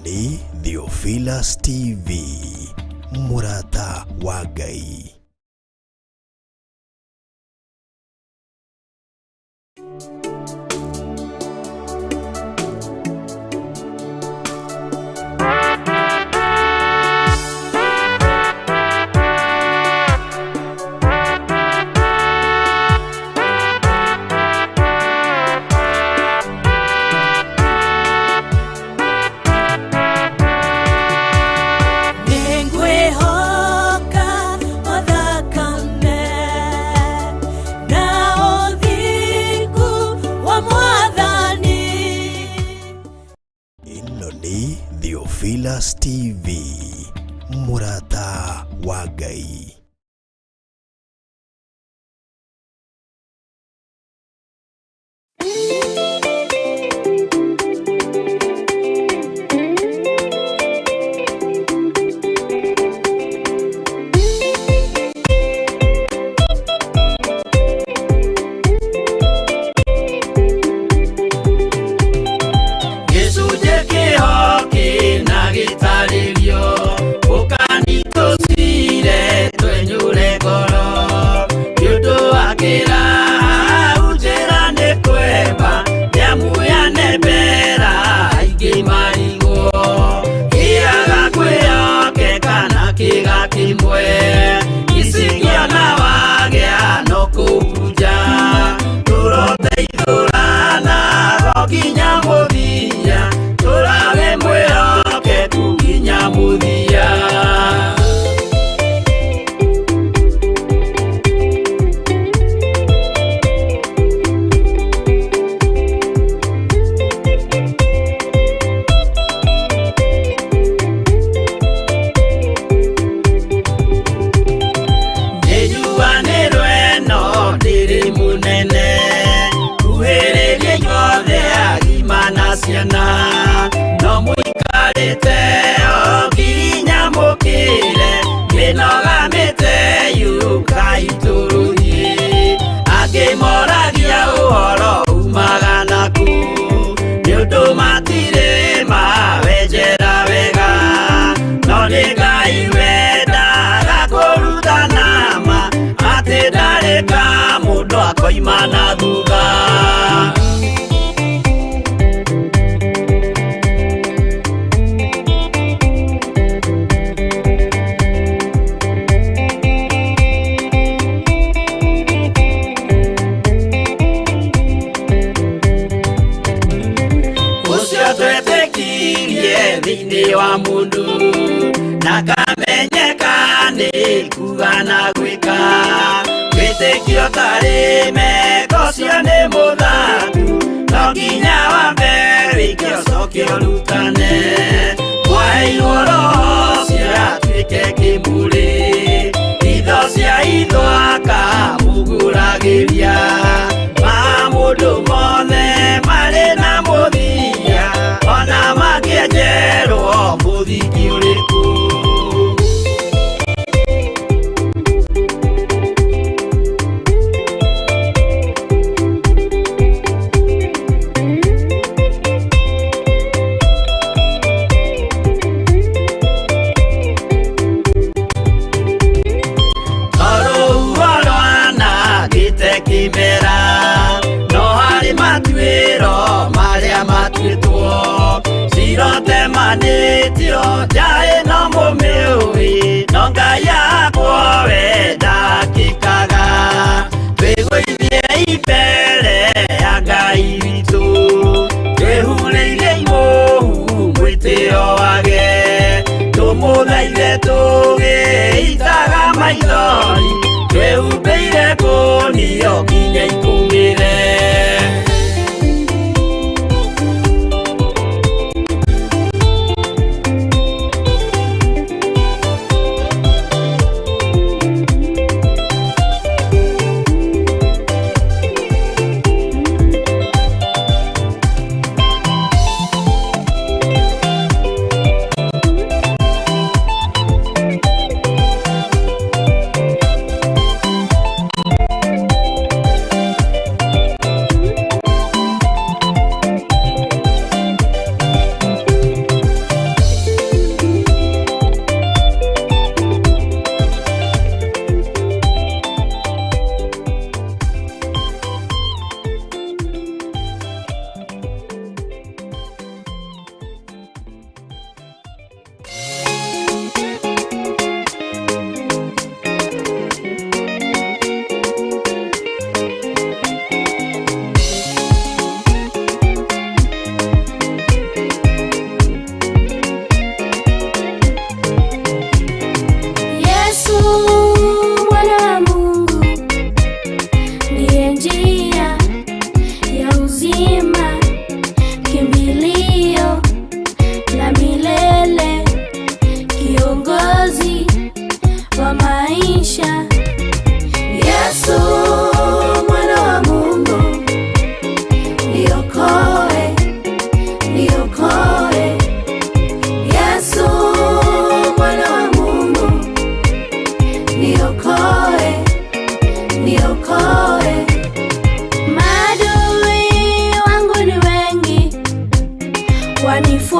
Nĩ Theophilus TV, mũrata wa Ngai. Nĩngwĩhoka wathakame na ũthingu wa Mwathani. Ĩno nĩ Theophilus TV, mũrata wa Ngai. Gĩcunjĩ kĩho kĩna gĩtarĩrio ũkanitũcire twenyũre ngoro nĩ ũndũ wa kĩrahau njĩra nĩ kwemba nĩamu yanembera aingĩ marigwo kĩaga kwĩyoke kana kĩga kĩmwe icingĩona wagĩa no kũbunja tũroteithũrana ro nginya mũthia tũrawe mwĩhokeku nginya mũthia. Nĩnjuanĩrwo ĩno ndĩrĩ mũnene kuhĩrĩria inyuothe agima na ciana no mũikarĩte o nginya mũkĩre mĩnoga mĩte yũkai tũrũthiĩ angĩ moragia ũhoro umaga naku nĩ ũndũ matirĩ mawenjera wega no nĩ Ngai wendaga kũrutana ma atĩ ndarĩ ka mũndũ akoima na thutha. Ũcio twetĩkirie thĩinĩ wa mũndũ na kamenyeka nĩ kuga na gwĩka wĩtĩkio tarĩ meko ũcio nĩ mũthaku no nginya wambe wĩke ũcoke ũrutane mwaheirwo roho ũcio atuĩke kĩmũrĩ itho cia itho akamũgũragĩria ma mũndũ mothe marĩ na mũthia ona mangĩenjerwo mũthingi ũrĩkũ. Tondũ rwanangĩte kĩmera no harĩ matuĩro marĩa matuĩtwo cirotemanĩtio nja ĩno mũmĩũĩ no Ngai yakwo we ndakĩkaga twĩgũithie mbere ya Ngai witũ twĩhurĩire imũhu mwĩtĩo wage tũmũthaithe tũgĩitaga maithori twĩhumbĩire kũnio nginya ikũmĩre.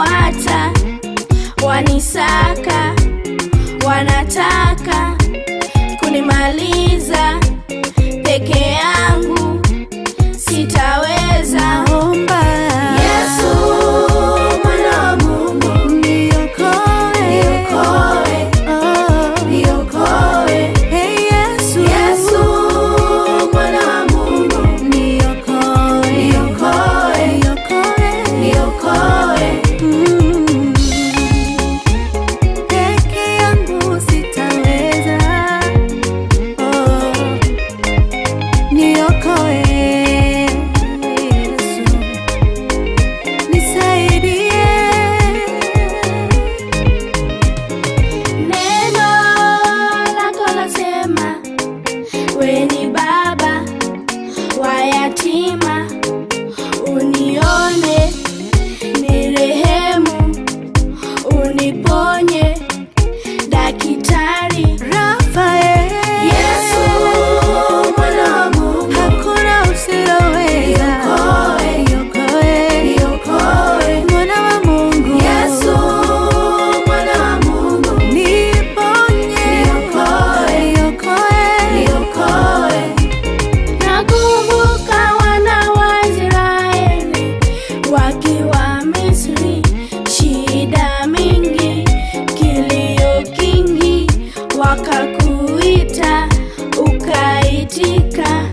Wanifuata, wanisaka, wanataka kunimaliza. Peke yangu sitaweza. Omba Yesu mwana wa Mungu, niokoe, niokoe, oh, niokoe. Hey Yesu, Yesu mwana wa Mungu, niokoe, niokoe, niokoe, niokoe. Peke yangu sitaweza, oh, niokoe Yesu, nisaidie. Neno lako lasema, we ni baba wa yatima, unione nirehemu, uniponye daktari. Rafael, Yesu mwana wa Mungu, hakuna usiloweza, Niokoe, niokoe, niokoe. mwana wa Mungu, Yesu mwana wa Mungu, niponye, Niokoe, niokoe, niokoe. Nakumbuka wana wa Israeli wakiwa Misri, shida mingi, kilio kingi, wakakuita ukaitika,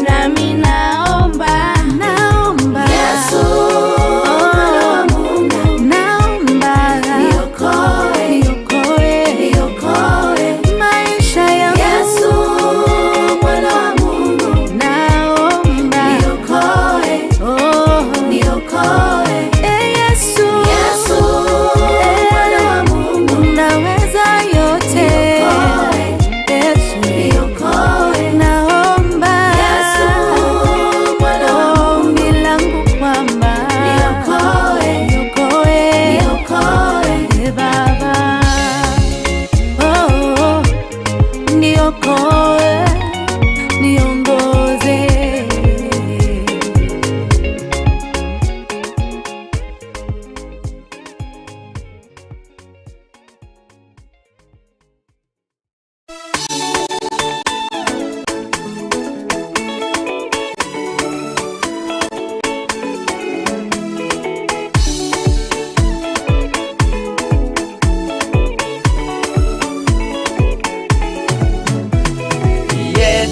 nami naomba naomba, Yesu mwana wa Mungu, naomba, niokoe, niokoe, niokoe. maisha yangu, Yesu mwana wa Mungu, naomba, niokoe, oh, niokoe. eh, Yesu, Yesu mwana wa Mungu, unaweza yote, niokoe, Yesu, niokoe. naomba, Yesu mwana wa Mungu, ombi langu kwamba niokoe, niokoe, niokoe. eh, Baba, oh, niokoe, niongoze.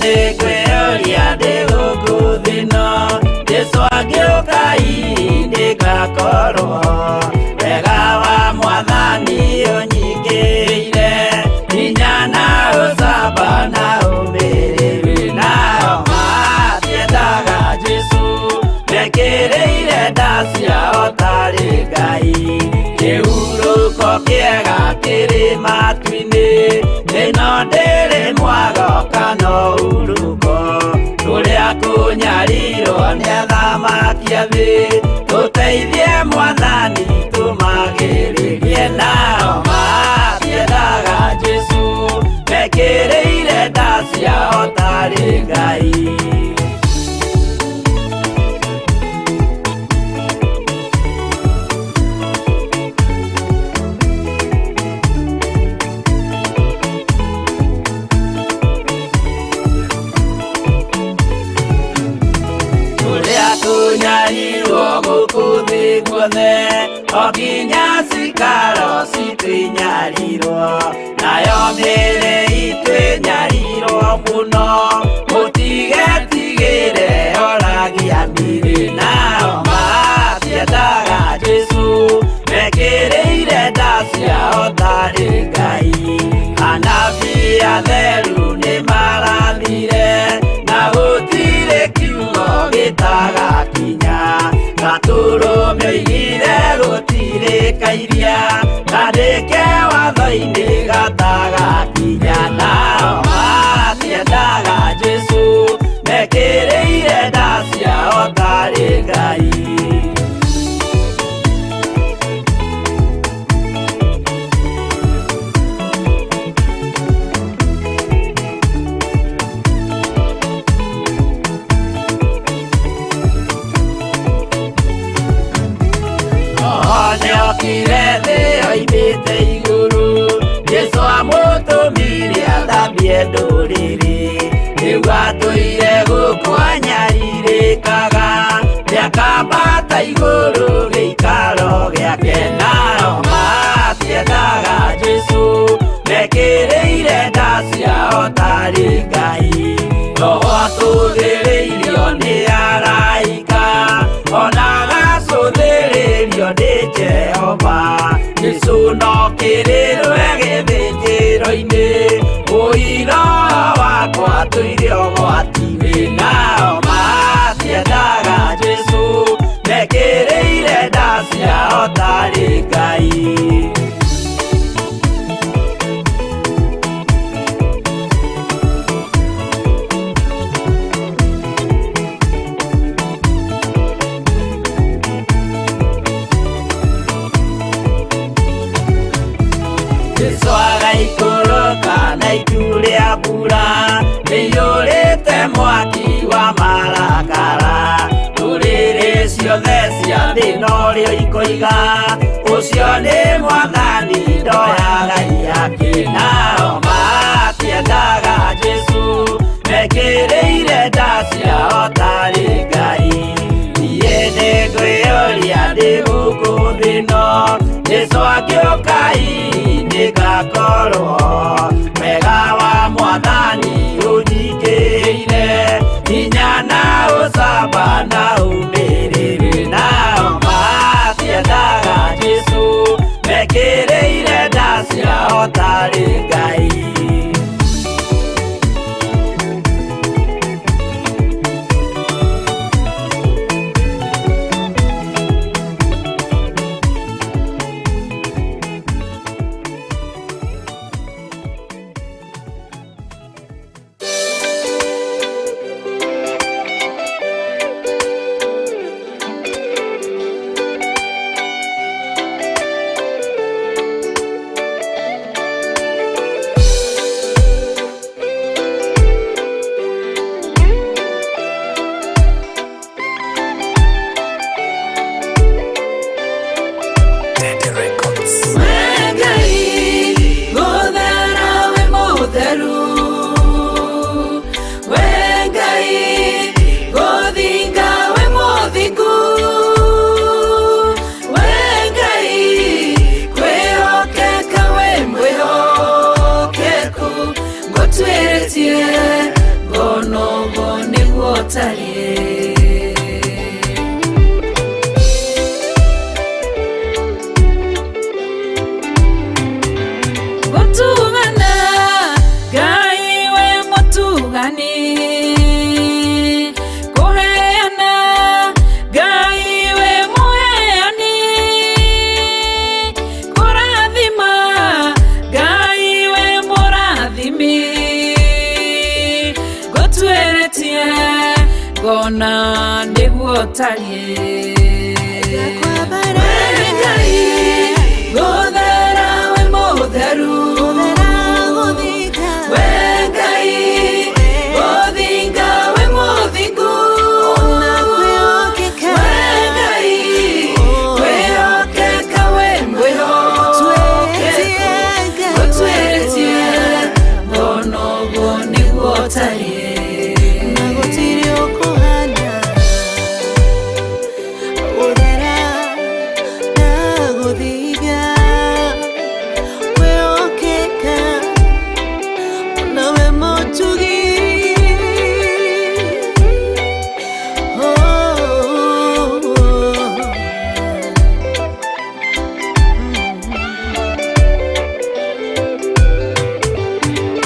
Nĩngwĩyũria ndĩ gũkũ thĩ ĩno, Jesũ angĩũka hihi ndĩgakorwo. Wega wa Mwathani ũnyingĩrĩire, hinya na ũcamba na ũmĩrĩru. Nao matiendaga Jesũ, mekĩrĩire nda ciao tarĩ Ngai. Kĩhurũko kĩega kĩrĩ matu-inĩ, ĩno ndĩrĩ mwago kana ũhurũko. Kũrĩa kũnyarirwo nĩ athamaki a thĩ, tũteithie Mwathani tũmagĩrĩrie. Nao matiendaga Jesũ, mekĩrĩire nda ciao tarĩ Ngai. Kũrĩa tũnyarirwo gũkũ thĩ guothe, o nginya cikaro citũ inyarirwo, nayo mĩĩrĩ itũ ĩnyarirwo mũno, mũtigetigĩre oragia mĩĩrĩ. Nao matiendaga Jesũ, mekĩrĩire nda ciao tarĩ Ngai. Anabii atheru nĩmarathire, na gũtirĩ kiugo gĩtagakinya. Gatũrũme oigire gũtirĩ kairia, kandĩke watho-inĩ gatagakinya. Nao matiendaga Jesũ, mekĩrĩire nda ciao tarĩ Ngai. Kwanyarirĩkaga nĩakambata igũrũ gĩikaro gĩake nao matiendaga Jesũ mekĩrĩire nda ciao tarĩ Ngai roho atũthĩrĩirio nĩ araika ona agacũthĩrĩrio nĩ Jehova Jesũ no kĩrĩrwe gĩthĩnjĩro-inĩ ũira wakwa tũire ũgwati-inĩ nao matiendaga Jesũ mekĩrĩire nda ciao tarĩ Ngai. Jesũ agaikũrũka na itu rĩa mbura rĩiyũrĩte mwaki wa marakara ndũrĩrĩ ciothe cia thĩ norĩo ikoiga ũcio nĩ mwathani ndoyaga iyake nao matiendaga Jesũ mekĩrĩire nda ciao tarĩ Ngai niĩ nĩngwĩyũria ndĩ gũkũ thĩ ĩno Jesũ angĩũka hihi nĩngakorwo wega wa mwathani ũnjingĩrĩire hinya na ũcamba na ũmĩrĩru nao matiendaga Jesũ mekĩrĩire nda ciao tarĩ Ngai. Gũtugana Ngai we mũtugani kũheana Ngai we mũheani kũrathima Ngai we mũrathimi ngũtuĩrĩtie ngona nĩguo ũtariĩ We Ngai gũthera we mũtheru We Ngai gũthinga we mũthingu We Ngai kwĩhokeka we mwĩhokeku ngũtuĩrĩtie ngona ũguo nĩguo ũtariĩ.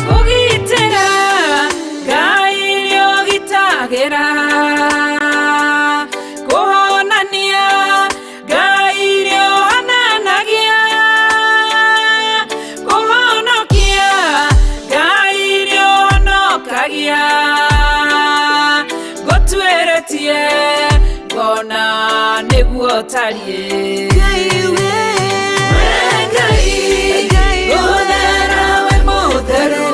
Kũgitĩra Ngai nĩũgitagĩra kũhonania Ngai nĩũhonanagia kũhonokia Ngai nĩũhonokagia ngũtuĩrĩtie ngona nĩguo ũtariĩ. We Ngai gũthera we mũtheru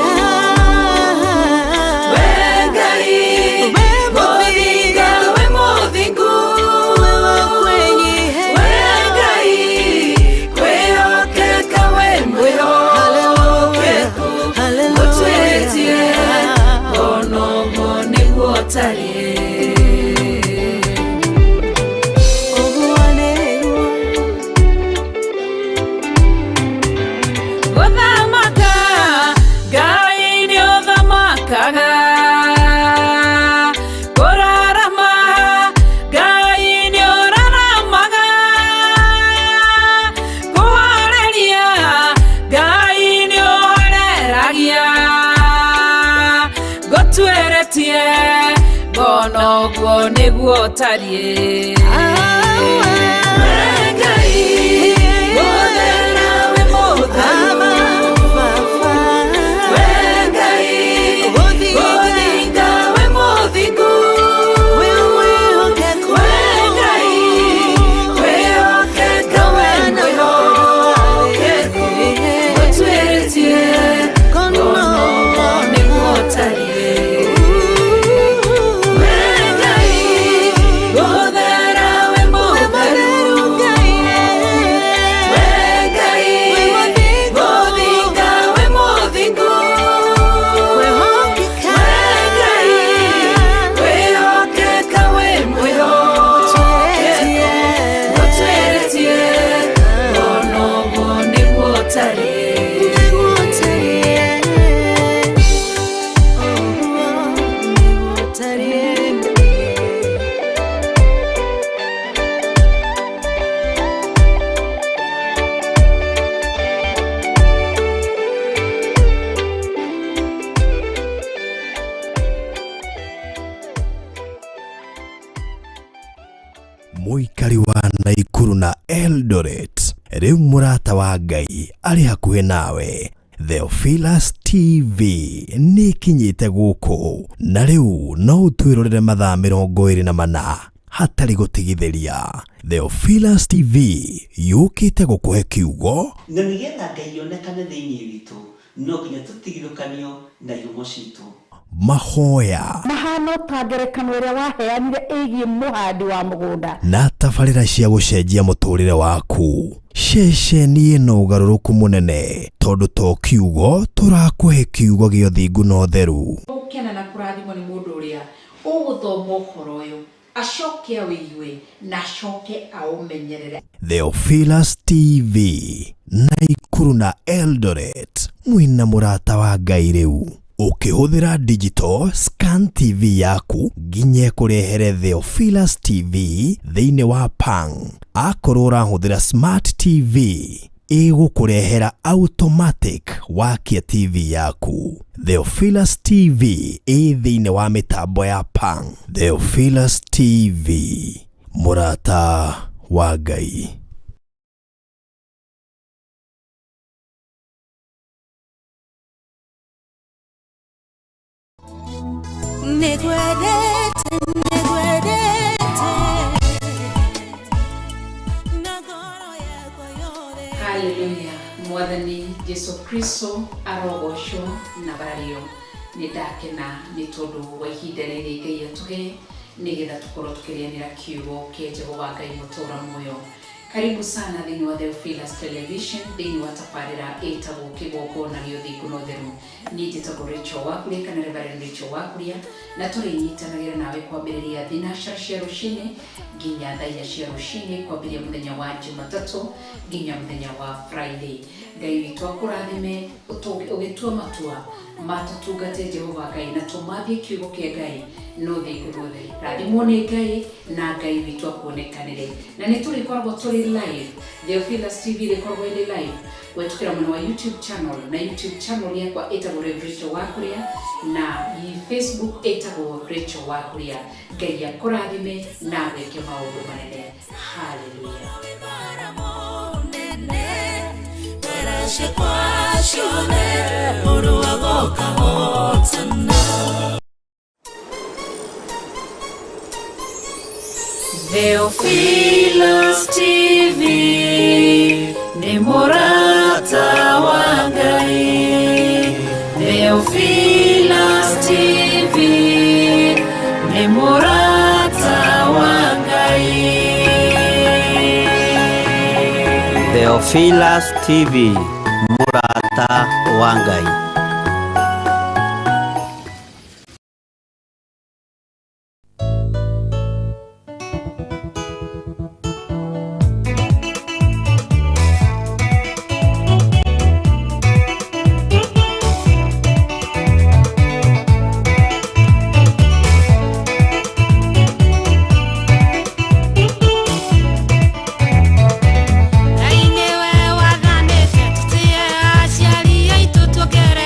We Ngai gũthinga we mũthingu We Ngai kwĩhokeka we mwĩhokeku ngũtuĩrĩtie ngona ũguo nĩguo ũtariĩ. nĩguo ũtariĩ. We Ngai mũthera, wĩ mũtheru. We Ngai mũthinga, wĩ mũthingu. We Ngai wĩhokeka, wĩ mwĩhokeku. Ũtuĩrĩtie kono nĩguo ũtariĩ. We Ngai mũthera, wĩ mũtheru. We Ngai mũthinga, wĩ mũthingu. We Ngai wĩhokeka, wĩ mwĩhokeku. Ũtuĩrĩtie konoguo nĩguo ũtariĩ. Mũikari wa Naikuru na Eldoret, rĩu mũrata wa Ngai arĩ hakuhĩ nawe. Theophilus TV nĩ ĩkinyĩte gũkũ na rĩu no ũtwĩrorere mathaa 24 hatarĩ gũtigithĩria. Theophilus TV yũkĩte gũkũhe kiugo Na nĩgetha Ngai onekane thĩinĩ witũ, no nginya tũtigithũkanio na ihumo citũ. Mahoya Mahano ta ngerekano ĩrĩa waheanire ĩgiĩ mũhandi wa mũgũnda. Na tabarĩra cia gũcenjia mũtũrĩre waku. Ceceni ĩno ũgarũrũku mũnene tondũ to kiugo tũrakũhe, kiugo gĩa ũthingu na ũtheru. Gũkena na kũrathimwo nĩ mũndũ ũrĩa ũgũthoma ũhoro ũyũ, acoke awĩigue na acoke aũmenyerere. Theophilus TV, Naikuru na Eldoret, mwĩna mũrata wa Ngai rĩu. Ũkĩhũthĩra digital scan TV yaku nginya ĩkũrehere Theophilus TV thĩinĩ wa Pang. Akorwo ũrahũthĩra smart TV, ĩgũkũrehera automatic wakia TV yaku. Theophilus TV ĩ thĩinĩ wa mĩtambo ya Pang. Theophilus TV, mũrata wa Ngai. Nĩngwendete, nĩngwendete na ngoro yakwa yothe. Haleluya! Mwathani Jesu Kristo arogocwo na barario. Nĩ ndakena nĩ tondũ wa ihinda rĩrĩ Ngai atũhe nĩgetha tũkorwo tũkĩrĩanĩra kiugo kĩa Jehova Ngai mũtũra muoyo. Karibu sana thĩinĩ wa Theophilus Television, thĩinĩ wa tabarĩra ĩtagwo Kĩgongona gĩa Ũthingu na Ũtheru. Niĩ njĩtagwo Rachel Wakuria kana Reverend Rachel Wakuria, na tũrĩnyitanagĩra nawe kwambĩrĩria thinacara cia rũcinĩ nginya thaa 4 cia rũcinĩ, kwambĩrĩria mũthenya wa Jumatatũ nginya mũthenya wa Friday. Ngai witũ akũrathime ũgĩtua matua matũtungate Jehova Ngai na tũmathie kiugo kĩa Ngai no thingu na ũtheri. Rathimwo nĩ Ngai na Ngai witũ akuonekanĩre. Na nĩ tũrĩkoragwo tũrĩ live. Theophilus TV ĩrĩkoragwo ĩrĩ live kũhetũkĩra mwena wa YouTube channel, na YouTube channel yakwa ĩtagwo Rev Rachel Wakuria, na Facebook ĩtagwo Rachel Wakuria. Ngai akũrathime na agwĩke maũndũ manene. Haleluya! Ciakwa ciothe ũrũaga ũkahotana. Theophilus TV nĩ mũrata wa Ngai. Theophilus TV nĩ mũrata wa Ngai. Theophilus TV, mũrata wa Ngai. Ngai nĩwe wathanĩte tũtĩe aciari aitũ, tuongerere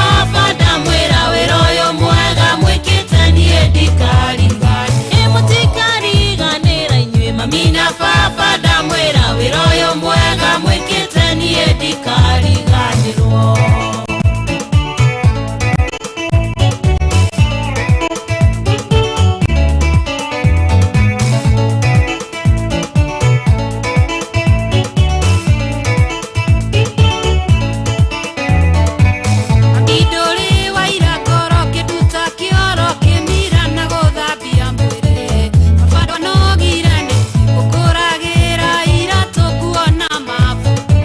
baba ndamwĩra wĩra ũyũ mwega mwĩkĩte niĩ ndikariganĩrwo. Ĩ mũtikariganĩra inyuĩ mami na baba ndamwĩra wĩra ũyũ mwega mwĩkĩte niĩ ndikariganĩrwo. Indũrĩ wa ira ngoro kĩnduta kĩoro kĩmira na gũthambia mwĩrĩ. Baba ndwanogire nĩ gũkũragĩra iratũ nguo na mabuku.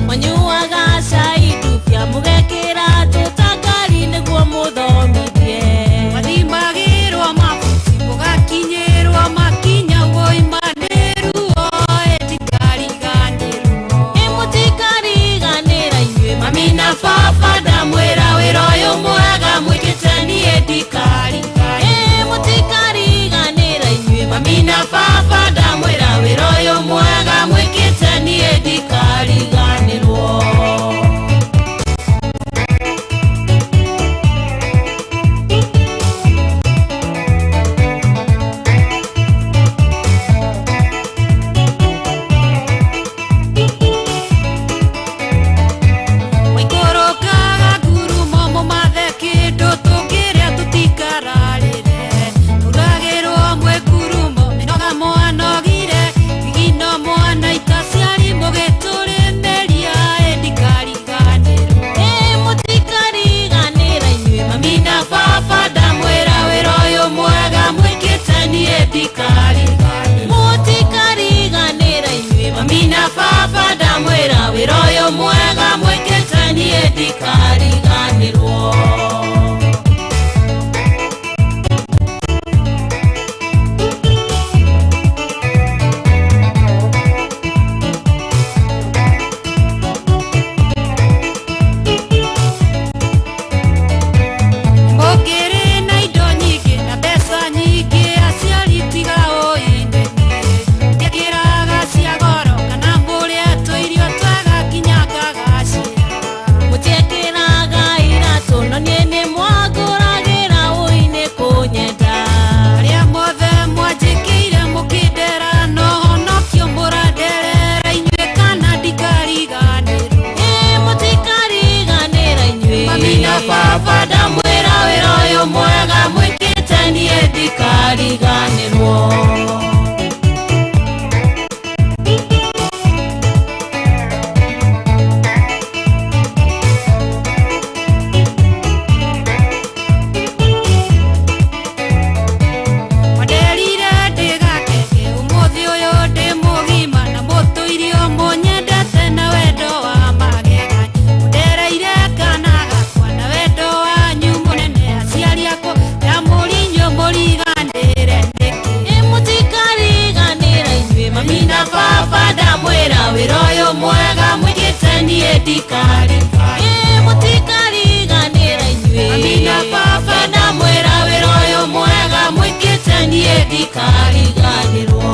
Mwanyuaga cai ndubia mũgekĩra tũtangari nĩguo mũthomithie. Mathimagĩrwo mabuti mũgakinyĩrwo makinya ũimanĩruo ĩ ndikariganĩrwo. Ĩ mũtikariganĩra inyuĩ mami na baba ndamwĩra wĩra ũyũ mwega mwĩkĩte niĩ ndikariganĩrwo. Ĩ mũtikariganĩra inyuĩ mami na baba ndamwĩra wĩra ũyũ mwega mwĩkĩte niĩ ndikariganĩrwo. Waikũrũkaga ngurumo mũmathe kĩndũ tũngĩrĩa tũtikararĩre. Tũragĩrwo mwĩ ngurumo mĩnoga mwanogire thigino mwanaita ciari mũgĩtũrĩmĩria ĩ ndikariganĩrwo. Ĩ mũtikariganĩra inyuĩ mami na baba ndamwĩra wĩra ũyũ mwega mwĩkĩte niĩ ndikariganĩrwo. Mũtikariganĩra inyuĩ mami na baba ndamwĩra wĩra ũyũ mwega mwĩkĩte niĩ ndikariganĩrwo. Mũngĩrĩ na indo nyingĩ na mbeca nyingĩ aciari tiga ũinene. Mũtiekĩraga cia goro kana mũrĩe tũirio twega nginya ngagacĩra. Mũtiekĩraga iratũ no niĩ nĩmwangũragĩra ũinĩ kũnyenda. Arĩa mothe mwanjĩkĩire mũkĩndera no honokio mũranderera inyuĩ kana ndikariganĩrwo. Ĩ mũtikariganĩra inyuĩ mami na baba ndamwĩra wĩra ũyũ mwega mwĩkĩte niĩ ndikariganĩrwo. Mwanderire ndĩgakenge ũmũthĩ ũyũ ndĩ mũgima na mũtũirio mũnyendete na wendo wa magegania. Mũndereire kana gakwa na wendo wanyu mũnene aciari akwa ndamũria inyuĩ mũriganĩre nĩkĩ. Ĩ mũtikariganĩra inyuĩ mami na baba ndamwĩra wĩra ũyũ mwega mwĩkĩte niĩ ndikariganĩrwo. Ĩ mũtikariganĩra inyuĩ mami na baba ndamwĩra wĩra ũyũ mwega mwĩkĩte niĩ ndikariganĩrwo.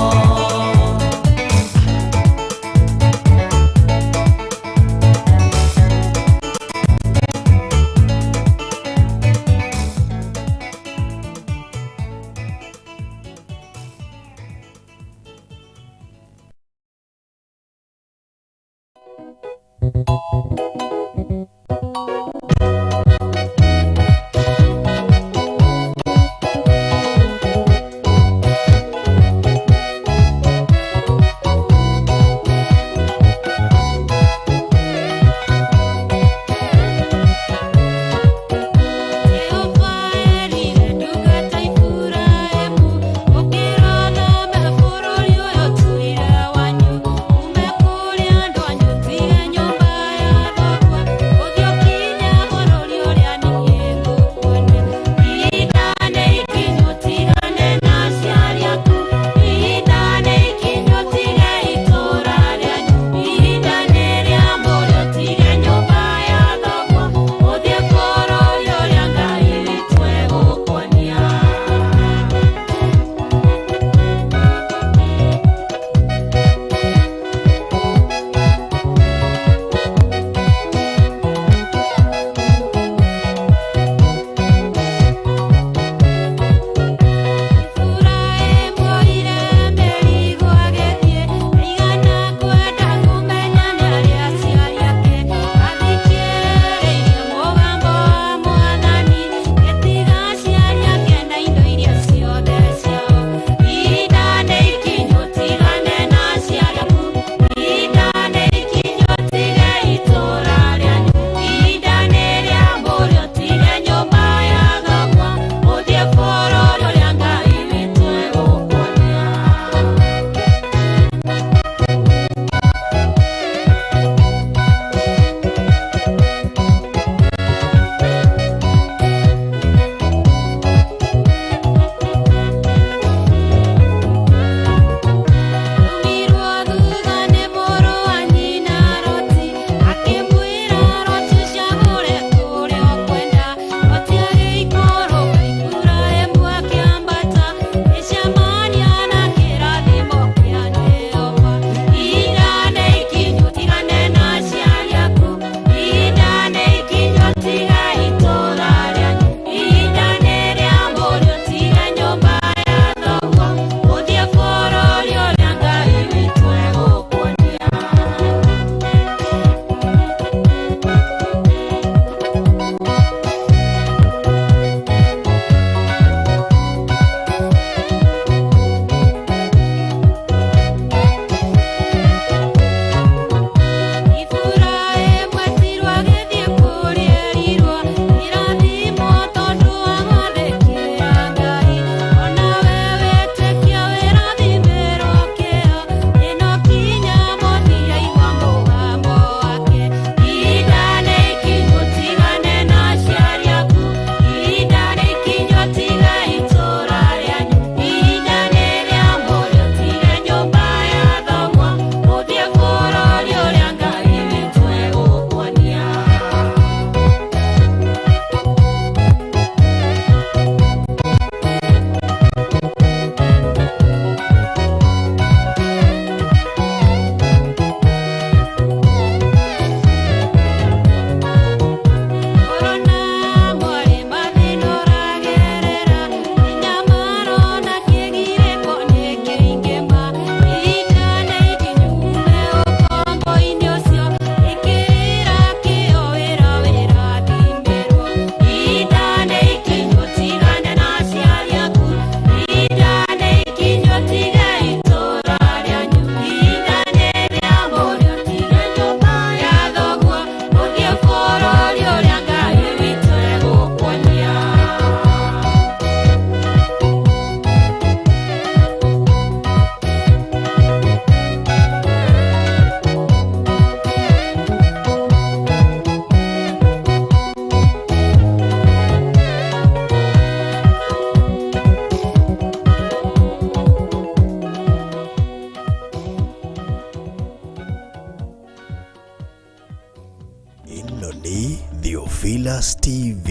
Theophilus TV,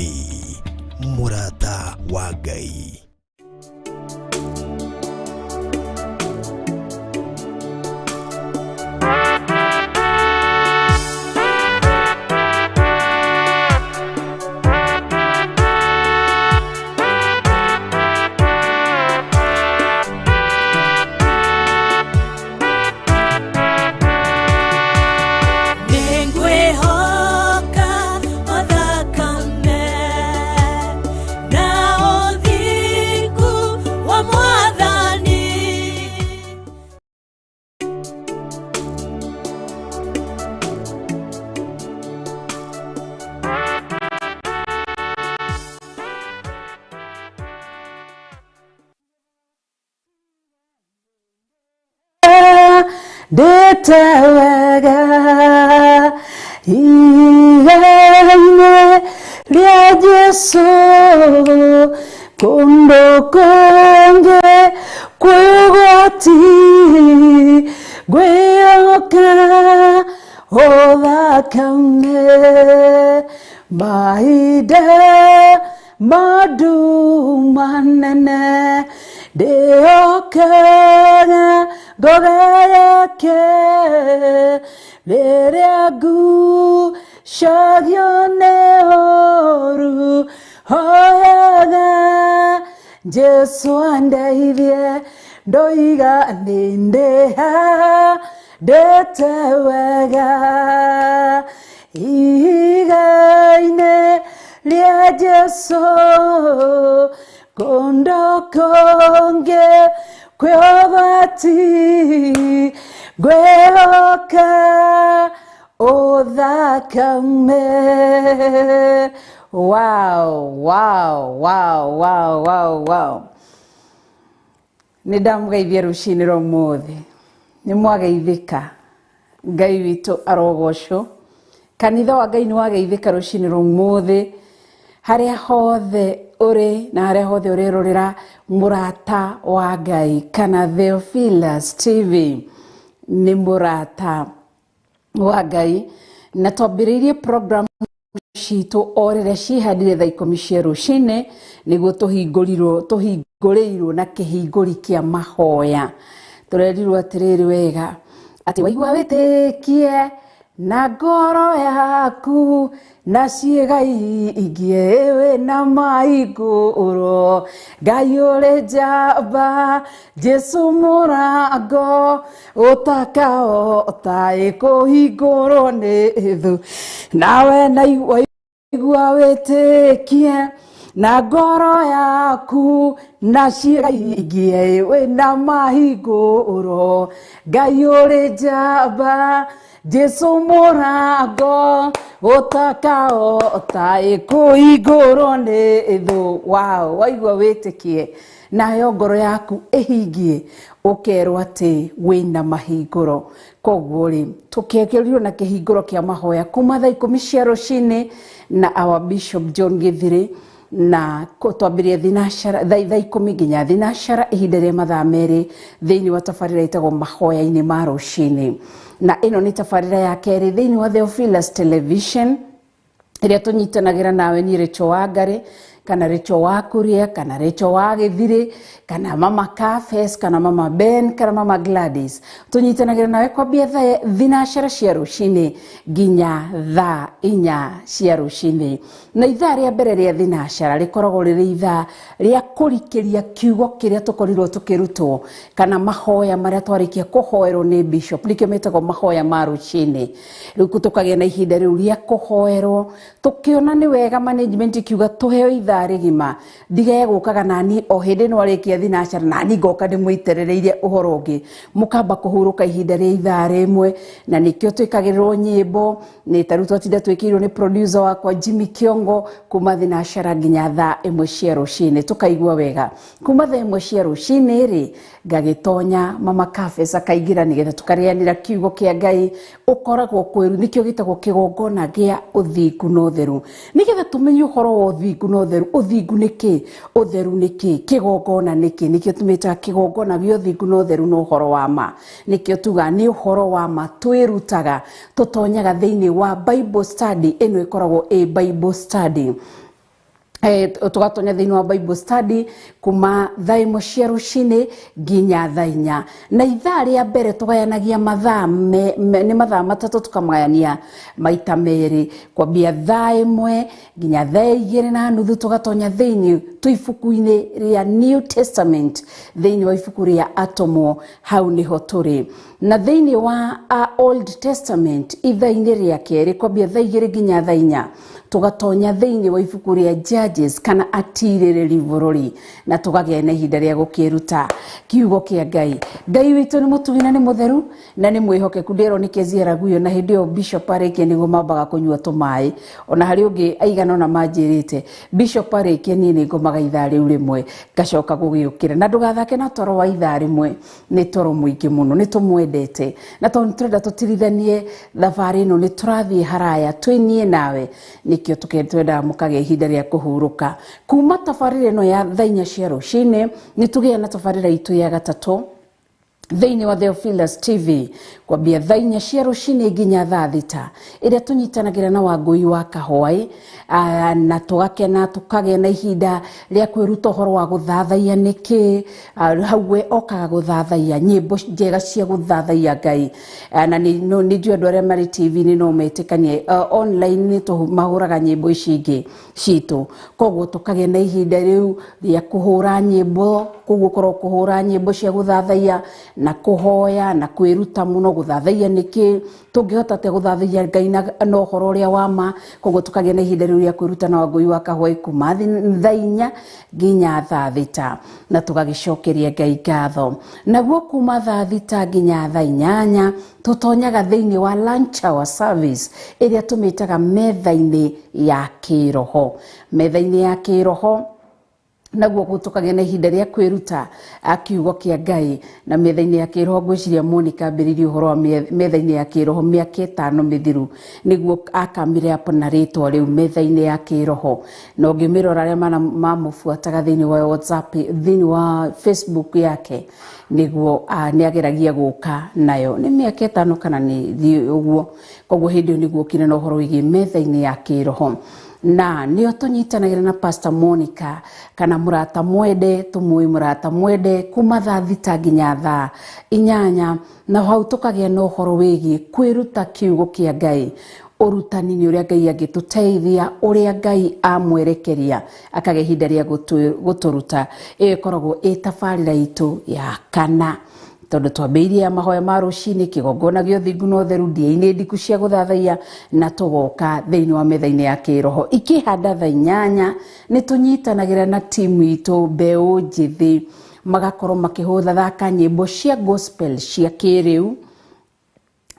mũrata wa Ngai. Nĩngwĩhoka thakame na ũthingu wa Mwathani. Ndĩte wega igai-inĩ rĩa Jesũ, kũndũ kũngĩ kwĩ ũgwati, ngwĩhoka ũthakame. Mahinda manduma nene ndĩhokaga ngoga yake, rĩrĩa ngucagio nĩ ũũru, hoyaga Jesũ andeithie, ndoiga nĩ ndĩhandĩte wega ihiga-inĩ rĩa Jesũ, kũndũ kũngĩ kwĩ ũgwati, ngwĩhoka ũthakame. Wow, wow, wow, wow, wow, wow. Nĩ ndamũgeithia rũcinĩ rwa ũmũthĩ, nĩ mwageithĩka. Ngai witũ arogocwo. Kanitha wa Ngai nĩ wageithĩka rũcinĩ rwa ũmũthĩ, harĩa hothe ũrĩ na harĩa hothe ũrerorera mũrata wa Ngai kana Theophilus TV nĩ mũrata wa Ngai. Na twambĩrĩirie program citũ o rĩrĩa cihandire thaa 10 cia rũcinĩ, nĩguo tũhingũrĩirwo na kĩhingũri kĩa mahoya. Tũrerirwo atĩrĩrĩ wega atĩ waigua wĩtĩkie na ngoro yaku na ciĩga ingĩ wĩna maigũrũ, Ngai ũrĩ njamba, Jesũ mũrango ũtakaota ĩkũhingũrwo nĩ thũ. Nawe waigua wĩtĩkie na ngoro yaku na ciĩga ingĩ wĩna mahingũrũ, Ngai ũrĩ njamba, Jesũ mũrango ũtakaota ĩkũhingũrwo nĩ thũ. Wow, waigua wĩtĩkie nayo ngoro yaku ĩhingie, ũkerwo atĩ wĩna mahingũro. Koguo rĩ, tũkĩagĩrĩirwo na kĩhingũro kĩa mahoya kuma thaa 10 cia rũcinĩ na our Bishop John Githiri, na twambĩrĩria thinacara thaa 10 nginya thinacara, ihinda rĩa mathaa 2 thĩinĩ wa tabarĩra ĩtagwo mahoya-inĩ ma rũcinĩ. Na ĩno nĩ tabarĩra ya kerĩ thĩinĩ wa Theophilus Television ĩrĩa tũnyitanagĩra nawe niĩ Rachel Wangari, kana Rachel wa Kuria, kana Rachel wa Githiri, kana Mama Kafes, kana Mama Ben, kana Mama Gladys. Tũnyitanagĩra nawe kwambia thaa thinacara cia rũcinĩ nginya thaa 4 cia rũcinĩ. Na ithaa rĩa mbere rĩa thinacara rĩkoragwo rĩrĩ ithaa rĩa kũrikĩria kiugo kĩrĩa tũkorirwo tũkĩrutwo, kana mahoya marĩa twarĩkia kũhoerwo nĩ bishop, nĩkĩo metagwo mahoya ma rũcinĩ. Rĩu tũkagĩa na ihinda rĩu rĩa kũhoerwo, tũkĩona nĩ wega management ikiuga tũheo ithaa rĩgima, ndige gũkaga nani o hĩndĩ ĩno arĩkia thinacara nani ngoka ndĩmũiterereirie ũhoro ũngĩ, mũkamba kũhurũka ihinda rĩa ithaa rĩmwe. Na nĩkĩo twĩkagĩrĩrwo nyĩmbo, nĩ ta rĩu twatinda twĩkĩirwo nĩ producer wakwa Jimmy Kiongo kuma thinacara nginya thaa 1 cia rũcinĩ, tũkaigua wega. Kuma thaa 1 cia rũcinĩ rĩ, ngagĩtonya Mama Kafes akaingĩra nĩgetha tũkarĩanĩra kiugo kĩa Ngai ũkoragwo kwĩru, nĩkĩo gĩtagwo kĩgongona gĩa ũthingu na ũtheru, nĩgetha tũmenye ũhoro wa ũthingu na ũtheru Ũthingu nĩ kĩ? Ũtheru nĩ kĩ? Kĩgongona nĩ kĩ? Nĩkĩo tũmĩtaga kĩgongona gĩa ũthingu na ũtheru na ũhoro wa ma. Nĩkĩo tugaga nĩ ũhoro wa ma twĩrutaga, tũtonyaga thĩinĩ wa Bible study ĩno ĩkoragwo ĩ Bible study. Tũgatonya thĩinĩ wa Bible study kuma thaa 1 cia rũcinĩ nginya thaa 4, na ithaa rĩa mbere tũgayanagia mathaa nĩ mathaa 3, tũkamagayania maita 2, kwambia thaa 1 nginya thaa 2:30. Tũgatonya thĩinĩ twĩ ibuku-inĩ rĩa New Testament, thĩinĩ wa ibuku rĩa Atũmwo, hau nĩho tũrĩ. Na thĩinĩ wa Old Testament ithaa-inĩ rĩa kerĩ, kwambia thaa 2 nginya thaa 4, tũgatonya thĩinĩ wa ibuku rĩa Judges kana atirĩrĩri bũrũri, na tũkagĩa na ihinda rĩa gũkĩruta kiugo kĩa Ngai. Ngai witũ nĩ mũtugi na nĩ mũtheru na nĩ mwĩhokeku. Ndĩrwo nĩ Kezia Raguyo, na hĩndĩ ĩyo Bishop arĩkia nĩguo mambaga kũnyua tũmaĩ. Ona harĩ ũngĩ aigana ũna manjĩrĩte Bishop arĩkia niĩ nĩ ngomaga ithaa rĩu rĩmwe ngacoka gũgĩũkĩra. Na ndũgathake na toro wa ithaa rĩmwe, nĩ toro mũingĩ mũno. Nĩ tũmwendete na tondũ nĩ tũrenda tũtirithanie thabarĩ ĩno, nĩ tũrathiĩ haraya twĩ niĩ nawe, nĩkĩo twendaga mũkagĩa ihinda rĩa kũhurũka. Kuma tabarĩra ĩno ya thaa 4 cia rũcinĩ nĩ tũgĩa na tabarĩra itũ ya gatatũ thĩinĩ wa Theophilus TV, kwambia thaa 4 cia rũcinĩ nginya thaa 6, ĩrĩa tũnyitanagĩra na Wangũi wa Kahũai, na tũgakena, tũkagĩa na ihinda rĩa kwĩruta ũhoro wa gũthathaiya nĩkĩ. Hau we okaga gũthathaiya, nyĩmbo njega cia gũthathaiya Ngai. Na nĩ njũĩ andũ arĩa marĩ TV-inĩ no metĩkanie, online nĩ mahũraga nyĩmbo ici ingĩ citũ, koguo tũkagĩa na ihinda rĩu rĩa kũhũra nyĩmbo, koguo korwo kũhũra nyĩmbo cia gũthathaiya na kũhoya na kwĩruta mũno gũthathaiya nĩkĩ, tũngĩhota atĩa gũthathaiya Ngai na ũhoro ũrĩa wa ma. Koguo tũkagĩa na ihinda rĩu rĩa kwĩruta na Wangũi wa Kahũai kuma thaa 4 nginya thaa 6, na tũgagĩcokeria Ngai ngatho. Naguo kuma thaa 6 nginya thaa 8 tũtonyaga thĩinĩ wa lunch hour service ĩrĩa tũmĩtaga metha-inĩ ya kĩroho. Metha-inĩ ya kĩroho naguo tũkagĩa na ihinda rĩa kwĩruta kiugo kĩa Ngai. Na metha-inĩ ya kĩroho ngwĩciria Monica ambĩrĩirie ũhoro wa metha-inĩ ya kĩroho mĩaka 5 mĩthiru, nĩguo akamire up na rĩtwa rĩu metha-inĩ ya kĩroho. Na ũngĩmĩrora arĩa mamũbuataga thĩinĩ wa WhatsApp, thĩinĩ wa Facebook yake, nĩguo nĩ ageragia gũka nayo nĩ mĩaka 5 kana nĩ ũguo. Koguo hĩndĩ ĩyo nĩguo okire na ũhoro wĩgiĩ metha-inĩ ya kĩroho, na nĩo tũnyitanagĩra na Pastor Monica kana mũrata mwende, tũmũĩ mũrata mwende, kuma thaa 6 nginya thaa 8, na hau tũkagĩa na ũhoro wĩgiĩ kwĩruta kiugo kĩa Ngai, ũrutani nĩ ũrĩa Ngai angĩtũteithia, ũrĩa Ngai amwerekeria akagĩa ihinda rĩa gũtũruta. Ĩyo ĩkoragwo ĩ tabarĩra itũ ya kana, tondũ twambĩrĩirie mahoya ma rũcinĩ, kĩgongona gĩa ũthingu na ũtheru, ndia-inĩ ndiku cia gũthathaiya, na tũgoka thĩinĩ wa metha-inĩ ya kĩroho. Ikĩhanda thaa 8 nĩ tũnyitanagĩra na timu itũ mbeũ njĩthĩ, magakorwo makĩhũtha nyĩmbo cia gospel cia kĩrĩu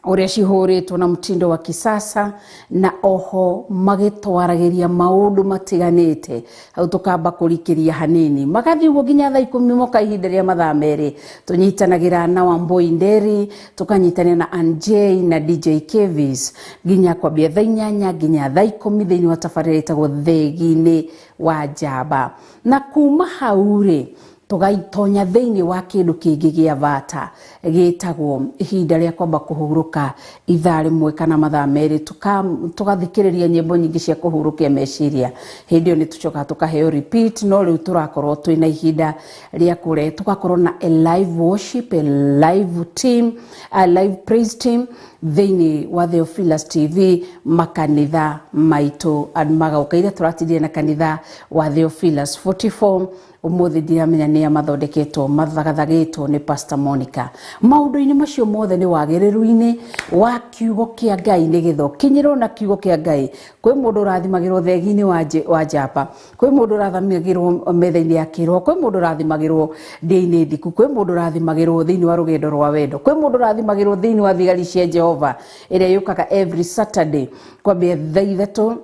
ũrĩa cihũrĩtwo na mtindo wa kisasa, na oho magĩtwaragĩria maũndũ matiganĩte. Hau tũkamba kũrikĩria hanini, magathiĩ ũguo nginya thaa 10 moka ihinda rĩa mathaa 2. Tũnyitanagĩra na Wambui Nderi, tũkanyitanĩra na Anjay na DJ Kevis nginya kwambia thaa 8 nginya thaa 10 thĩinĩ wa tabarĩra ĩtagwo Thegi-inĩ wa Njamba. Na kuma hau rĩ, tũgaitonya thĩinĩ wa kĩndũ kĩngĩ gĩa bata gĩtagwo ihinda rĩa kwamba kũhurũka ithaa 1 kana mathaa 2, tũgathikĩrĩria nyĩmbo nyingĩ cia kũhurũkia meciria. Hĩndĩ ĩyo nĩ tũcokaga tũkaheo repeat, no rĩu tũrakorwo twĩna ihinda rĩa kũre, tũgakorwo na a live worship, a live team, a live praise team thĩinĩ wa Theophilus TV makanitha maitũ magoka. Iria tũratindire na kanitha wa Theophilus 44 ũmũthĩ ndiramenya nĩa mathondeketwo mathagathagĩtwo nĩ Pastor Monica. Maũndũ-inĩ macio mothe nĩ wagĩrĩru-inĩ wa kiugo kĩa Ngai, nĩgetha ũkinyĩrwo na kiugo kĩa Ngai. Kwĩ mũndũ ũrathimagĩrwo thegi-inĩ wa njamba, kwĩ mũndũ ũrathimagĩrwo metha-inĩ ya kĩroho, kwĩ mũndũ ũrathimagĩrwo ndĩa-inĩ ndiku, kwĩ mũndũ ũrathimagĩrwo thĩinĩ wa rũgendo rwa wendo, kwĩ mũndũ ũrathimagĩrwo thĩinĩ wa thigari cia Jehova ĩrĩa yũkaga every Saturday kwambia thaa 3,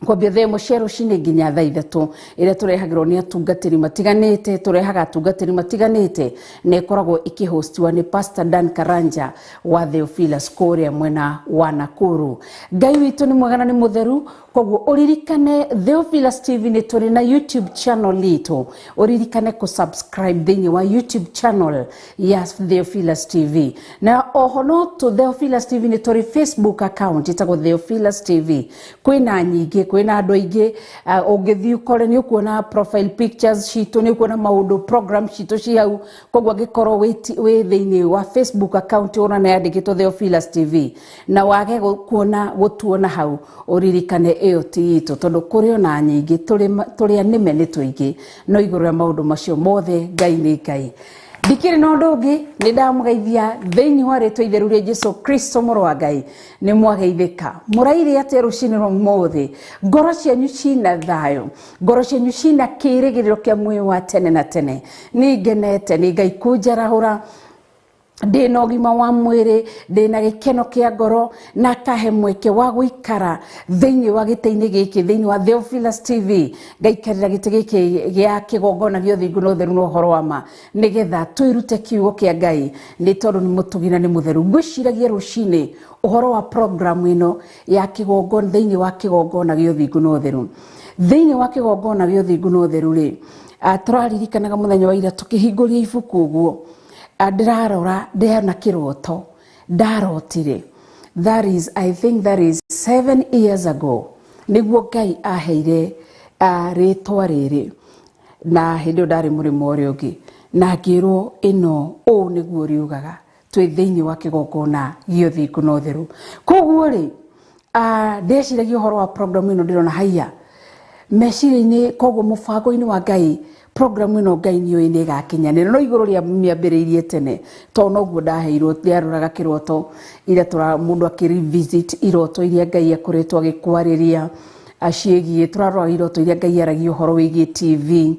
kwambia thaa 1 cia rũcinĩ nginya thaa 3, ĩrĩa tũrehagĩrwo nĩ atungatĩri matiganĩte, tũrehaga atungatĩri matiganĩte, na ĩkoragwo ĩkĩhostiwa nĩ Pastor Dan Karanja wa Theophilus kũrĩa mwena wa Nakuru. Ngai witũ nĩ mwega na nĩ mũtheru, Koguo ũririkane Theophilus TV nĩ tũrĩ na YouTube channel itũ, ũririkane kũ subscribe thĩinĩ wa YouTube channel ya Theophilus TV. Na oho no tũ Theophilus TV nĩ tũrĩ Facebook account ĩtagwo Theophilus TV. Kwĩna nyingĩ, kwĩna andũ aingĩ, ũngĩthiĩ ũkore nĩ ũkuona profile pictures citũ, nĩ ũkuona maũndũ program citũ ci hau. Koguo angĩkorwo wĩ thĩinĩ wa Facebook account ũrona yandĩkĩtwo Theophilus TV na wage kuona gũtuona hau, ũririkane ĩyo ti itũ, tondũ kũrĩ ona nyingĩ, tũrĩ anĩme nĩ tũingĩ, no igũrũ rĩa maũndũ macio mothe Ngai nĩ Ngai. Ndikĩrĩ na ũndũ ũngĩ, nĩ ndamũgeithia thĩinĩ wa rĩtwa itheru rĩa Jesu Kristo mũrũ wa Ngai. Nĩ mwageithĩka. Mũraire atĩa rũcinĩ rwa ũmũthĩ? Ngoro cianyu cina thayũ, ngoro cianyu cina kĩĩrĩgĩrĩro kĩa muoyo wa tene na tene. Nĩ ngenete nĩ Ngai kũnjarahũra, ndĩna ũgima wa mwĩrĩ, ndĩna gĩkeno kĩa ngoro, na akahe mweke wa gũikara thĩinĩ wa gĩtĩ-inĩ gĩkĩ, thĩinĩ wa Theophilus TV, ngaikarĩra gĩtĩ gĩkĩ gĩa kĩgongona gĩa ũthingu na ũtheru na ũhoro wa ma, nĩgetha twĩrute kiugo kĩa Ngai, nĩ tondũ nĩ mũtugi na nĩ mũtheru. Ngwĩciragia rũcinĩ ũhoro wa program ĩno ya kĩgongona, thĩinĩ wa kĩgongona gĩa ũthingu na ũtheru. Thĩinĩ wa kĩgongona gĩa ũthingu na ũtheru rĩ, tũraririkanaga mũthenya wa ira tũkĩhingũria ibuku ũguo, ndĩrarora ndĩrona kĩroto ndarotire, that is, I think that is 7 years ago, nĩguo Ngai aheire rĩtwa rĩrĩ, na hĩndĩ ĩyo ndarĩ mũrĩmo ũrĩa ũngĩ, na ngĩrwo ĩno ũũ nĩguo riugaga, twĩ thĩinĩ wa kĩgongona gĩa ũthingu na ũtheru. Koguo rĩ, ndeciragia ũhoro wa program ĩno, ndĩrona haiya meciria-inĩ, koguo mũbango-inĩ wa Ngai program ĩno Ngai nĩoĩ nĩ ĩgakinyanĩra, no igũrũ rĩa mĩambĩrĩirie tene, tondũ noguo ndaheirwo, ndĩaroraga kĩroto iria mũndũ akĩrevisit iroto iria Ngai akoretwo agĩkwarĩria ciĩgiĩ, tũrarora iroto iria Ngai aragia ũhoro wĩgiĩ TV,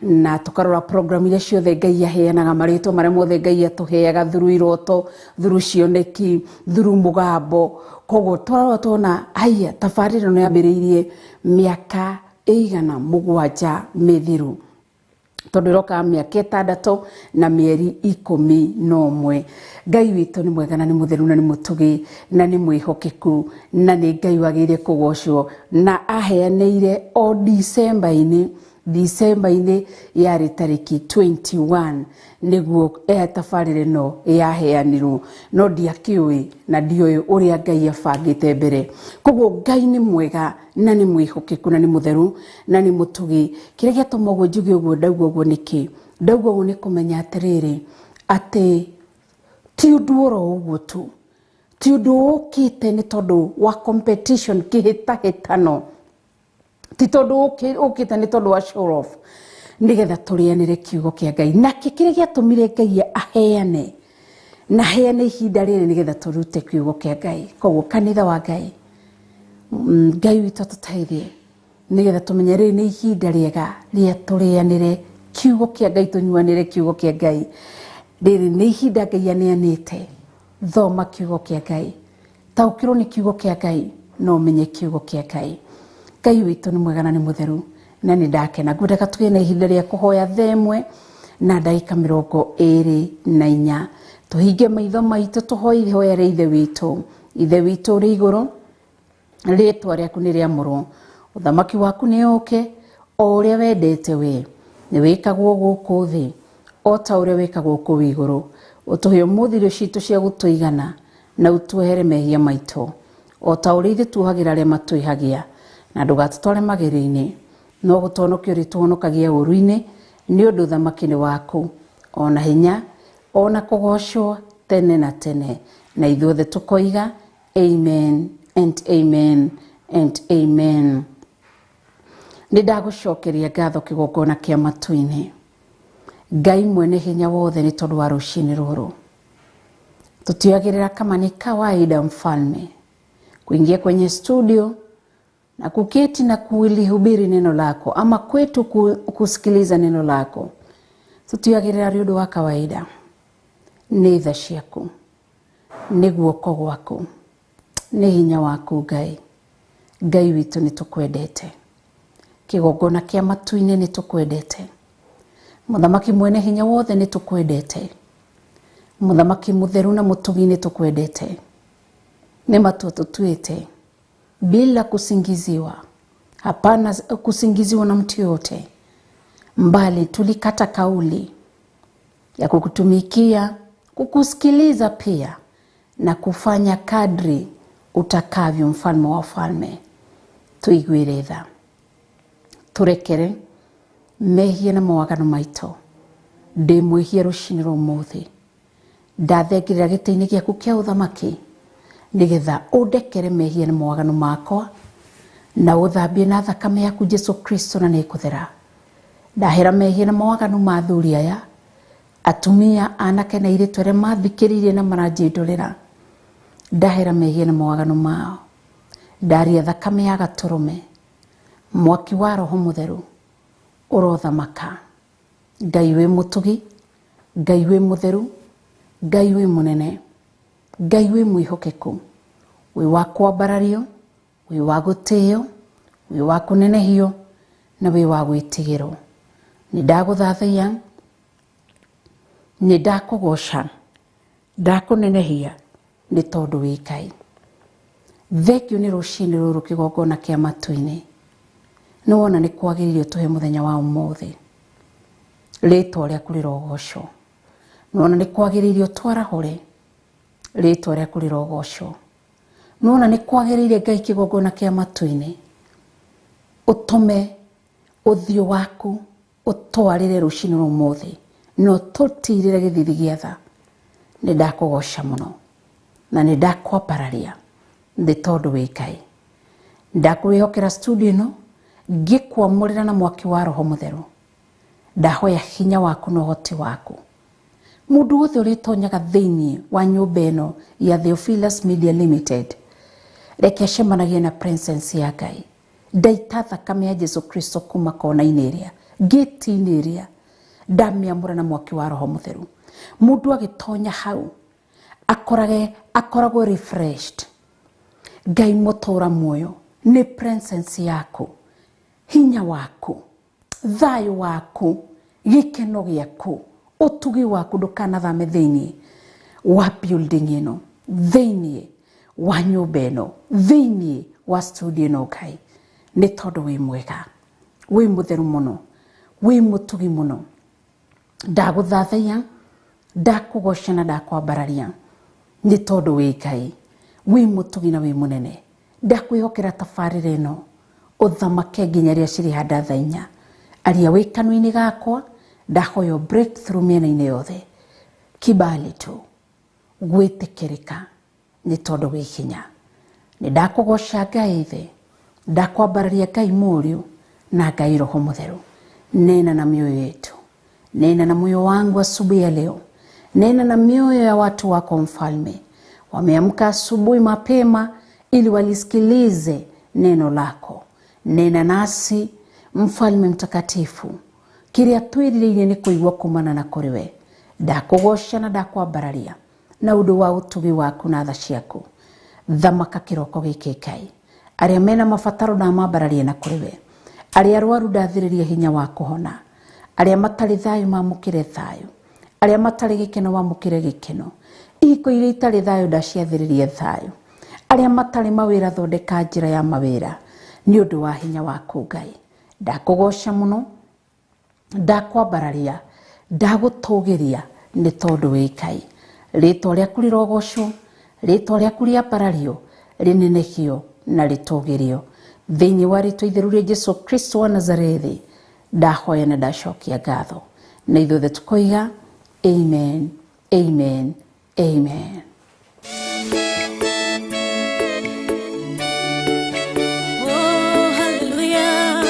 na tũkarora program iria ciothe Ngai aheanaga, marĩtwa marĩa mothe Ngai atũheaga through iroto, through cioneki, through mũgambo. Koguo tũrarora tuona haiya tabarĩra ĩno yambĩrĩirie mĩaka ĩigana 7 mĩthiru, tondũ ĩrokaga mĩaka 6 na mĩeri 11. Ngai witũ nĩ mwega na nĩ mũtheru na nĩ mũtugi na nĩ mwĩhokeku na nĩ Ngai wagĩrĩire kũgocwo, na aheanĩire o December-inĩ, December-inĩ yarĩ tarĩki 21 nĩguo tabarĩra ĩno yaheanirwo, no ndiakĩũĩ na ndioĩ ũrĩa Ngai abangĩte mbere. Koguo Ngai nĩ mwega na nĩ mwĩhokeku na nĩ mũtheru na nĩ mũtugi. Kĩrĩa gĩatũma ũguo njuge ũguo, ndauga ũguo nĩkĩ? Ndauga ũguo nĩ kũmenya atĩrĩrĩ, atĩ ti ũndũ oro ũguo tu, ti ũndũ ũkĩte nĩ tondũ wa competition, kĩhĩtahĩtano, ti tondũ ũkĩte nĩ tondũ wa show off, nĩgetha tũrĩanĩre kiugo kĩa Ngai. Nakĩ kĩrĩa gĩatũmire Ngai aheane na aheane ihinda rĩrĩ nĩgetha tũrute kiugo kĩa Ngai. Koguo kanitha wa Ngai, Ngai witũ atũteithie nĩgetha tũmenye rĩrĩ nĩ ihinda rĩega rĩa tũrĩanĩre kiugo kĩa Ngai, tũnyuanĩre kiugo kĩa Ngai. Rĩrĩ nĩ ihinda Ngai aneanĩte. Thoma kiugo kĩa Ngai, taũkĩrwo nĩ kiugo kĩa Ngai, na ũmenye kiugo kĩa Ngai. Ngai witũ nĩ mwega na nĩ mũtheru na nĩ ndakena. Ngwendaga tũgĩe na ihinda rĩa kũhoya thaa 1 na ndagĩka 24, tũhinge maitho maitũ, tũhoe ihoya rĩa Ithe witũ. Ithe witũ ũrĩ igũrũ, rĩtwa rĩaku nĩ rĩamũrwo, ũthamaki waku nĩ ũũke, o ũrĩa wendete we nĩ wĩkagwo gũkũ thĩ o ta ũrĩa wĩkagwo kũu igũrũ. Ũtũhe ũmũthĩ irio citũ cia gũtũigana, na ũtuohere mehia maitũ o ta ũrĩa ithuĩ tuohagĩra arĩa matwĩhagia, na ndũgatũtware magerio-inĩ, no gũtũhonokia ũrĩtũhonokagia ũũru-inĩ, nĩ ũndũ ũthamaki nĩ waku, ona hinya, ona kũgocwo tene na tene. Na ithuothe tũkoiga amen and amen and amen. Nĩ ndagũcokeria ngatho kĩgongona kĩa matu-inĩ, Ngai mwene hinya wothe, nĩ tondũ wa rũcinĩ rũrũ. Tũtiagĩrĩra kama ni kawaida, mfalme, kuingia kwenye studio na kuketi na kulihubiri neno lako, ama kwetu kusikiliza neno lako. Tũtiagĩrĩra rĩ ũndũ wa kawaida, nĩ tha ciaku, nĩ guoko gwaku, nĩ hinya waku Ngai. Ngai witũ, nĩ tũkwendete. Kĩgongona kĩa matu-inĩ, nĩ tũkwendete. Mũthamaki mwene hinya wothe, nĩ tũkwendete. Mũthamaki mũtheru na mũtugi, nĩ tũkwendete. Nĩ matua tũtuĩte Bila kusingiziwa, hapana kusingiziwa na mtu yote, mbali tulikata kauli ya kukutumikia, kukusikiliza pia na kufanya kadri utakavyo, mfalme wa wafalme. Tuiguire tha, turekere mehia na mawagano maitũ. Ndĩ mwĩhia rũcinĩ rwa ũmũthĩ, ndathengerera gĩtĩ-inĩ gĩaku kĩa ũthamaki nĩgetha ũndekere mehia na mawagano makwa na ũthambie na thakame yaku Jesu Kristo, na nĩngũthera. Ndahera mehia na mawagano ma athuri aya, atumia, anake na airĩtu arĩa mathikĩrĩirie na maranjĩndũrĩra. Ndahera mehia na mawagano mao. Ndaria thakame ya gatũrũme, mwaki wa Roho Mũtheru ũrothamaka. Ngai wĩ mũtugi, Ngai wĩ mũtheru, Ngai wĩ mũnene, Ngai wĩ mwĩhokeku, wĩ wa kwambarario, wĩ wa gũtĩo, wĩ wa kũnenehio na wĩ wa gwĩtigĩrwo. Nĩ ndagũthathaiya, nĩ ndakũgoca, ndakũnenehia nĩ tondũ wĩ Ngai. Thengio nĩ rũcinĩ rũrũ kĩgongona kĩa matu-inĩ. Nĩ wona nĩ kwagĩrĩire ũtũhe mũthenya wa ũmũthĩ, rĩtwa rĩaku rĩrogocwo. Nĩ wona nĩ kwagĩrĩire ũtwarahũre, rĩtwa rĩaku rĩrogocwo. Nĩ wona nĩ kwagĩrĩire Ngai kĩgongona kĩa matu-inĩ, ũtũme ũthiũ waku ũtwarĩre rũcinĩ rwa ũmũthĩ na ũtũtirĩre gĩthithi gĩa tha. Nĩ ndakũgoca mũno na nĩ ndakwambararia nĩ tondũ wĩ Ngai. Ndakwĩhokera studio ĩno ngĩkwamũrĩra na mwaki wa Roho Mũtheru. Ndahoya hinya waku na ũhoti waku. Mũndũ wothe ũrĩtonyaga thĩinĩ wa nyũmba ĩno ya Theophilus Media Limited, reke acemanagie na presence ya Ngai. Ndaita thakame ya Jesu Kristo kuma kona-inĩ ĩrĩa, ngĩti-inĩ ĩrĩa, ndamĩamũra na mwaki wa Roho Mũtheru. Mũndũ agĩtonya hau akorage akoragwo refreshed. Ngai mũtũra muoyo, nĩ presence yaku, hinya waku, thayũ waku, gĩkeno gĩaku, ũtugi waku ndũkanathame thĩinĩ wa building ĩno, thĩinĩ wa nyũmba ĩno, thĩinĩ wa studio ĩno. Ngai, nĩ tondũ wĩ mwega, wĩ mũtheru mũno, wĩ mũtugi mũno. Ndagũthathaiya, ndakũgoca na ndakwambararia nĩ tondũ wĩ Ngai, wĩ mũtugi na wĩ mũnene. Ndakwĩhokera tabarĩra ĩno ũthamake nginya rĩrĩa cirĩhanda thaa inya. Aria wĩ kanua-inĩ gakwa, ndahoya breakthrough mĩena-inĩ yothe, kibali tu, gwĩtĩkĩrĩka nĩ tondũ wĩ hinya. Nĩ ndakũgoca Ngai Ithe, ndakwambararia Ngai Mũriũ na Ngai Roho Mũtheru. Nena na mioyo yetu, nena na moyo wangu asubuhi ya leo, nena na mioyo ya watu wako Mfalme. Wameamka asubuhi mapema ili walisikilize neno lako. Nena nasi Mfalme mtakatifu, kiria twĩrirĩirie nĩ kũigua kumana na kũrĩ we. Ndakũgoca na ndakwambararia na ũndũ wa ũtugi waku na tha ciaku. Thamaka kĩroko gĩkĩ Ngai. Arĩa mena mabataro ndamambararia na kũrĩ we. Arĩa arwaru ndathĩrĩria hinya wa kũhona. Arĩa matarĩ thayũ mamũkĩre thayũ. Arĩa matarĩ gĩkeno mamũkĩre gĩkeno. Ihiko iria itarĩ thayũ ndaciathĩrĩria thayũ. Arĩa matarĩ mawĩra thondeka njĩra ya mawĩra nĩ ũndũ wa hinya waku Ngai. Ndakũgoca mũno, ndakwambararia, ndagũtũgĩria nĩ tondũ wĩ Ngai. Rĩtwa rĩaku rĩrogocwo, rĩtwa rĩaku rĩambarario, rĩnenehio na rĩtũgĩrio. Thĩinĩ wa rĩtwa itheru rĩa Jesu Kristo wa Nazarethi, ndahoya na ndacokia ngatho. Na ithuothe tũkoiga amen, amen, amen. Oh, hallelujah.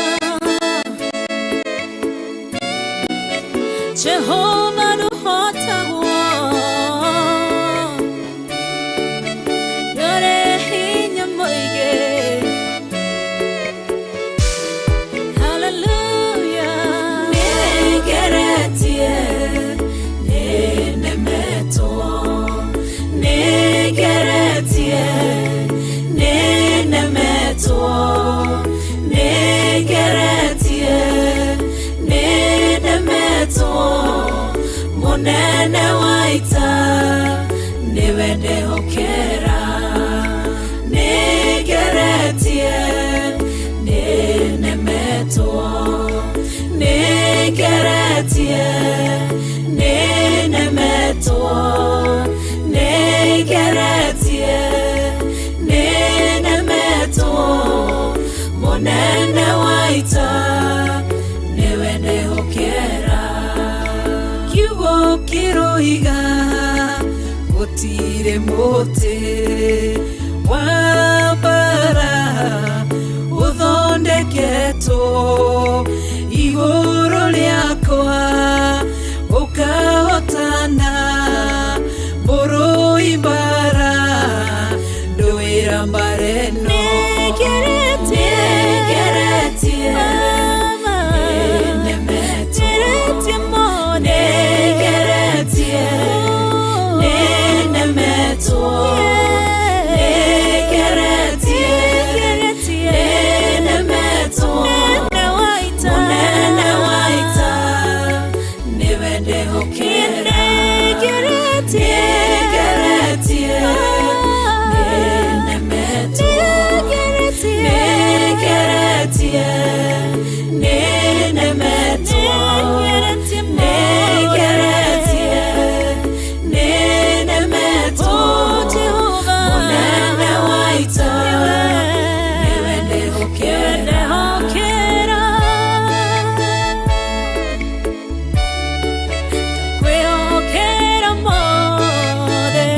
Jehovah nũhotagwo, nĩũrĩ hinya mũingĩ. Hallelujah. Nĩngeretie, nĩnemetwo, nĩngeretie, nĩnemetwo, nĩngeretie, nĩnemetwo. Mũnene wa ita nĩwe ndehokera, nĩngeretie. Nĩngeretie, nĩnemetwo. Nĩngeretie, nĩnemetwo. Nĩngeretie, nĩnemetwo. Mũnene wa ita nĩwe ndehokera. Kiugo kĩroiga gũtirĩ mũtĩ wa mbara ũthondeketwo igũrũ rĩakwa ũkahotana mũrũi mbara ndũĩra mbara ĩno. Nĩngeretie, nĩnemetwo. Nĩngeretie, nĩnemetwo. Nĩngeretie, nĩnemetwo. Mũnene wa ita nĩwe ndehokera. Nĩngeretie, nĩnemetwo. Nĩngeretie, nĩnemetwo. Nĩngeretie, nĩnemetwo. Mũnene wa ita nĩwe ndehokera. Kwĩhokera mothe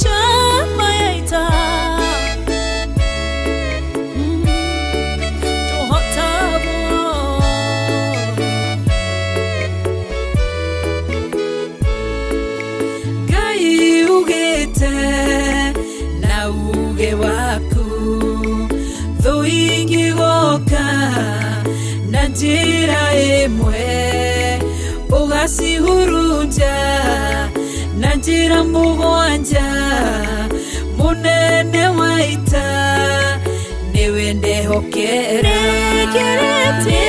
chama ya ita tũhotagwo. Ngai ugĩte na uge waku thũ ingĩgoka na njĩra ĩmwe ũgacihurunja na njĩra mũgwanja. Mũnene wa ita nĩwe ndehokera. Nĩngeretie,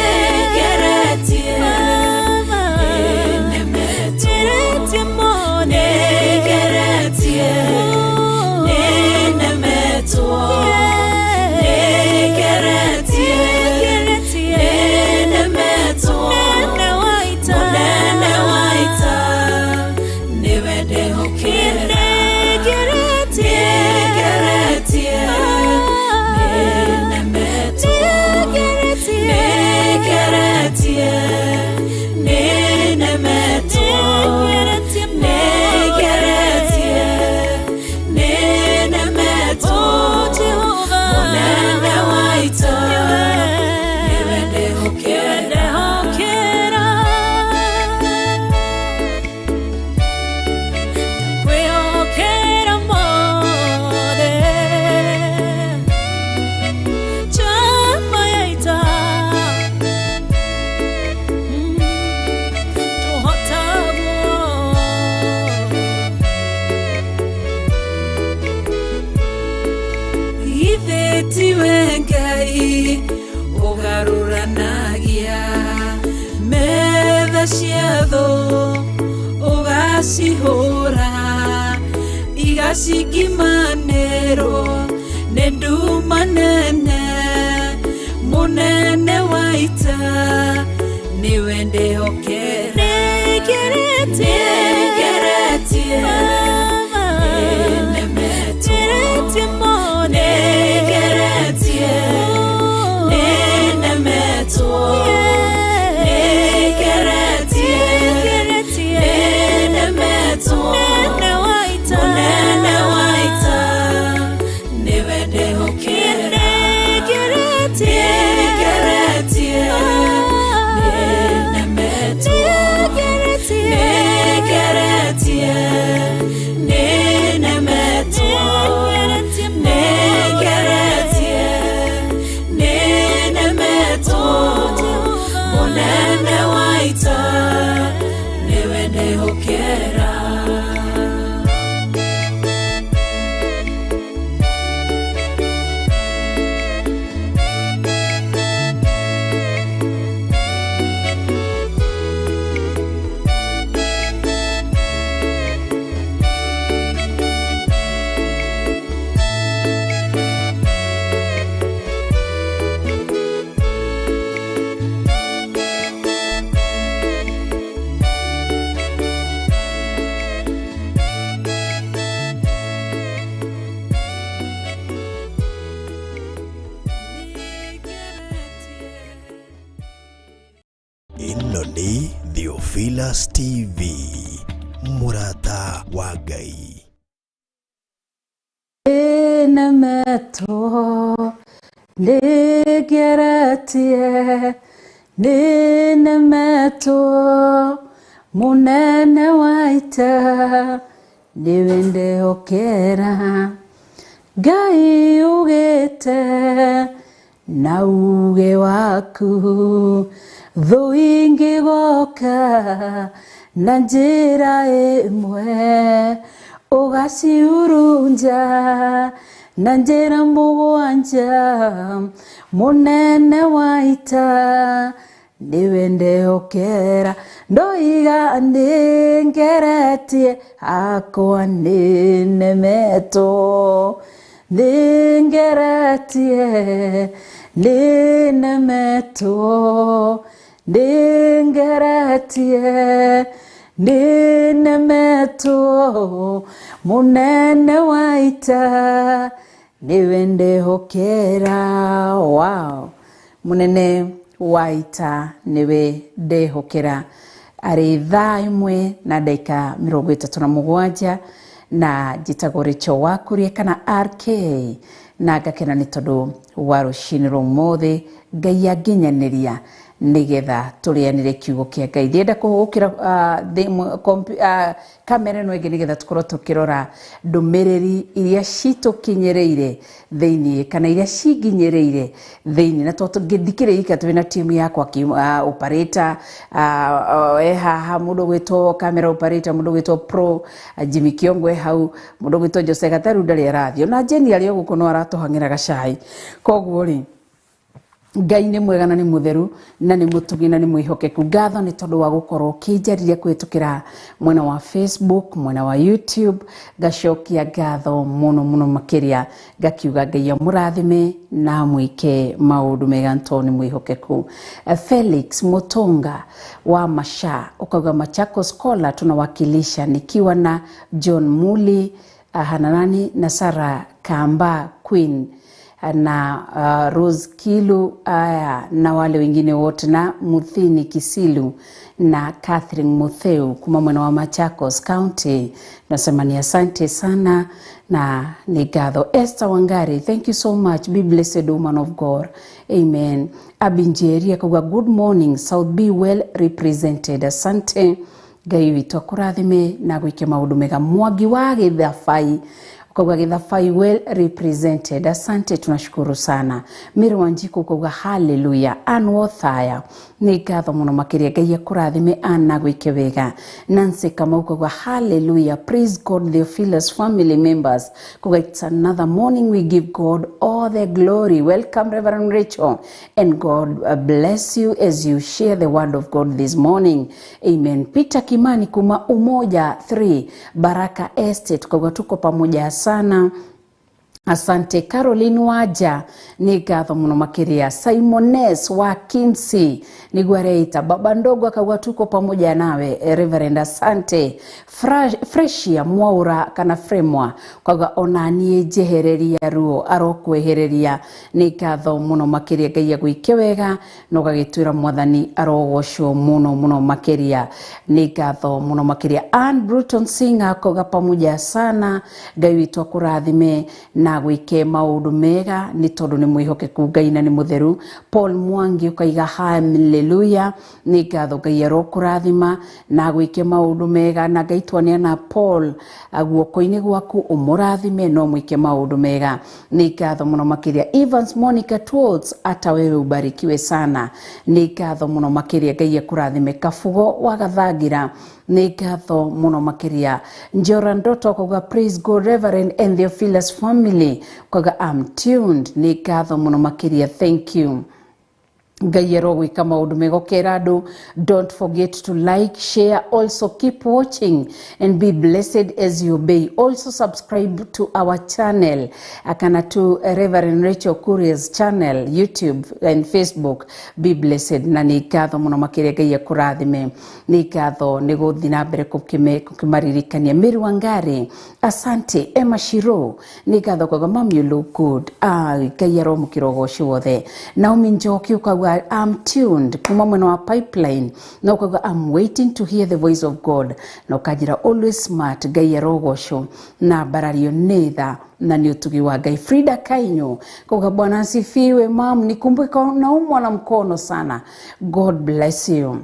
nĩnemetwo. Nĩngeretie, nĩnemetwo. Nĩngeretie, nĩnemetwo. Mũnene wa ita nĩwe ndehokera. Nĩngeretie, nĩnemetwo. Nĩngeretie, nĩnemetwo. Nĩngeretie, nĩnemetwo. Mũnene wa ita nĩwe ndehokera. Kwĩhokera mothe chama ya ita tũhotagwo. Githĩ tiwe Ngai ũgarũranagia metha cia thũ ũgacihũra igacingimanĩrwo nĩ nduma nene. Mũnene wa ita nĩwe ndehokera. Nĩngeretie, nĩnemetwo. Nĩngeretie, nĩnemetwo. Nĩngeretie, nĩnemetwo. Mũnene wa ita nĩwe ndehokera. Nĩngeretie, nĩnemetwo. Nĩngeretie, Ĩno nĩ Theophilus TV, mũrata wa Ngai. Nĩnemetwo nĩngeretie, nĩnemetwo mũnene wa ita, nĩwe ndehokera. Ngai ugĩte na uge waku, thũ ingĩgoka na njĩra ĩmwe, ũgaciurunja na njĩra mũgwanja. Mũnene wa ita, nĩwe ndehokera. Ndoiga nĩngeretie, hakwa nĩnemetwo, nĩngeretie, nĩnemetwo, nĩngeretie, nĩnemetwo, mũnene wa ita, nĩwe ndehokera. Wow, mũnene wa ita nĩwe ndehokera. Arĩ thaa 1 na ndagĩka 37, na njĩtagwo Rachel Wakuria kana RK, na ngakena nĩ tondũ wa rũcinĩ rwa ũmũthĩ Ngai anginyanĩria nĩgetha tũrĩanĩre kiugo kĩa Ngai. Ndĩrenda kũhũgũkĩra kamera ĩno ĩngĩ nĩgetha tũkorwo tũkĩrora ndũmĩrĩri iria citũkinyĩrĩire thĩiniĩ kana iria cinginyĩrĩire thĩiniĩ, na tondũ ndikĩrĩ ika, twĩna timu yakwa operator e haha, mũndũ ũgwĩtwo camera operator, mũndũ ũgwĩtwo pro Jimmy Kiongo e hau, mũndũ ũgwĩtwo Jose Gataru ndarĩ arathiĩ, ona Jeni arĩ o gũkũ no aratũhang'ĩra gacai. Koguo rĩ, Ngai nĩ mwega na nĩ mũtheru na nĩ mũtugi na nĩ mwĩhokeku. Ngatho nĩ tondũ wa gũkorwo ũkĩnjarĩria kũhĩtũkĩra mwena wa Facebook, mwena wa YouTube. Ngacokia ngatho mũno mũno makĩria, ngakiuga Ngai amũrathime na amwĩke maũndũ mega tondũ nĩ mwĩhokeku. Felix Mutunga wa Masha ukauga Machakos Scholar tunawakilisha, nikiwa na John Muli, Hananani na Sarah Kamba Queen na Rose Kilu aya na wale wengine wote na Muthini Kisilu na Catherine Mutheu kuma mwena wa Machakos County. Nasema ni asante sana na ni ngatho. Esther Wangari, thank you so much, be blessed, woman of God, amen. Abinjeri akauga good morning, South be well represented, asante. Ngai witũ akũrathime na gwĩke maũndũ mega. Mwangi wa Gĩthabai ukauga Gĩthabai well represented, asante, tunashukuru sana. Mary Wanjiku ukauga haleluya. Ann Wothaya, nĩ ngatho mũno makĩria, Ngai akũrathime Ann na gwĩke wega. Nancy Kamau ukauga haleluya, praise God, Theophilus family members, ukauga it's another morning, we give God all the glory. Welcome Reverend Rachel, and God bless you as you share the word of God this morning, amen. Peter Kimani kuma Umoja 3 Baraka Estate ukauga tuko pamoja sana, asante. Caroline Waja, nĩ ngatho mũno makĩria. Simones wa Kinsi nĩguo areita baba ndogo akauga tuko pamoja nawe Reverend, asante. Freshia Mwaura kana Fremwa kauga onaniĩ njehereria ruo, arokwehereria, nĩ ngatho mũno makĩria. Ngai agwĩke wega na ũgagĩtwĩra mwathani arogocwo mũno mũno makĩria, nĩ ngatho mũno makĩria. Ann Bruton Singer akauga pamoja sana, Ngai witũ akũrathime na gwĩke maũndũ mega nĩ tondũ nĩ mwĩhokeku Ngai na nĩ mũtheru. Paul Mwangi ũkaiga haleluya, nĩ ngatho, Ngai arokũrathima na gwĩke maũndũ mega, na Ngai twaneana Paul guoko-inĩ gwaku, ũmũrathime no mwĩke maũndũ mega, nĩ ngatho mũno makĩria. Evans Monica Tools, hata wewe ubarikiwe sana, nĩ ngatho mũno makĩria, Ngai akũrathime. Kabugo wa Gathangira, nĩ ngatho mũno makĩria. Njora Ndoto akauga praise God Reverend and Theophilus family, akauga I'm tuned, nĩ ngatho mũno makĩria, thank you. Ngai arogwĩka maũndũ mega. Ũkera andũ don't forget to like, share, also keep watching and be blessed as you obey. Also subscribe to our channel kana to Reverend Rachel Kuria's channel, YouTube and Facebook. Be blessed na nĩ ngatho mũno makĩria, Ngai akũrathime. Nĩ ngatho nĩ gũthiĩ na mbere gũkĩmaririkania. Mary Wangari, asante. Emma Shiro, nĩ ngatho, kwaga mom you look good. Ah, Ngai aromũkĩra ũgoci wothe. Naomi Njoki ukauga Ukauga I'm tuned kuma mwena wa pipeline, na ukauga I'm waiting to hear the voice of God, na ukanjira always smart. Ngai arogocwo na mbarario nĩ tha na nĩ ũtugi wa Ngai. Frida Kainyo kauga Bwana asifiwe mam, nikumbuke naumwa na mkono sana. God bless you.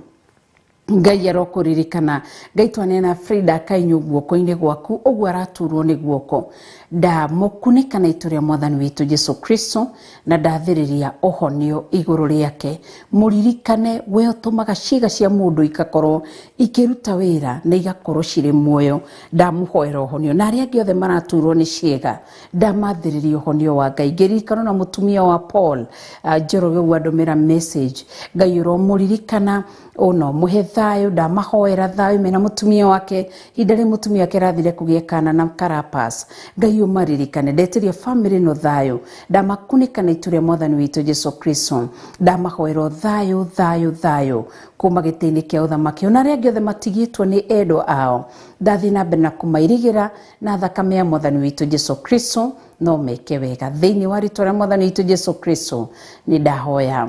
Ngai arokuririkana. Ngai twanena Frida Kainyo guoko-inĩ gwaku ũguo araturwo nĩ guoko, ndamũkunĩka na itu rĩa mwathani witũ Jesu Kristo, na ndathĩrĩria ũhonio igũrũ rĩake. Mũririkane we ũtũmaga ciĩga cia mũndũ igakorwo ikĩruta wĩra na igakorwo cirĩ muoyo. Ndamũhoera ũhonio, na arĩa angĩ othe maraturwo nĩ ciĩga ndamathĩrĩria ũhonio wa Ngai. Ngĩririkana na mũtumia wa Paul Njoroge ũguo andũmĩra message, Ngai ũromũririkana ũno mũhe thayũ. Ndamahoera thayũ mena mũtumia wake, ihinda rĩ mũtumia wake arathire kũgĩa kana na karapas. Ngai ũmaririkane, ndetĩria famĩlĩ ĩno thayũ, ndamakunĩka na itu rĩa mwathani witũ Jesu Kristo. Ndamahoera thayũ thayũ thayũ kuma gĩtĩ-inĩ kĩa ũthamaki, ona arĩa angĩ othe matigĩtwo nĩ endwa ao, ndathiĩ na mbere na kũmairigĩra na thakame ya mwathani witũ Jesu Kristo, no meke wega. Thĩinĩ wa rĩtwa rĩa mwathani witũ Jesu Kristo nĩ ndahoya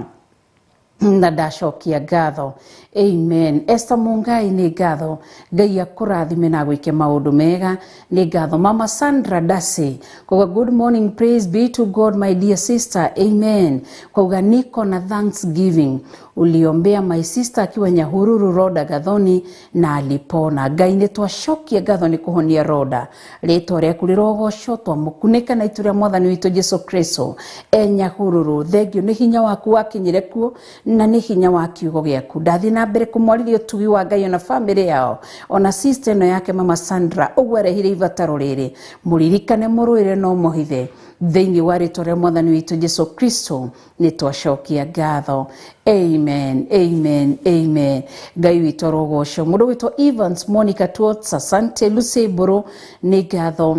na ndacokia ngatho, amen. Esther Mungai nĩ ngatho, Ngai akũrathime na agwĩke maũndũ mega, nĩ ngatho. Mama Sandra Dasi kuga good morning, praise be to God my dear sister, amen. Kuga niko na thanksgiving, uliombea my sister akiwa Nyahururu Roda Gathoni na alipona. Ngai nĩ twacokia ngatho nĩ kũhonia Roda, rĩtwa rĩaku rĩrogocwo. Twamũkunĩka na itu rĩa mwathani witũ Jesu Kristo e Nyahururu. Thengio nĩ hinya waku wakinyire kuo na nĩ hinya wa kiugo gĩaku. Ndathiĩ na mbere kũmwarĩria ũtugi wa Ngai ona famĩlĩ yao, ona sister ĩno yake mama Sandra ũguo arehire ibataro rĩrĩ. Mũririkane, mũrũĩre no mũhithe. Thĩinĩ wa rĩtwa rĩa mwathani witũ Jesu Kristo nĩ twacokia ngatho, amen, amen, amen. Ngai witũ arogocwo. Mũndũ witũ Evans Monica Tuots, asante. Lucy Mbũrũ nĩ ngatho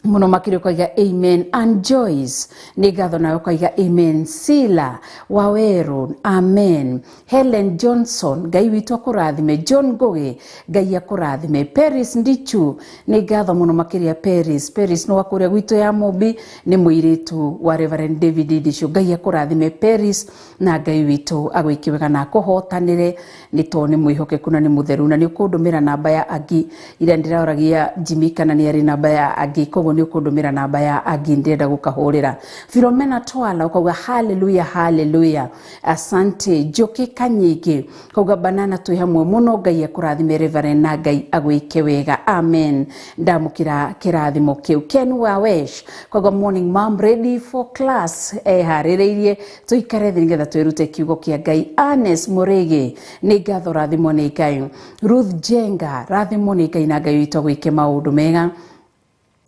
muno makĩria, ũkaiga amen. And Joyce nĩ ngatho nawe, ũkaiga amen. Sila Waweru, amen. Helen Johnson, Ngai witũ akũrathime. John Ngugi, Ngai akũrathime. Paris Ndichu nĩ ngatho mũno makĩria. Paris nĩ wa kũrĩa gwitũ ya Mũmbi, nĩ mũirĩtu wa Reverend David Ndichu. Ngai akũrathime Paris, na Ngai witũ agwĩke wega na akũhotanĩre, nĩ tondũ nĩ mwĩhokeku na nĩ mũtheru. Na nĩ ũkũndũmĩra namba ya Angi ira ndĩraoragia Jimmy kana nĩ arĩ namba ya Angi, koguo nĩ ũkũndũmĩra namba ya Angi, ndĩrenda gũkahũrĩra. Filomena Twala ũkauga haleluya haleluya, asante. Njoki Kanyingĩ kauga banana twĩ hamwe mũno, Ngai akũrathime Reverend na Ngai agwĩke wega, amen. Ndamũkĩra kĩrathimo kĩu. Ken Wawesh kauga morning mom, ready for class, eharĩrĩirie tũikare thĩ nĩgetha twĩrute kiugo kĩa Ngai. Agnes Mũrĩgĩ nĩ ngatho, rathimwo nĩ Ngai. Ruth Jenga, rathimwo nĩ Ngai na Ngai witũ agwĩke maũndũ mega,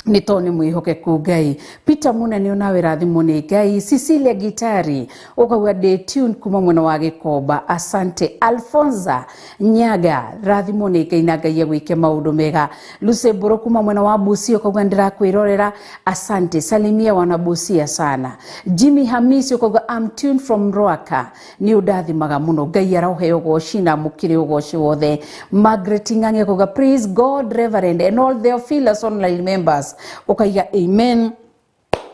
nĩ tondũ nĩ mwĩhokeku Ngai. Peter Munene onawe rathimwo nĩ Ngai. Cecilia Gitari ũkauga ndĩ tune kuma mwena wa Gĩkomba, asante. Alfonsa Nyaga, rathimwo nĩ Ngai na Ngai agwĩke maũndũ mega. Lucy Mbũrũ kuma mwena wa Busia ũkauga ndĩrakwĩrorera, asante, salimia wana Busia sana. Jimmy Hamisi ũkauga I'm tuned from Ruaka, nĩ ũndathimaga mũno, Ngai arohe ũgoci na mũkĩrĩ ũgoci wothe. Margaret Ng'ang'i ũkauga praise God Reverend and all Theophilus online members, ũkaiga amen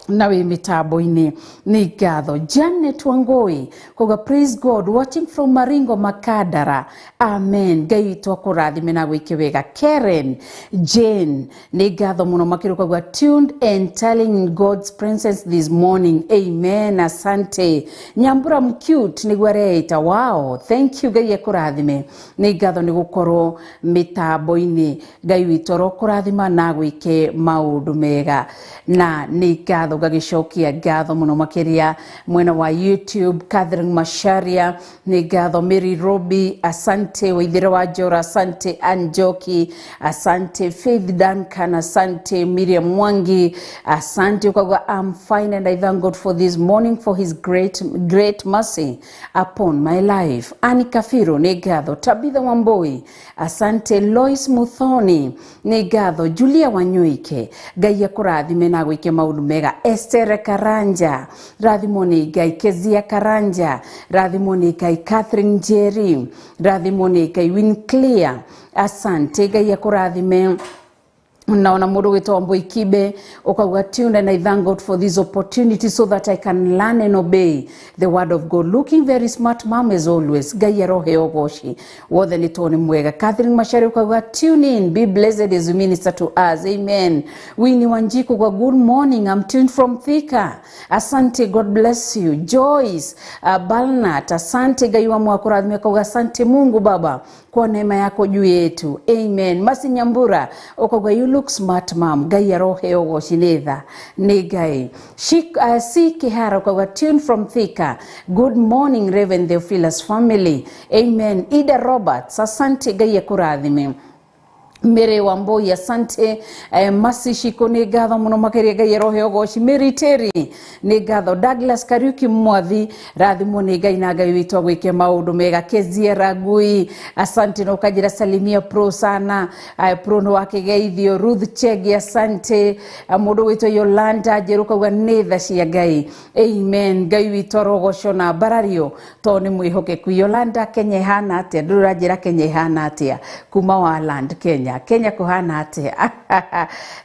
na wĩ mĩtambo-inĩ, nĩ ngatho. Janet Wangui kuga praise God, watching from Maringo Makadara, amen. Ngai witũ akũrathime na gwĩke wega. Karen Jane nĩ ngatho mũno makĩria, ũkauga tuned and telling in God's presence this morning, amen, asante. Nyambura Mcute nĩguo areita, wow, thank you, Ngai akũrathime, nĩ ngatho nĩ gũkorwo mĩtambo-inĩ. Ngai witũ arokũrathima na gwĩke maũndũ mega, na nĩ ngatho. Ngagĩcokia ngatho mũno makĩria mwena wa YouTube, Catherine Masharia nĩ ngatho, Mary Robi asante, Waithĩra wa Njora asante, Anjoki asante, Faith Duncan asante, Miriam Mwangi asante. Ukauga I'm fine and I thank God for this morning for his great great mercy upon my life. Ani Kafiru nĩ ngatho, Tabitha Wambui asante, Lois Muthoni nĩ ngatho, Julia Wanyuike Ngai akũrathime na gwĩke maũndũ mega. Esther Karanja rathimwo nĩ Ngai, Kezia Karanja rathimwo nĩ Ngai, Catherine Njeri rathimwo nĩ Ngai, Winclear asante, Ngai akũrathime. Naona mundu witwa Mboikibe ukauga tuned and I thank God for this opportunity so that I can learn and obey the word of God. Looking very smart mom as always. Ngai arohe ogoci wothe nĩ tondũ nĩ mwega. Catherine Machari ukauga tune in, be blessed as you minister to us. Amen. Winnie Wanjiku kwa good morning, I'm tuned from Thika. Asante, God bless you. Joyce Balnat, asante Ngai wa mwakũrathime kauga asante Mungu Baba kwa neema yako juu yetu. Amen. Masi Nyambura ukauga you look smart mom. Ngai arohe ogoci nĩ tha nĩ Ngai. C Kihara ukauga tune from Thika. Good morning Reverend Theophilus family. Amen. Ida Roberts, asante Ngai akũrathime. Mary Wamboi asante. Masi Shiko nĩ ngatho mũno makĩria Ngai arohe ũgoci. Mary Terry nĩ ngatho. Douglas Kariuki Mwathi rathimwo nĩ Ngai na Ngai witũ agwĩke maũndũ mega. Kezia Ragui asante na ũkanjĩra salimia pro sana. Pro nĩ wakĩgeithio. Ruth Chege asante. Mũndũ witũ Yolanda Njerũ kauga nĩ tha cia Ngai. Amen. Ngai witũ arogocwo na mbarario tondũ nĩ mwĩhokeku. Yolanda, Kenya ĩhana atĩa? Ndũranjĩra Kenya ĩhana atĩa kuma Waland Kenya. Kenya kũhana atĩa?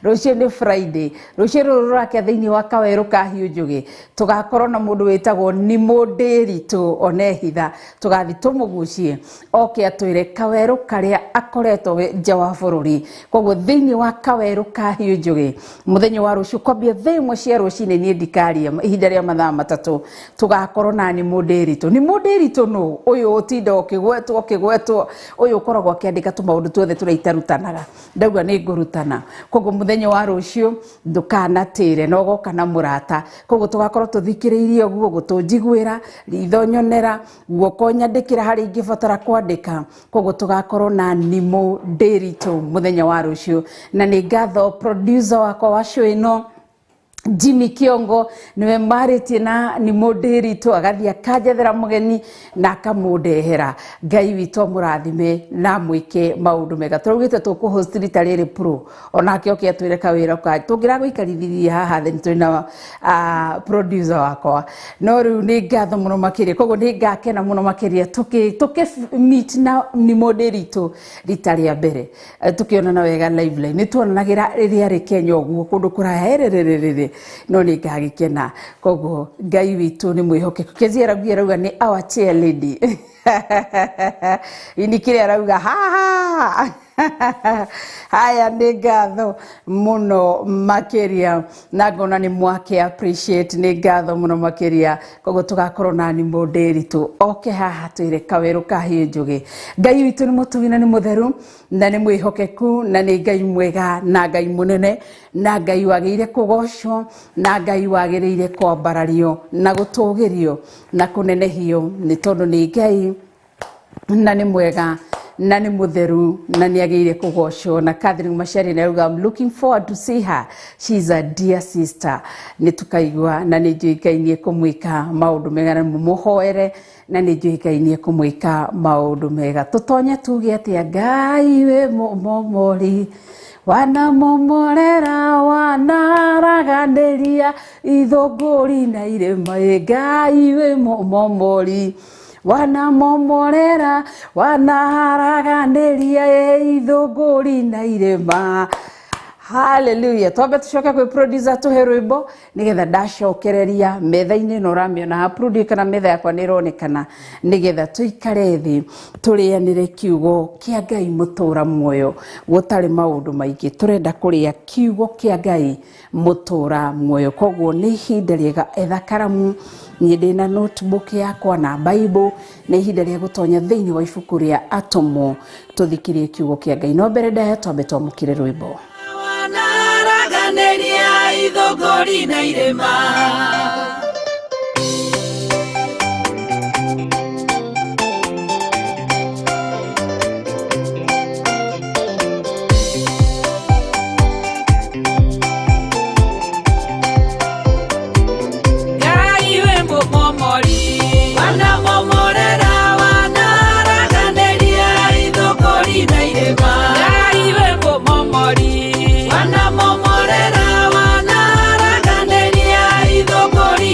Rũciũ nĩ Friday. Rũciũ rũrũ rũrakia thĩinĩ wa kawerũ ka Hiũ Njũgĩ tũgakorwo na mũndũ wĩtagwo Nimo Ndĩritũ onehitha. Tũgathiĩ tũmũgucie oke atwĩre kawerũ karĩa akoretwo we nja wa bũrũri. Koguo thĩinĩ wa kawerũ ka Hiũ Njũgĩ mũthenya wa rũciũ kwambia thaa 1 cia rũcinĩ, niĩ ndikaria ihinda rĩa mathaa 3 tũgakorwo na Nimo Ndĩritũ. Nimo Ndĩritũ nũ ũyũ ũtinda ũkĩgwetwo ũkĩgwetwo, ũyũ ũkoragwo akĩandĩka tũmaũndũ tuothe tũrĩa itarutanaga. Ndauga nĩ ngũrutana. Koguo mũthenya wa rũciũ ndũkanatĩre na ũgoka na mũrata. Koguo tũgakorwo tũthikĩrĩirie ũguo, gũtũ njiguĩra, ritho nyonera, guoko nyandĩkĩra harĩa ingĩbatara kwandĩka. Koguo tũgakorwo na Nimo Ndĩritũ mũthenya wa rũciũ. Na nĩ ngatho producer wakwa wa show ĩno Jimmy Kiongo, niwe marĩtie na Nimo Ndĩritũ agathiĩ akanjethera mũgeni na akamũndehera. Ngai witũ amũrathime na amwĩke maũndũ mega. Tũraugĩte tũkũhost rita rĩrĩ pro onake oke atwĩre kawĩra ka tũngĩragũikarithia haha thĩ nĩ tũrĩ na producer wakwa, no rĩu nĩ ngatho mũno makĩria. Koguo nĩ ngakena mũno makĩria tũkĩ meet na Nimo Ndĩritũ rita rĩa mbere. Tũkĩonana wega live line. Nĩ tuonanagĩra rĩrĩa arĩ Kenya ũguo kũndũ kũraya erererere, no nĩ ngagĩkena. Koguo Ngai witũ nĩ mwĩhokeku. Kezia Ragui arauga nĩ our chair lady. Ini kĩrĩa arauga haha. Haya, nĩ ngatho mũno makĩria na ngona nĩ mwake appreciate, nĩ ngatho mũno makĩria. Koguo tũgakorwo na Nimo Ndĩritũ oke haha twĩre kawerũ ka Hiũ Njũgĩ. Ngai witũ nĩ mũtugi na nĩ mũtheru na nĩ mwĩhokeku na nĩ Ngai mwega na Ngai mũnene na Ngai wagĩrĩire kũgocwo na Ngai wagĩrĩire kwambarario na gũtũgĩrio na kũnenehio, nĩ tondũ nĩ Ngai na nĩ mwega na nĩ mũtheru na nĩ agĩrĩire kũgocwo. Na Catherine Macharia nĩ arauga I'm looking forward to see her, she is a dear sister. Nĩ tũkaigua na nĩ njũĩ Ngai nĩ ekũmwĩka maũndũ mega na mũmũhoere na nĩ njũĩ Ngai nĩ ekũmwĩka maũndũ mega. Tũtonye tuge atĩa? Ngai wĩ mũmomori wanamomorera wanaraganĩria ithũngũri na irĩma. Ĩ Ngai wĩ mũmomori wanamomorera wanaharaganĩria ithũngũri na irĩma. Haleluya. Twambe tucoke kwĩ producer tuhe rwĩmbo nĩgetha ndacokereria metha-inĩ ĩno ũramĩona ha producer kana metha yakwa nĩ ĩronekana, nĩgetha tũikare thĩ tũrĩanĩre kiugo kĩa Ngai mũtũra muoyo. Gũtarĩ maũndũ maingĩ, tũrenda kũrĩa kiugo kĩa Ngai mũtũra muoyo. Koguo nĩ ihinda rĩega, etha karamu, niĩ ndĩna notebook yakwa na Bible. Nĩ ihinda rĩa gũtonya thĩinĩ wa ibuku rĩa Atũmwo tũthikĩrie kiugo kĩa Ngai, no mbere ndaya twambe twamũkĩre rwĩmbo. Wanaraganĩria ithũngũri na irĩma. Ngai wĩ mũmomori wanamomorera wanaraganĩria ithũngũri na irĩma. Ngai wĩ mũmomori wanamomorera wanaraganĩria ithũngũri.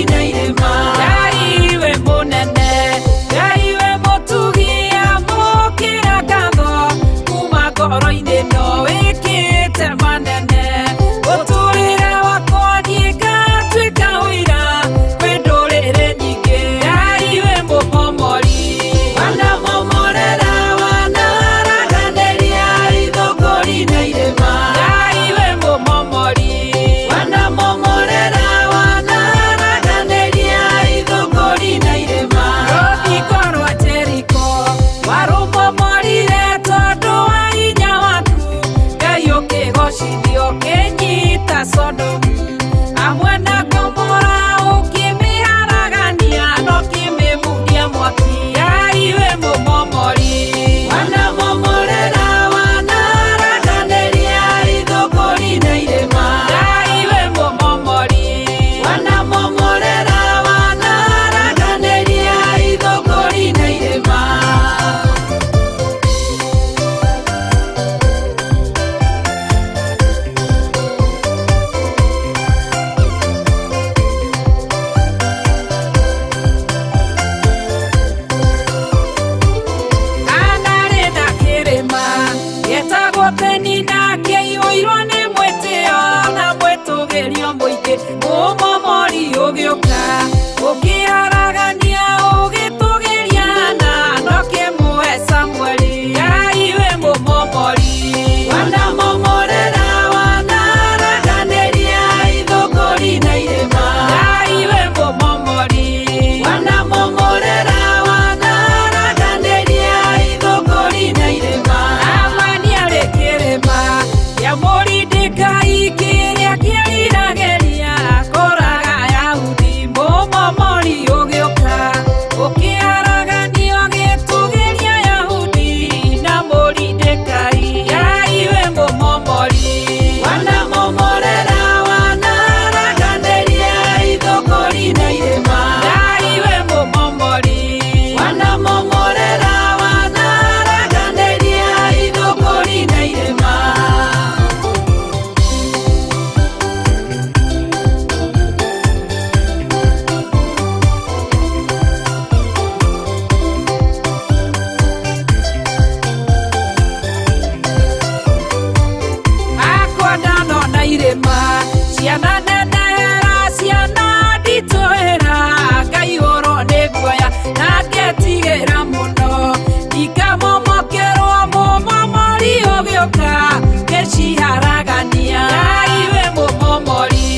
Ndetigĩra mũno ndikamomokerwo mũmomori ũgĩũka ngĩciharagania Ngai wĩ mũmomori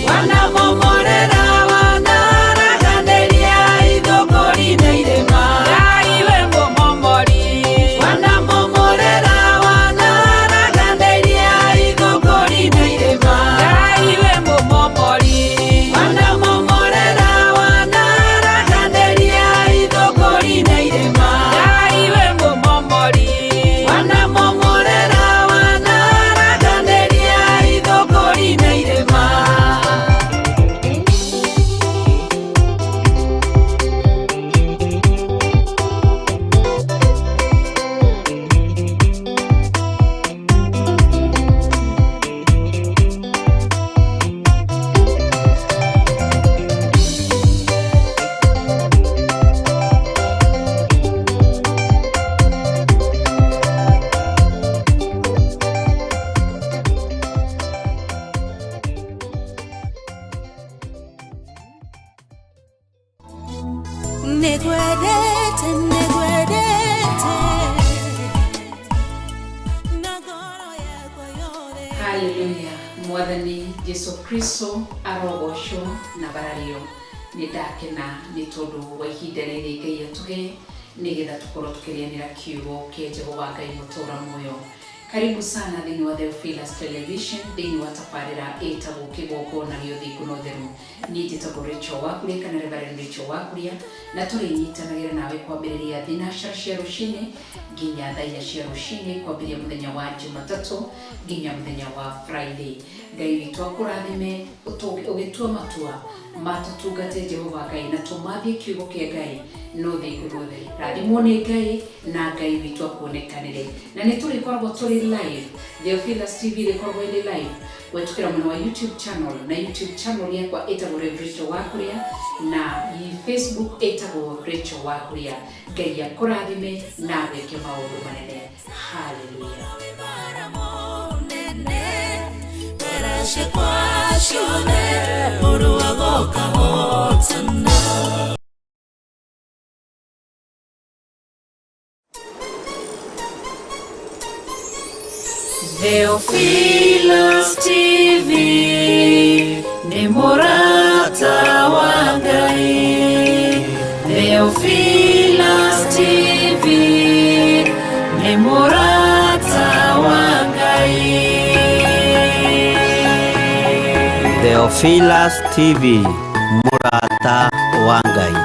wanamomorera wanaraganĩria ithũngũri na irĩma Ngai wĩ mũmomori wanamomorera wanaraganĩria ithũngũri na irĩma Ngai wĩ mũmomori wanamomorera wanaraganĩria ithũngũri na irĩma Ngai wĩ mũmomori wanamomorera wanaraganĩria ithũngũri na irĩma. Nĩngwendete, nĩngwendete na ngoro yakwa yothe. Haleluya mwathani Jesu Kristo arogocwo na barario nĩ ndakena nĩ tondũ wa ihinda rĩrĩ Ngai atũhe nĩgetha tũkorwo tũkĩrĩanĩra kiugo kĩa Jehova Ngai mũtũra muoyo. Karibu sana thĩinĩ wa Theophilus Television thĩinĩ wa tabarĩra ĩtagwo kĩgongona gĩa ũthingu na ũtheru. Niĩ njĩtagwo Rachel Wakuria kana Reverend Rachel Wakuria na tũrĩnyitanagĩra nawe kwambĩrĩria thinacara cia rũcinĩ nginya thaa inya cia rũcinĩ kwambĩrĩria mũthenya wa Jumatatũ nginya mũthenya wa Friday. Ngai witũ akũrathime ũgĩtua matua matũtungate Jehova Ngai na tũmathie kiugo kĩa Ngai no thingu na ũtheru. Rathimwo nĩ Ngai na Ngai witũ akuonekanĩre. Na nĩ tũrĩkoragwo tũrĩ live Theophilus TV ĩrĩkoragwo ĩrĩ live gwĩtũkĩra mwena wa YouTube channel na YouTube channel yakwa ĩtagwo Rev Rachel Wakuria na Facebook ĩtagwo Rachel Wakuria. Ngai akũrathime na agwĩke maũndũ manene. Hallelujah. Theophilus TV nĩ mũrata wa Ngai. Theophilus TV nĩ mũrata wa Ngai. Theophilus TV mũrata wa Ngai.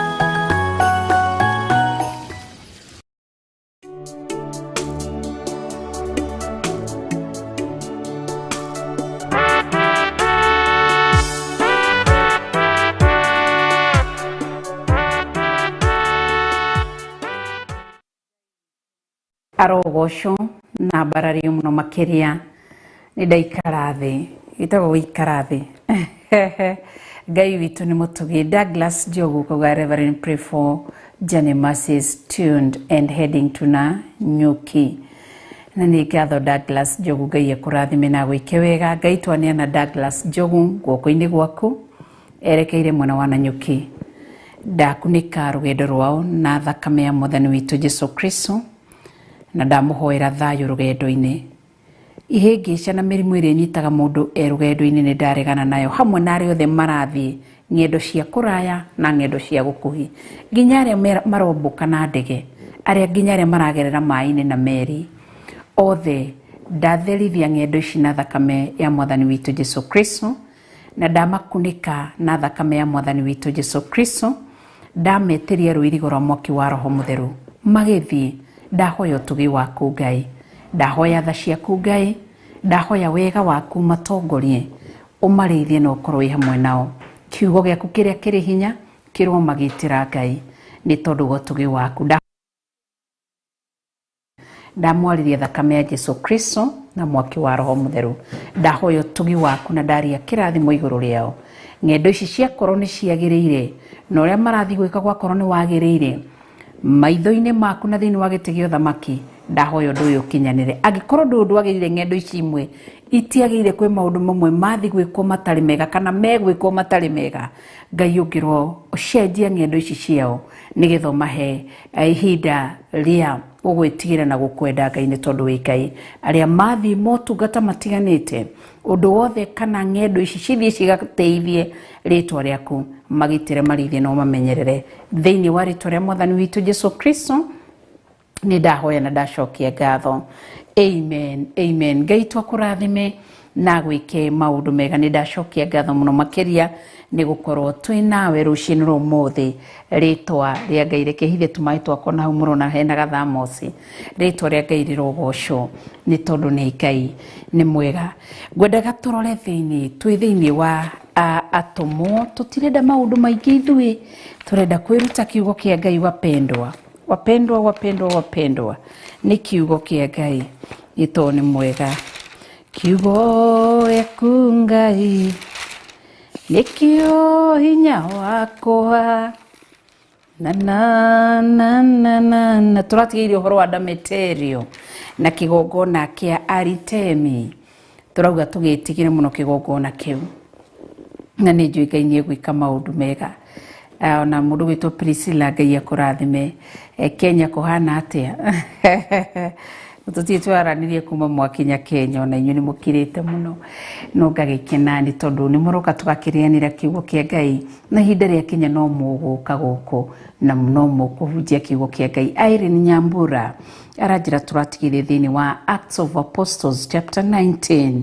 Arogocwo na mbarario mũno makĩria nĩ ndaikara thĩ ĩtagwo gũikara thĩ. Ngai witũ nĩ mũtugi. Douglas Njogu kauga Reverend pray for Journey Mercies tuned and heading to Nanyuki. Na nĩ ngatho Douglas Njogu, Ngai akũrathime na agwĩke wega. Ngai twaneana Douglas Njogu guoko-inĩ gwaku erekeire mwena wa Nanyuki. Ndakunĩka rũgendo rwao na thakame ya mwathani witũ Jesu Kristo na ndamũhoera thayũ rũgendo-inĩ. Ihĩngĩca na mĩrimũ ĩrĩa ĩnyitaga mũndũ e rũgendo-inĩ nĩ ndaregana nayo hamwe na arĩa othe marathiĩ ng'endo cia kũraya na ng'endo cia gũkuhĩ nginya arĩa marombũka na ndege arĩa nginya arĩa maragerera maĩ-inĩ na meri othe ndatherithia ng'endo ici na thakame ya mwathani witũ Jesu Kristo na ndamakunĩka na thakame ya mwathani witũ Jesu Kristo ndametĩria rũirigo rwa mwaki wa roho mũtheru magĩthiĩ. Ndahoya ũtugi waku Ngai, ndahoya tha ciaku Ngai, ndahoya wega waku matongorie ũmarĩithie na ũkorwo wĩ hamwe nao. Kiugo gĩaku kĩrĩa kĩrĩ hinya kĩrwo magĩtĩra Ngai nĩ tondũ wa ũtugi waku. Ndamwarĩria thakame ya Jesu Kristo na mwaki wa roho mũtheru. Ndahoya ũtugi waku na ndaria kĩrathimo igũrũ rĩao. Ng'endo ici ciakorwo nĩ ciagĩrĩire na ũrĩa marathiĩ gwĩka gwakorwo nĩ wagĩrĩire maitho-inĩ maku na thĩinĩ wa gĩtĩ gĩa ũthamaki Ndahoya ũndũ ũyũ ũkinyanĩre. Angĩkorwo ũndũ ũyũ ndwagĩrĩire, ng'endo ici imwe itiagĩrĩire, kwĩ maũndũ mamwe mathi gwĩkwo matarĩ mega kana megwĩkwo matarĩ mega, Ngai ũngĩrwo ũcenjia ng'endo ici ciao nĩgetha ũmahe ihinda rĩa gũgwĩtigĩra na gũkwenda, Ngai, nĩ tondũ wĩ Ngai. Arĩa mathiĩ motungata matiganĩte, ũndũ wothe kana ng'endo ici cithiĩ cigateithie rĩtwa rĩaku, magitĩre, marĩithie na ũmamenyerere thĩinĩ wa rĩtwa rĩa Mwathani witũ Jesu Kristo nĩ ndahoya na ndacokia ngatho. Amen, amen. Ngai twakũrathime na gwĩke maũndũ mega. Nĩ ndacokia ngatho mũno makĩria nĩ gũkorwo twĩ nawe rũcinĩ rwa ũmũthĩ. Rĩtwa rĩa Ngai, reke hithe tũmaĩ twakwa na hau mũrona hena gathamoci. Rĩtwa rĩa Ngai rĩrogocwo nĩ tondũ nĩ Ngai nĩ mwega. Ngwendaga tũrore thĩinĩ, twĩ thĩinĩ wa atũmwo. Tũtirenda maũndũ maingĩ, ithuĩ tũrenda kwĩruta kiugo kĩa Ngai. Wapendwa, wapendwa, wapendwa, wapendwa, nĩ kiugo kĩa Ngai, nĩ tondũ nĩ mwega. Kiugo gĩaku Ngai nĩkĩo hinya wakwa na na na na na na. Tũratigĩire ũhoro wa Dameterio na kĩgongona kĩa Aritemi. Tũrauga tũgĩtigĩre mũno kĩgongona kĩu, na nĩ njũĩ Ngai nĩ egwĩka maũndũ mega. Ona mũndũ gwĩtwo Priscilla, Ngai akũrathime. Kenya kũhana atĩa? Tũtirĩ twaranĩrie kuma mwakinya Kenya, ona inyuĩ nĩ mũkirĩte mũno, no ngagĩkena nĩ tondũ nĩ mũroka tũgakĩrĩanĩra kiugo kĩa Ngai, na ihinda rĩa kinya no mũgũka gũkũ na no mũkũhunjia kiugo kĩa Ngai. Irene Nyambura aranjĩra tũratigĩire thĩinĩ wa Acts of Apostles chapter 19,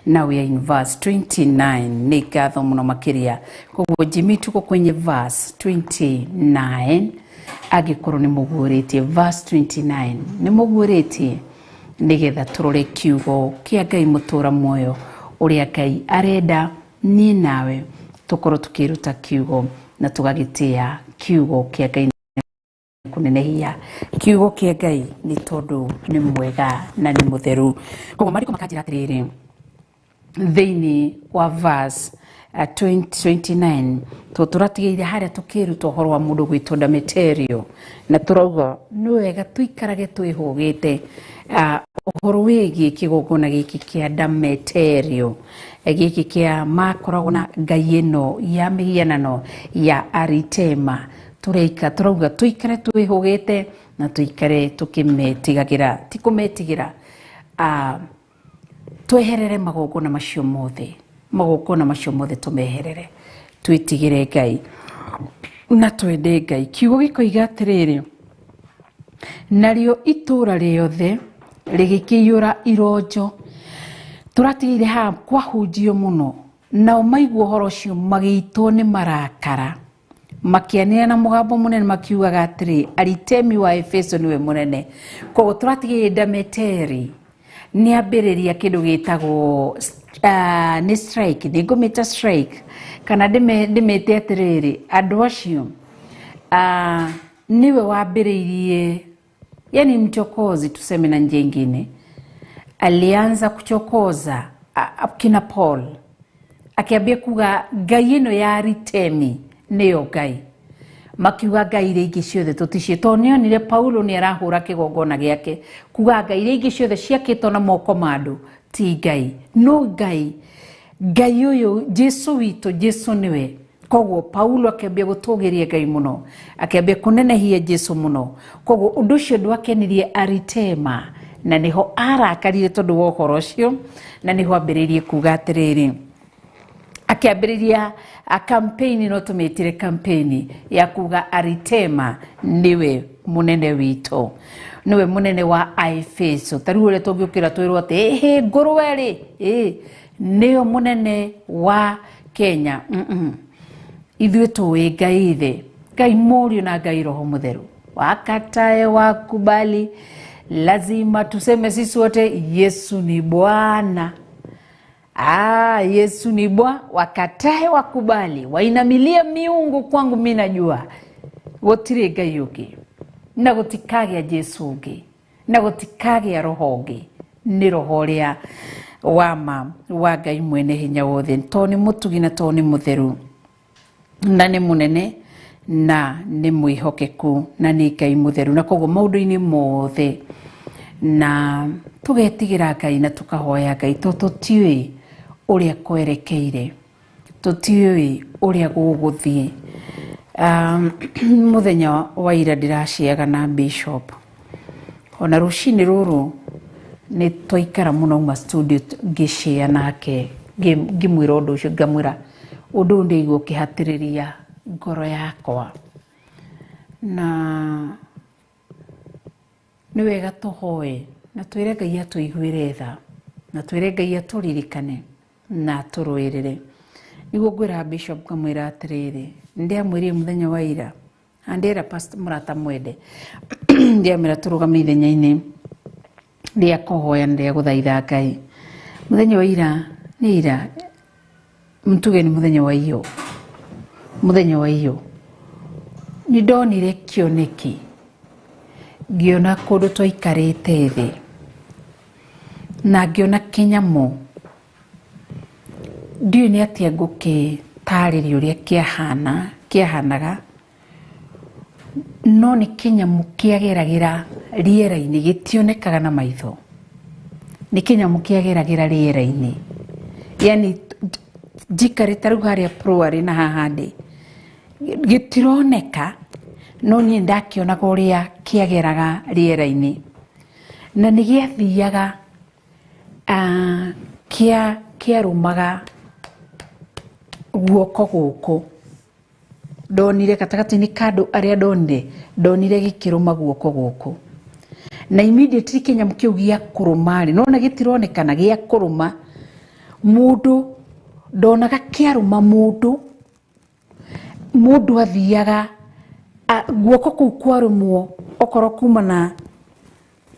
now we are in verse 29. Nĩ ngatho mũno makĩria. Koguo Jimmy, tuko kwenye verse 29. Angĩkorwo nĩ mũguũrĩtie verse 29, nĩ mũguũrĩtie, nĩgetha tũrore kiugo kĩa Ngai mũtũra muoyo, ũrĩa Ngai arenda niĩ nawe tũkorwo tũkĩruta kiugo na tũgagĩtĩa kiugo kĩa Ngai, kũnenehia kiugo kĩa Ngai, nĩ tondũ nĩ mwega na nĩ mũtheru. Koguo marĩko makanjĩra atĩrĩrĩ, thĩinĩ wa verse 29 tũratigĩire harĩa tũkĩruta ũhoro wa mũndũ gwĩtwo Dameterio, na tũrauga nĩ wega tũikarage twĩhũgĩte ũhoro wĩgiĩ kĩgongona gĩkĩ kĩa Dameterio, gĩkĩ kĩa makoragwo na ngai ĩno ya mĩhianano ya Aritema. Tũraika tũrauga tũikare twĩhũgĩte na tũikare tũkĩmetigagĩra, ti kũmetigĩra, tweherere magongona macio mothe, magongona macio mothe tũmeherere, twĩtigĩre Ngai na twende Ngai. Kiugo gĩkoiga atĩrĩrĩ, narĩo itũũra rĩothe rĩgĩkĩiyũra ironjo. Tũratigĩire haha kwahunjio mũno, nao maigua ũhoro ũcio magĩitwo nĩ marakara, makĩanĩrĩra na mũgambo mũnene makiugaga atĩrĩ, "Aritemi wa Efeso nĩwe mũnene." Koguo tũratigĩire Dameteri nĩ ambĩrĩria kĩndũ gĩtagwo nĩ strike, nĩ ngũmĩta strike kana ndĩmĩte atĩrĩrĩ, andũ acio nĩwe wambĩrĩirie, yani mchokozi tuseme na njia ingine, alianza kuchokoza kina Paul, akiambia kuga ngai ĩno ya Aritemi nĩyo ngai. Makiuga ngai iria ingĩ ciothe tũticio, tondũ nĩonire Paulo nĩ arahũra kĩgongona gĩake, kuga ngai iria ingĩ ciothe ciakĩtwo na moko ma andũ ti ngai, no ngai, Ngai ũyũ Jesu witũ, Jesu nĩwe. Koguo Paulo akĩambia gũtũgĩria Ngai mũno, akĩambia kũnenehia Jesu mũno. Koguo ũndũ ũcio ndwakenirie Aritema, na nĩho arakarire tondũ wa ũhoro ũcio, na nĩho ambĩrĩirie kuga atĩrĩrĩ, akĩambĩrĩria campaign, no tũmĩtire campaign ya kuga Aritema nĩwe mũnene witũ, nĩwe mũnene wa Aefeso. Ta rĩu ũrĩa tũngĩũkĩra twĩrwo atĩ ĩhĩ ngũrwe rĩ, ĩ nĩyo mũnene wa Kenya. Ithuĩ tũĩ Ngai Ithe, Ngai Mũriũ na Ngai Roho Mũtheru. Wakatae wakubali, lazima tuseme sisi wote Yesu ni Bwana. Ah, Yesu ni Bwana. Wakatae wakubali, wainamilie miungu, kwangu mi najua gũtirĩ ngai ũngĩ, na gũtikagĩa Jesu ũngĩ, na gũtikagĩa roho ũngĩ, nĩ roho ũrĩa wa ma wa Ngai mwene hinya wothe, tondũ nĩ mũtugi na tondũ nĩ mũtheru na nĩ mũnene na nĩ mwĩhokeku na nĩ Ngai mũtheru. Na koguo maũndũ-inĩ mothe Na tũgetigĩra Ngai na tũkahoya Ngai tondũ tũtiũĩ ũrĩa kwerekeire, tũtiũĩ ũrĩa gũgũthiĩ. Mũthenya wa ira ndĩraciaga na bishop, ona rũcinĩ rũrũ nĩ twaikara mũno uma studio ngĩcĩa nake, ngĩmwĩra ũndũ ũcio, ngamwĩra ũndũ ũyũ ndĩigua ũkĩhatĩrĩria ngoro yakwa, na nĩ wega tũhoe na twĩre Ngai atũiguĩre tha, na twĩre Ngai atũririkane na atũrũĩrĩre. Nĩguo ngwĩra bishop ngamwĩra atĩrĩrĩ, nĩndĩamwĩrire mũthenya wa ira, andĩra pastor mũrata mwende, ndiamwĩra tũrũgame ithenya-inĩ rĩa kũhoya na rĩa gũthaitha Ngai. Mũthenya wa ira nĩ ira, mtuge nĩ mũthenya wa iyo, mũthenya wa iyo nĩ ndonire kĩoneki, ngĩona kũndũ twaikarĩte thĩ na ngĩona kĩnyamũ. Ndiũĩ nĩ atĩa ngũkĩtarĩria ũrĩa kĩahanaga, no nĩ kĩnyamũ kĩageragĩra rĩera-inĩ, gĩtionekaga na maitho, nĩ kĩnyamũ kĩageragĩra rĩera-inĩ. Yani njikarĩte rĩu harĩa Pro-arĩ na haha ndĩ, gĩtironeka, no niĩ ndakĩonaga ũrĩa kĩageraga rĩera-inĩ, na nĩ gĩathiaga kĩarũmaga guoko gũkũ. Ndonire gatagatĩ-inĩ ka andũ arĩa ndonire gĩkĩrũma guoko gũkũ, na immediately kĩnyamũ kĩu gĩa kũrũma rĩ, nona gĩtironekana gĩa kũrũma mũndũ, ndonaga kĩarũma mũndũ, mũndũ athiaga guoko kũu kwarũmwo, okorwo kuma na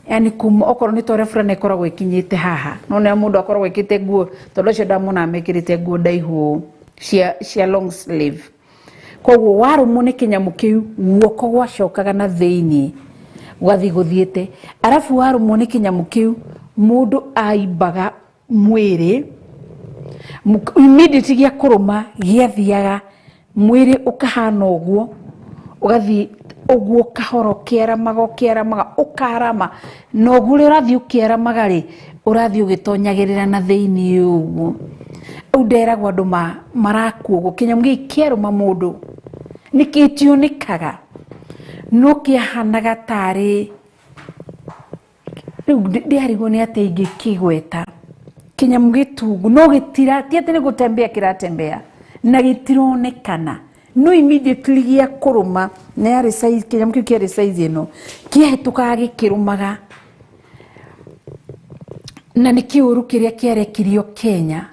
yani kuma okorwo nĩ ta ũrĩa burana ĩkoragwo ĩkinyĩte haha, nona mũndũ akoragwo ĩkĩrĩte nguo, tondũ acio ndamonaga mekĩrĩte nguo ndaihu cia long sleeve. Koguo warũmwo nĩ kĩnyamũ kĩu, guoko gwacokaga na thĩiniĩ gũgathiĩ gũthiĩte, arabu warũmwo nĩ kĩnyamũ kĩu mũndũ aimbaga mwĩrĩ, immediately gĩa kũrũma gĩathiaga mwĩrĩ ũkahana ũguo, ũgathiĩ ũguo kahora ũkĩaramaga ũkĩaramaga ũkarama, na ũguo ũrĩa ũrathiĩ ũkĩaramaga rĩ, ũrathiĩ ũgĩtonyagĩrĩra na thĩiniĩ ũguo. Rĩu nderagwo andũ marakua ũguo, kĩnyamũ gĩkĩ kĩarũma mũndũ nĩ gĩtionekaga, no kĩahanaga tarĩ rĩu ndĩarigwo nĩ atĩa ingĩkĩgweta. Kĩnyamũ gĩtungu no gĩtira, ti atĩ nĩ gũtembea kĩratembea, na gĩtironekana, no immediately gĩa kũrũma, na yarĩ size, kĩnyamũ kĩu kĩarĩ size ĩno, kĩahĩtũkaga gĩkĩrũmaga, na nĩ kĩũru kĩrĩa kĩarekirio Kenya.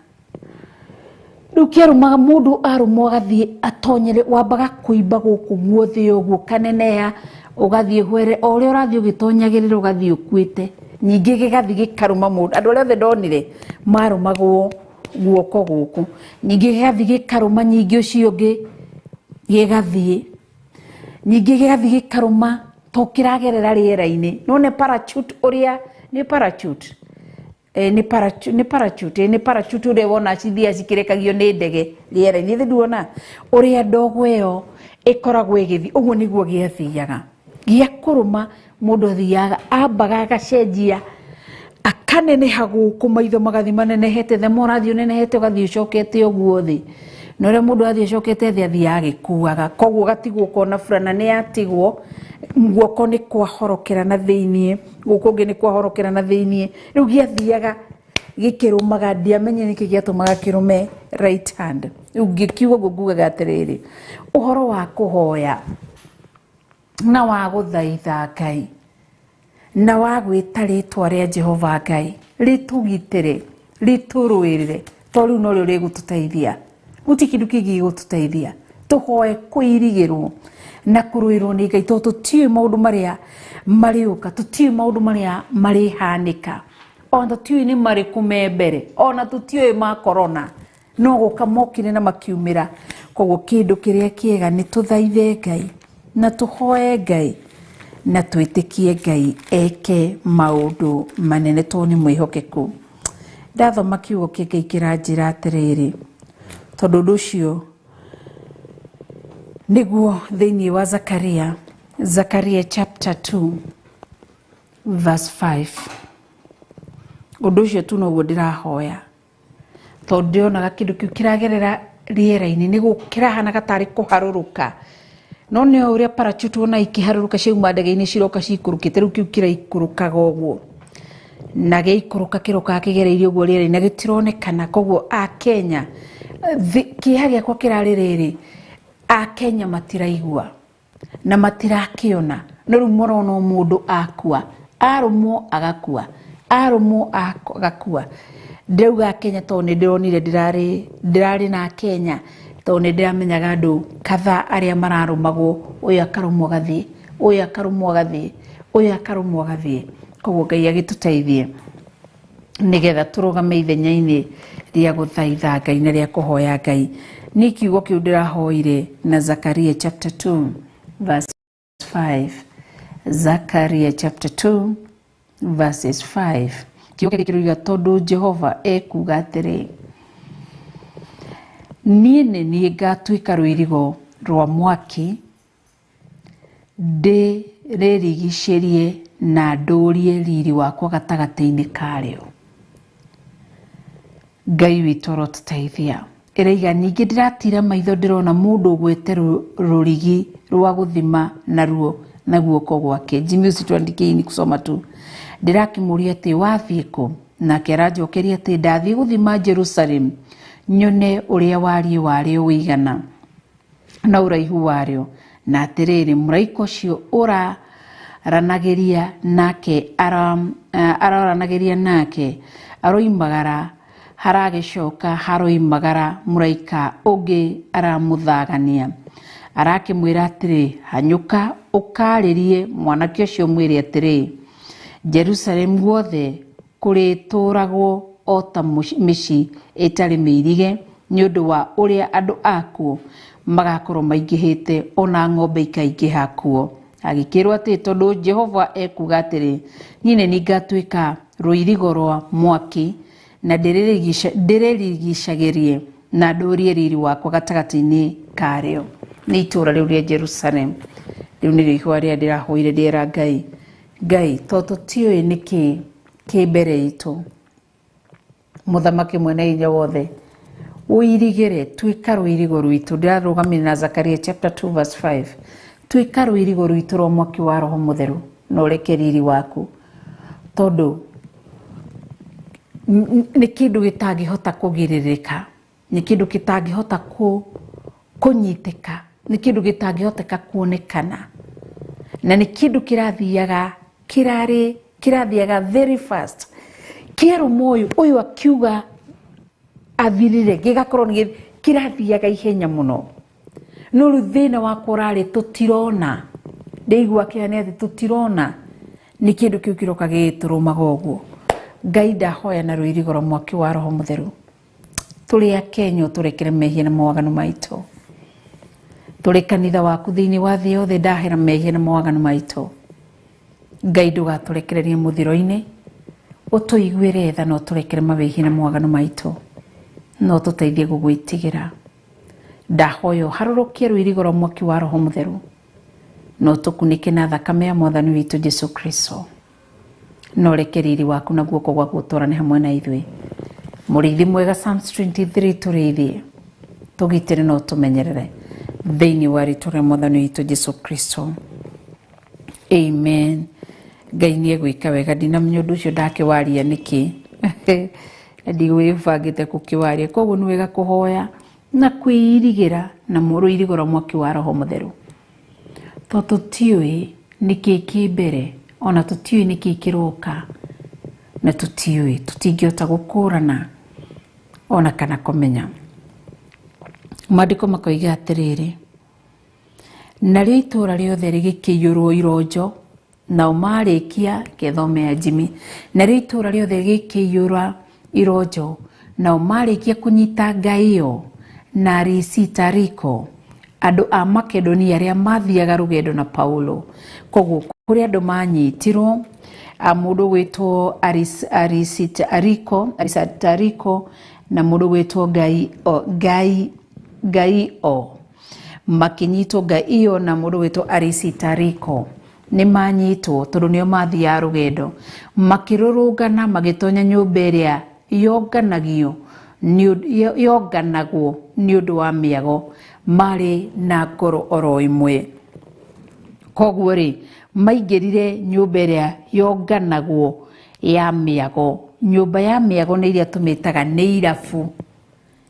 Rĩu kĩarũmaga mũndũ, arũmwo agathiĩ atonyere, wambaga kũimba gũkũ guothe ũguo kaneneha, ũgathiĩ hwere, o ũrĩa ũrathiĩ ũgĩtonyagĩrĩra ũgathiĩ ũkuĩte, ningĩ gĩgathiĩ gĩkarũma mũndũ. Andũ arĩa othe ndonire marũmagwo guoko gũkũ, ningĩ gĩgathiĩ gĩkarũma, nyingĩ ũcio ũngĩ gĩgathiĩ, ningĩ gĩgathiĩ gĩkarũma, to kĩragerera rĩera-inĩ. No nĩ parachute ũrĩa, nĩ parachute, nĩ parachute, nĩ parachute, nĩ parachute ũrĩa wona cithiaga cikĩrekagio nĩ ndege rĩera-inĩ, ithe nduona ũrĩa ndogo ĩyo ĩkoragwo ĩgĩthiĩ, ũguo nĩguo gĩathiaga. Gĩa kũrũma mũndũ athiaga ambaga agacenjia, akaneneha gũkũ, maitho magathiĩ manenehete, the more ũrathiĩ ũnenehete ũgathiĩ ũcokete ũguo thĩ, na ũrĩa mũndũ athiĩ acokete thĩ athiaga agĩkuaga, koguo ũgatigwo ũkona burana nĩ yatigwo, guoko nĩ kwahorokera na thĩiniĩ, gũkũ ũngĩ nĩ kwahorokera na thĩiniĩ. Rĩu gĩathiaga gĩkĩrũmaga, ndiamenye nĩkĩ gĩatũmaga kĩrũme right hand. Rĩu ngĩkiuga ũguo ngugaga atĩrĩrĩ, ũhoro wa kũhoya na wa gũthaitha Ngai na wa gwĩta rĩtwa rĩa Jehova Ngai rĩtũgitĩre, rĩtũrũĩrĩre, to rĩu norĩo rĩgũtũteithia, gũtirĩ kĩndũ kĩngĩ gĩgũtũteithia. Tũhoe kũirigĩrwo na kũrũĩrwo nĩ Ngai, tondũ tũtiũĩ maũndũ marĩa marĩũka, tũtiũĩ maũndũ marĩa marĩhanĩka, ona tũtiũĩ nĩ marĩkũ me mbere, ona tũtiũĩ ma corona no gũka mokire na makiumĩra. Koguo kĩndũ kĩrĩa kĩega nĩ tũthaithe Ngai na tũhoe Ngai na twĩtĩkie Ngai eke maũndũ manene, tondũ nĩ mwĩhokeku. Ndathoma kiugo kĩa Ngai kĩranjĩra atĩrĩrĩ, tondũ ũndũ ũcio nĩguo thĩinĩ wa Zakaria, Zakaria chapter 2. verse 5. Ũndũ ũcio tu noguo ndĩrahoya, tondũ ndĩronaga kĩndũ kĩu kĩragerera rĩera-inĩ, nĩ kĩrahanaga tarĩ kũharũrũka, no nĩ o ũrĩa parachute wona ikĩharũrũka ciauma ndege-inĩ ciroka ciikũrũkĩte, rĩu kĩu kĩraikũrũkaga ũguo, na gĩaikũrũka kĩrokaga kĩgereirie ũguo rĩera-inĩ na gĩtironekana. Koguo Akenya, kĩeha gĩakwa kĩrarĩ rĩrĩ, Akenya matiraigua na matirakĩona, no rĩu marona o mũndũ akua, arũmwo agakua, arũmwo agakua. Ndĩrauga Kenya tondũ nĩ ndĩronire ndĩrarĩ na Kenya, tondũ nĩ ndĩramenyaga andũ kadhaa arĩa mararũmagwo, ũyũ akarũmwo agathiĩ, ũyũ akarũmwo agathiĩ, ũyũ akarũmwo agathiĩ. Koguo Ngai agĩtũteithie nĩgetha tũrũgame ithenya-inĩ rĩa gũthaitha Ngai na rĩa kũhoya Ngai. Niĩ kiugo kĩu ndĩrahoire na Zakaria chapter 2 verse 5. Zakaria chapter 2 verses 5. Kiugo gĩkĩ kĩroiga, tondũ Jehova ekuuga atĩrĩ, niĩ nĩ niĩ ngatuĩka rũirigo rwa mwaki, ndĩrĩrigicĩrie na ndũrie riri wakwa gatagatĩ-inĩ karĩo. Ngai witũ arotũteithia. Ĩraiga, ningĩ ndĩratira maitho ndĩrona mũndũ ũgwĩte rũrigi rwa gũthima naruo na guoko gwake. Jimmy, usituandikie, ni kusoma tu. Ndĩrakĩmũria atĩ wathiĩ kũ? Nake aranjokeria atĩ ndathiĩ gũthima Jerusalem nyone ũrĩa wariĩ warĩo ũigana na ũraihu warĩo. Na atĩrĩrĩ, mũraika ũcio ũraranagĩria nake aroranagĩria nake aroimagara, haragĩcoka haroimagara mũraika ũngĩ aramũthagania, arakĩmwĩra atĩrĩ, hanyũka ũkarĩrie mwanake ũcio mwĩre atĩrĩ, Jerusalemu guothe kũrĩtũũragwo o ta mĩciĩ ĩtarĩ mĩirige, nĩ ũndũ wa ũrĩa andũ akuo magakorwo maingĩhĩte, ona ng'ombe ikaingĩha kuo. Agĩkĩrwo atĩ tondũ Jehova ekuuga atĩrĩ, niĩ nĩ niĩ ngatuĩka rũirigo rwa mwaki na ndĩrĩrigicagĩrie na ndũrie riri wakwa gatagatĩ-inĩ karĩo. Nĩ itũũra rĩu rĩa Jerusalem. Rĩu nĩrĩo ihoya rĩrĩa ndĩrahoire ndĩera Ngai, Ngai, tondũ tũtiũĩ nĩkĩ kĩ mbere itũ, mũthamaki mwene hinya wothe, ũirigĩre, tuĩka rũirigo rwitũ. Ndĩrarũgamire na Zakaria chapter 2 verse 5. Tuĩka rũirigo rwitũ rwa mwaki wa Roho Mũtheru na ũreke riri waku, tondũ nĩ kĩndũ gĩtangĩhota kũgirĩrĩka, nĩ kĩndũ gĩtangĩhota kũnyitĩka, nĩ kĩndũ gĩtangĩhoteka kuonekana, na nĩ kĩndũ kĩrathiaga very fast. Kĩarũma ũyũ, ũyũ akiuga athirire, gĩgakorwo nĩ kĩrathiaga ihenya mũno. No rĩu thĩna wakwa ũrarĩ tũtirona, ndĩigua kĩhana atĩ tũtirona nĩ kĩndũ kĩu kĩroka gĩgĩtũrũmaga ũguo. Ngai, ndahoya na rũirigo rwa mwaki wa Roho Mũtheru, tũrĩ a Kenya ũtũrekere mehia na mawaganu maitũ, tũrĩ kanitha waku thĩinĩ wa thĩ yothe, ndahera mehia na mawaganu maitũ. Ngai, ndũgatũrekererie mũthiro-inĩ, ũtũiguĩre tha na ũtũrekere mawĩhia na mawaganu maitũ, na ũtũteithie gũgwĩtigĩra. Ndahoya ũharũrũkie rũirigo rwa mwaki wa Roho Mũtheru na ũtũkunĩke na thakame ya Mwathani witũ Jesu Kristo, na ũreke riri waku na guoko gwaku ũtwarane hamwe na ithuĩ. Mũrĩithi mwega, Psalms 23, tũrĩithie, tũgitĩre na ũtũmenyerere thĩinĩ wa rĩtwa rĩa Mwathani witũ Jesu Kristo, amen. Ngai nĩ egwĩka wega. Ndinamenya ũndũ ũcio ndakĩwaria nĩkĩ, na ndigwĩbangĩte gũkĩwaria. Koguo nĩ wega kũhoya na kwĩirigĩra na rũirigo rwa mwaki wa Roho Mũtheru, tondũ tũtiũĩ nĩkĩ kĩ mbere, ona tũtiũĩ nĩkĩ kĩroka, na tũtiũĩ, tũtingĩhota gũkũrana ona kana kũmenya. Maandĩko makoiga atĩrĩrĩ, narĩo itũũra rĩothe rĩgĩkĩiyũrwo ironjo, nao marĩkia gĩthome ya Jimmy, narĩo itũũra rĩothe rĩgĩkĩiyũra ironjo, nao marĩkia kũnyita Gaio na Arisitariko, andũ a Makedonia arĩa mathiaga rũgendo na Paulo. Koguo kũrĩ andũ manyitirwo, mũndũ gwĩtwo Arisitariko na mũndũ gwĩtwo Gaio, makĩnyitwo Gaio na mũndũ gwĩtwo Arisitariko. Nĩ manyitwo tondũ nĩo mathiaga rũgendo, makĩrũrũngana magĩtonya nyũmba ĩrĩa yonganagio yonganagwo nĩ ũndũ wa mĩago, marĩ na ngoro oro ĩmwe. Koguo rĩ, maingĩrire nyũmba ĩrĩa yonganagwo ya mĩago. Nyũmba ya mĩago nĩ iria tũmĩtaga nĩ irabu,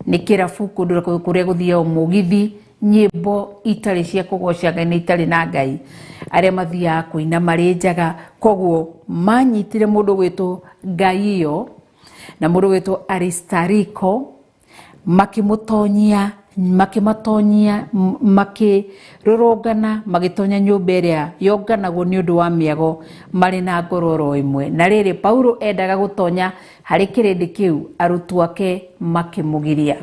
nĩ kĩrabu kũndũ kũrĩa gũthiagwo mũgithi, nyĩmbo itarĩ cia kũgoca Ngai na itarĩ na Ngai, arĩa mathiaga kũina marĩ njaga. Koguo manyitire mũndũ gwĩtwo Gaio na mũndũ gwĩtwo Aristariko, makĩmũtonyia, makĩmatonyia, makĩrũrũngana magĩtonya nyũmba ĩrĩa yonganagwo nĩ ũndũ wa mĩago marĩ na ngoro oro ĩmwe. Na rĩrĩ, Paulo endaga gũtonya harĩ kĩrĩndĩ kĩu, arutwo ake makĩmũgiria.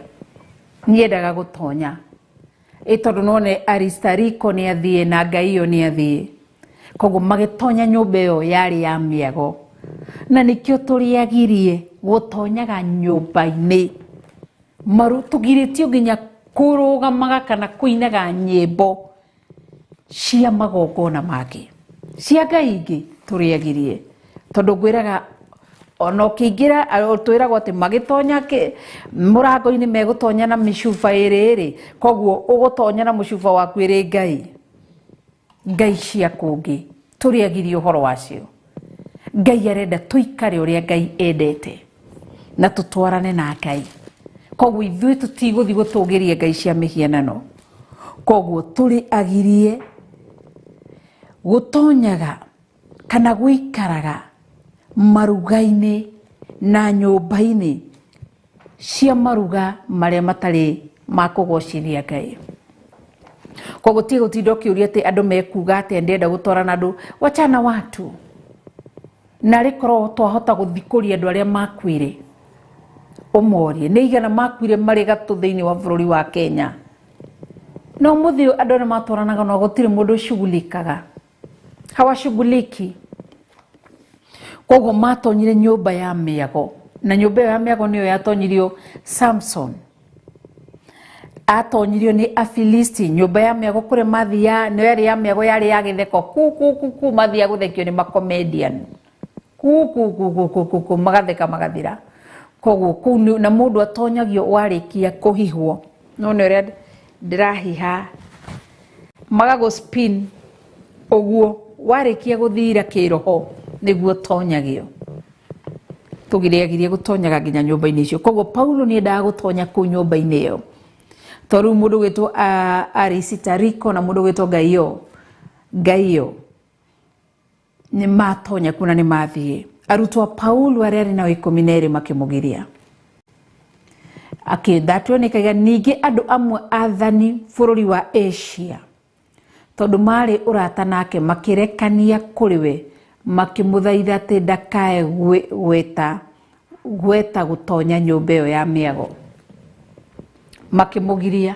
Nĩendaga gũtonya ĩ tondũ none Aristariko nĩ athiĩ na Gaio nĩ athiĩ, koguo magĩtonya nyũmba ĩyo yarĩ ya mĩago. Na nĩkĩo tũrĩagirie gũtonyaga nyũmba-inĩ, tũgirĩtio nginya kũrũgamaga kana kũinaga nyĩmbo cia magongona mangĩ cia ngai ingĩ, tũrĩagirie tondũ ngwĩraga ona ũkĩingĩra twĩragwo atĩ magĩtonya mũrango-inĩ megũtonya na mĩcuba ĩrĩ ĩrĩ, koguo ũgũtonya na mũcuba waku ĩrĩ ngai ngai cia kũngĩ, tũrĩagirie ũhoro wacio. Ngai arenda tũikare ũrĩa Ngai endete na tũtwarane na Ngai. Koguo ithuĩ tũtigũthiĩ gũtũgĩria ngai cia mĩhianano. Koguo tũrĩ agirie gũtonyaga kana gũikaraga maruga-inĩ na nyũmba-inĩ cia maruga marĩa matarĩ ma kũgocithia Ngai. Koguo ti gũtinda ũkĩũria atĩ andũ mekuga atĩa, ndĩrenda gũtwarana andũ, wachana watu. Na rĩkorwo twahota gũthikũria andũ arĩa makuire, ũmorie nĩ igana makuire marĩ gatũ thĩinĩ wa bũrũri wa Kenya. No mũthĩ ũyũ andũ arĩa matwaranaga no gũtirĩ mũndũ ũcugulikaga, hawashughuliki. Koguo matonyire nyũmba ya mĩago, na nyũmba ĩyo ya mĩago nĩyo yatonyirio Samson, atonyirio nĩ Afilisti. Nyũmba ya mĩago kũrĩa mathiaga nĩyo yarĩ ya mĩago, yarĩ ya gĩtheko, ku ku ku ku, mathiaga gũthekio nĩ macomedian, ku ku ku ku ku ku ku, magatheka magathira. Koguo kũu na mũndũ atonyagio warĩkia kũhihwo, no nĩ ũrĩa ndĩrahiha magagũ spin ũguo, warĩkia gũthira kĩroho nĩguo tonyagio. Tũgĩrĩagirie gũtonyaga nginya nyũmba-inĩ icio. Koguo Paulo nĩ endaga gũtonya kũu nyũmba-inĩ ĩyo, tondũ rĩu mũndũ gwĩtwo Aristariko na mũndũ gwĩtwo Gaio nĩ matonya kuo na nĩ mathiĩ. Arutwo a Paulo arĩa arĩ nao 12 makĩmũgiria. Akĩndatwonekaga ningĩ andũ amwe athani bũrũri wa Asia, tondũ marĩ ũrata nake, makĩrekania kũrĩ we makĩmũthaitha atĩ ndakae gweta gũtonya nyũmba ĩyo ya mĩago. Makĩmũgiria.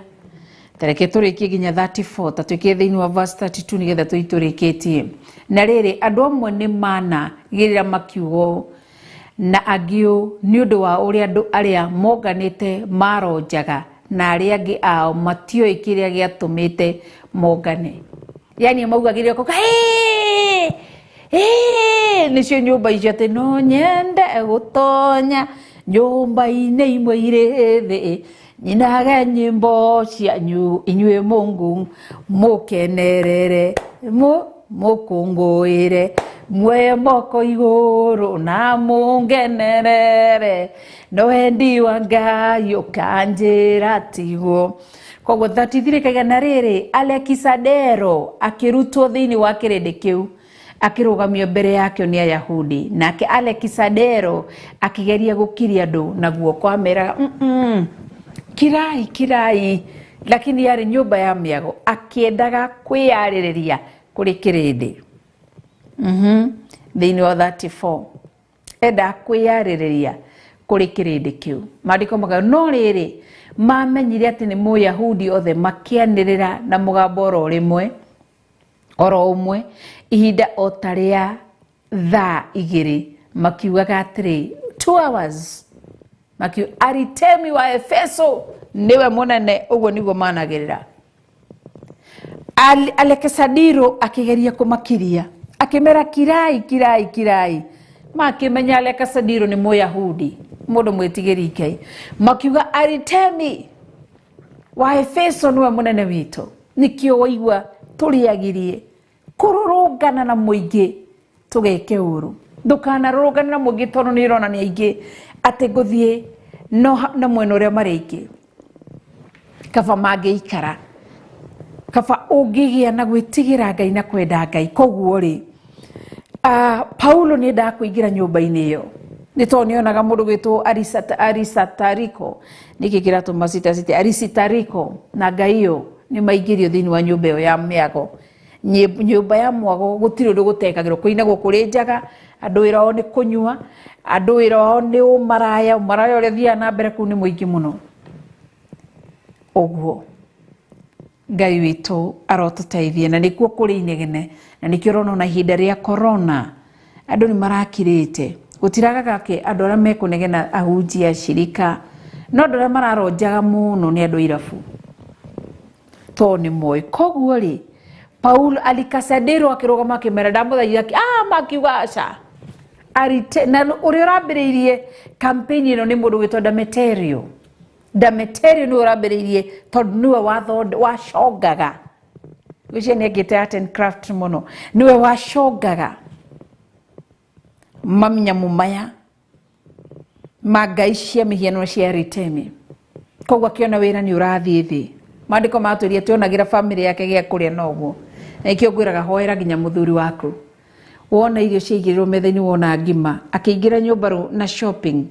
Tareke tũrĩkie nginya 34, ta twĩkĩre thĩinĩ wa verse 32 nĩgetha tũitũrĩkĩtie. Na rĩrĩ, andũ amwe nĩ managĩrĩra makiuga ũũ na angĩ ũũ nĩ ũndũ wa ũrĩa andũ arĩa monganĩte maronjaga, na arĩa angĩ ao matioĩ kĩrĩa gĩatũmĩte mongane. Yani maugagĩrĩra koka nĩcio nyũmba icio atĩ no nyende gũtonya nyũmba-inĩ imwe irĩ thĩ, nyinage nyĩmbo cianyu inyuĩ Mungu, mũkenerere mũkũngũĩre, muoye moko igũrũ na mũngenerere, no wendi wa Ngai ũkanjĩra tiguo. Koguo 33 kaiga na rĩrĩ, Alekisadero akĩrutwo thĩinĩ wa kĩrĩndĩ kĩu, akĩrũgamio mbere yakĩo nĩ Ayahudi. Nake Alekisadero akĩgeria gũkiria andũ na guoko, ameraga kirai kirai, lakini yarĩ nyũmba ya mĩago, akĩendaga kwĩyarĩrĩria kũrĩ kĩrĩndĩ. Thĩinĩ wa 34 endaga kwĩyarĩrĩria kũrĩ kĩrĩndĩ kĩu. Maandĩko makauga no rĩrĩ, mamenyire atĩ nĩ Mũyahudi othe makĩanĩrĩra na mũgambo oro rĩmwe oro ũmwe ihinda o ta rĩa thaa 2, makiugaga atĩrĩ 2 hours, makiuga Aritemi wa Efeso nĩwe mũnene. Ũguo nĩguo managĩrĩra. Alekisadiro akĩgeria kũmakiria. Akĩmera kirai kirai kirai. Makĩmenya Alekasadiro nĩ Mũyahudi, mũndũ mwĩtigĩri Ngai. Makiuga Aritemi wa Efeso nĩwe mũnene witũ. Nĩkĩo waigua tũrĩagirie kũrũrũngana na mũingĩ tũgeke ũru. Ndũkanarũrũngane na mũingĩ tondũ nĩ ũrona nĩ aingĩ atĩ ngũthiĩ no na mwena ũrĩa marĩ aingĩ. Kaba mangĩikara, kaba ũngĩgĩa na gwĩtigĩra Ngai na kwenda Ngai. Koguo rĩ, Paulo nĩ endaga kũingĩra nyũmba-inĩ ĩyo nĩ tondũ nĩ onaga mũndũ gwĩtwo Aristariko, nĩkĩ kĩratũma cita Aristariko na Gaio nĩ maingĩrio thĩinĩ wa nyũmba ĩyo ya mĩago. Nyũmba ya mwago gũtirĩ ũndũ gũtekagĩrwo, kũinagwo kũrĩ njaga, andũ wĩra wao nĩ kũnyua, andũ wĩra wao nĩ ũmaraya, ũmaraya ũrĩa ũthiaga na mbere kũu nĩ mũingĩ mũno. Ũguo Ngai witũ arotũteithie, na nĩkuo kũrĩ inegene, na nĩkĩo ũrona ona ihinda rĩa corona andũ nĩ marakirĩte, gũtiragaga kĩ andũ arĩa mekũnegena ahunjia ashirika, no andũ arĩa mararonjaga mũno nĩ andũ a irabu tondũ nĩ moĩ. Koguo rĩ, Paulo Alikasadero akĩrũgama akĩmera ndamũthaitha, makiuga aca. Arite, na ũrĩa ũrambĩrĩirie campaign ĩno nĩ mũndũ wĩtwo Demeterio. Demeterio nĩwe ũrambĩrĩirie tondũ nĩwe wacongaga. Ũcio nĩ ekĩte art and craft mũno. Nĩwe wacongaga manyamũ maya ma ngai cia mĩhianano cia Aritemi. Koguo akĩona wĩra nĩ ũrathiĩ thĩ. Maandĩko matwĩria tionagĩra bamĩrĩ yake gĩa kũrĩa noguo. Na nĩkĩo ngwĩraga hoera nginya mũthuri waku. Wona irio ciaigĩrĩrwo metha-inĩ, wona ngima, akĩingĩra nyũmba na shopping,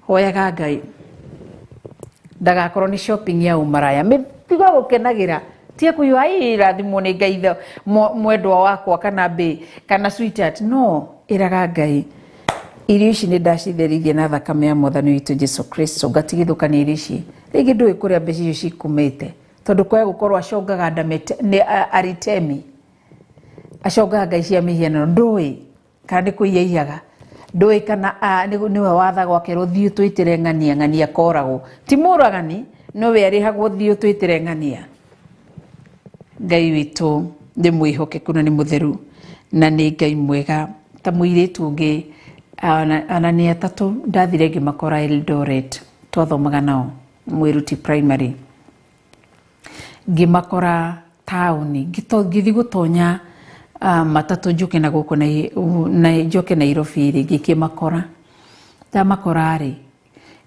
hoyaga Ngai ndagakorwo nĩ shopping ya ũmaraya. Tiga gũkenagĩra, tiga kũigua ai rathimwo nĩ Ngai mwendwa wakwa kana bae kana sweetheart. No ĩraga Ngai irio ici nĩ ndacitherithia na thakame ya Mwathani witũ Jesu Kristo, ngatigithũkania irio ici. Rĩngĩ ndũĩ kũrĩa mbeca icio cikumĩte, tondũ kwaya gũkorwo acongaga nĩ Aritemi, acongaga ngai cia mĩhianano, ndũĩ kana nĩ kũiya iyaga, ndũĩ kana nĩwe wathagwo akerwo thiĩ ũtwĩtĩre ng'ania, ng'ania koragwo ti mũragani, nowe arĩhagwo thiĩ ũtwĩtĩre ng'ania. Ngai witũ nĩ mwĩhokeku na nĩ mũtheru na nĩ Ngai mwega. Ta mũirĩtu ũngĩ ona nĩ atatũ ndathire ngĩmakora Eldoret, twathomaga nao Mwĩruti Primary, ngĩmakora taũni, ngĩthiĩ gũtonya matatũ njoke na gũkũ na njoke Nairobi rĩ, ngĩkĩmakora. Ndamakora rĩ,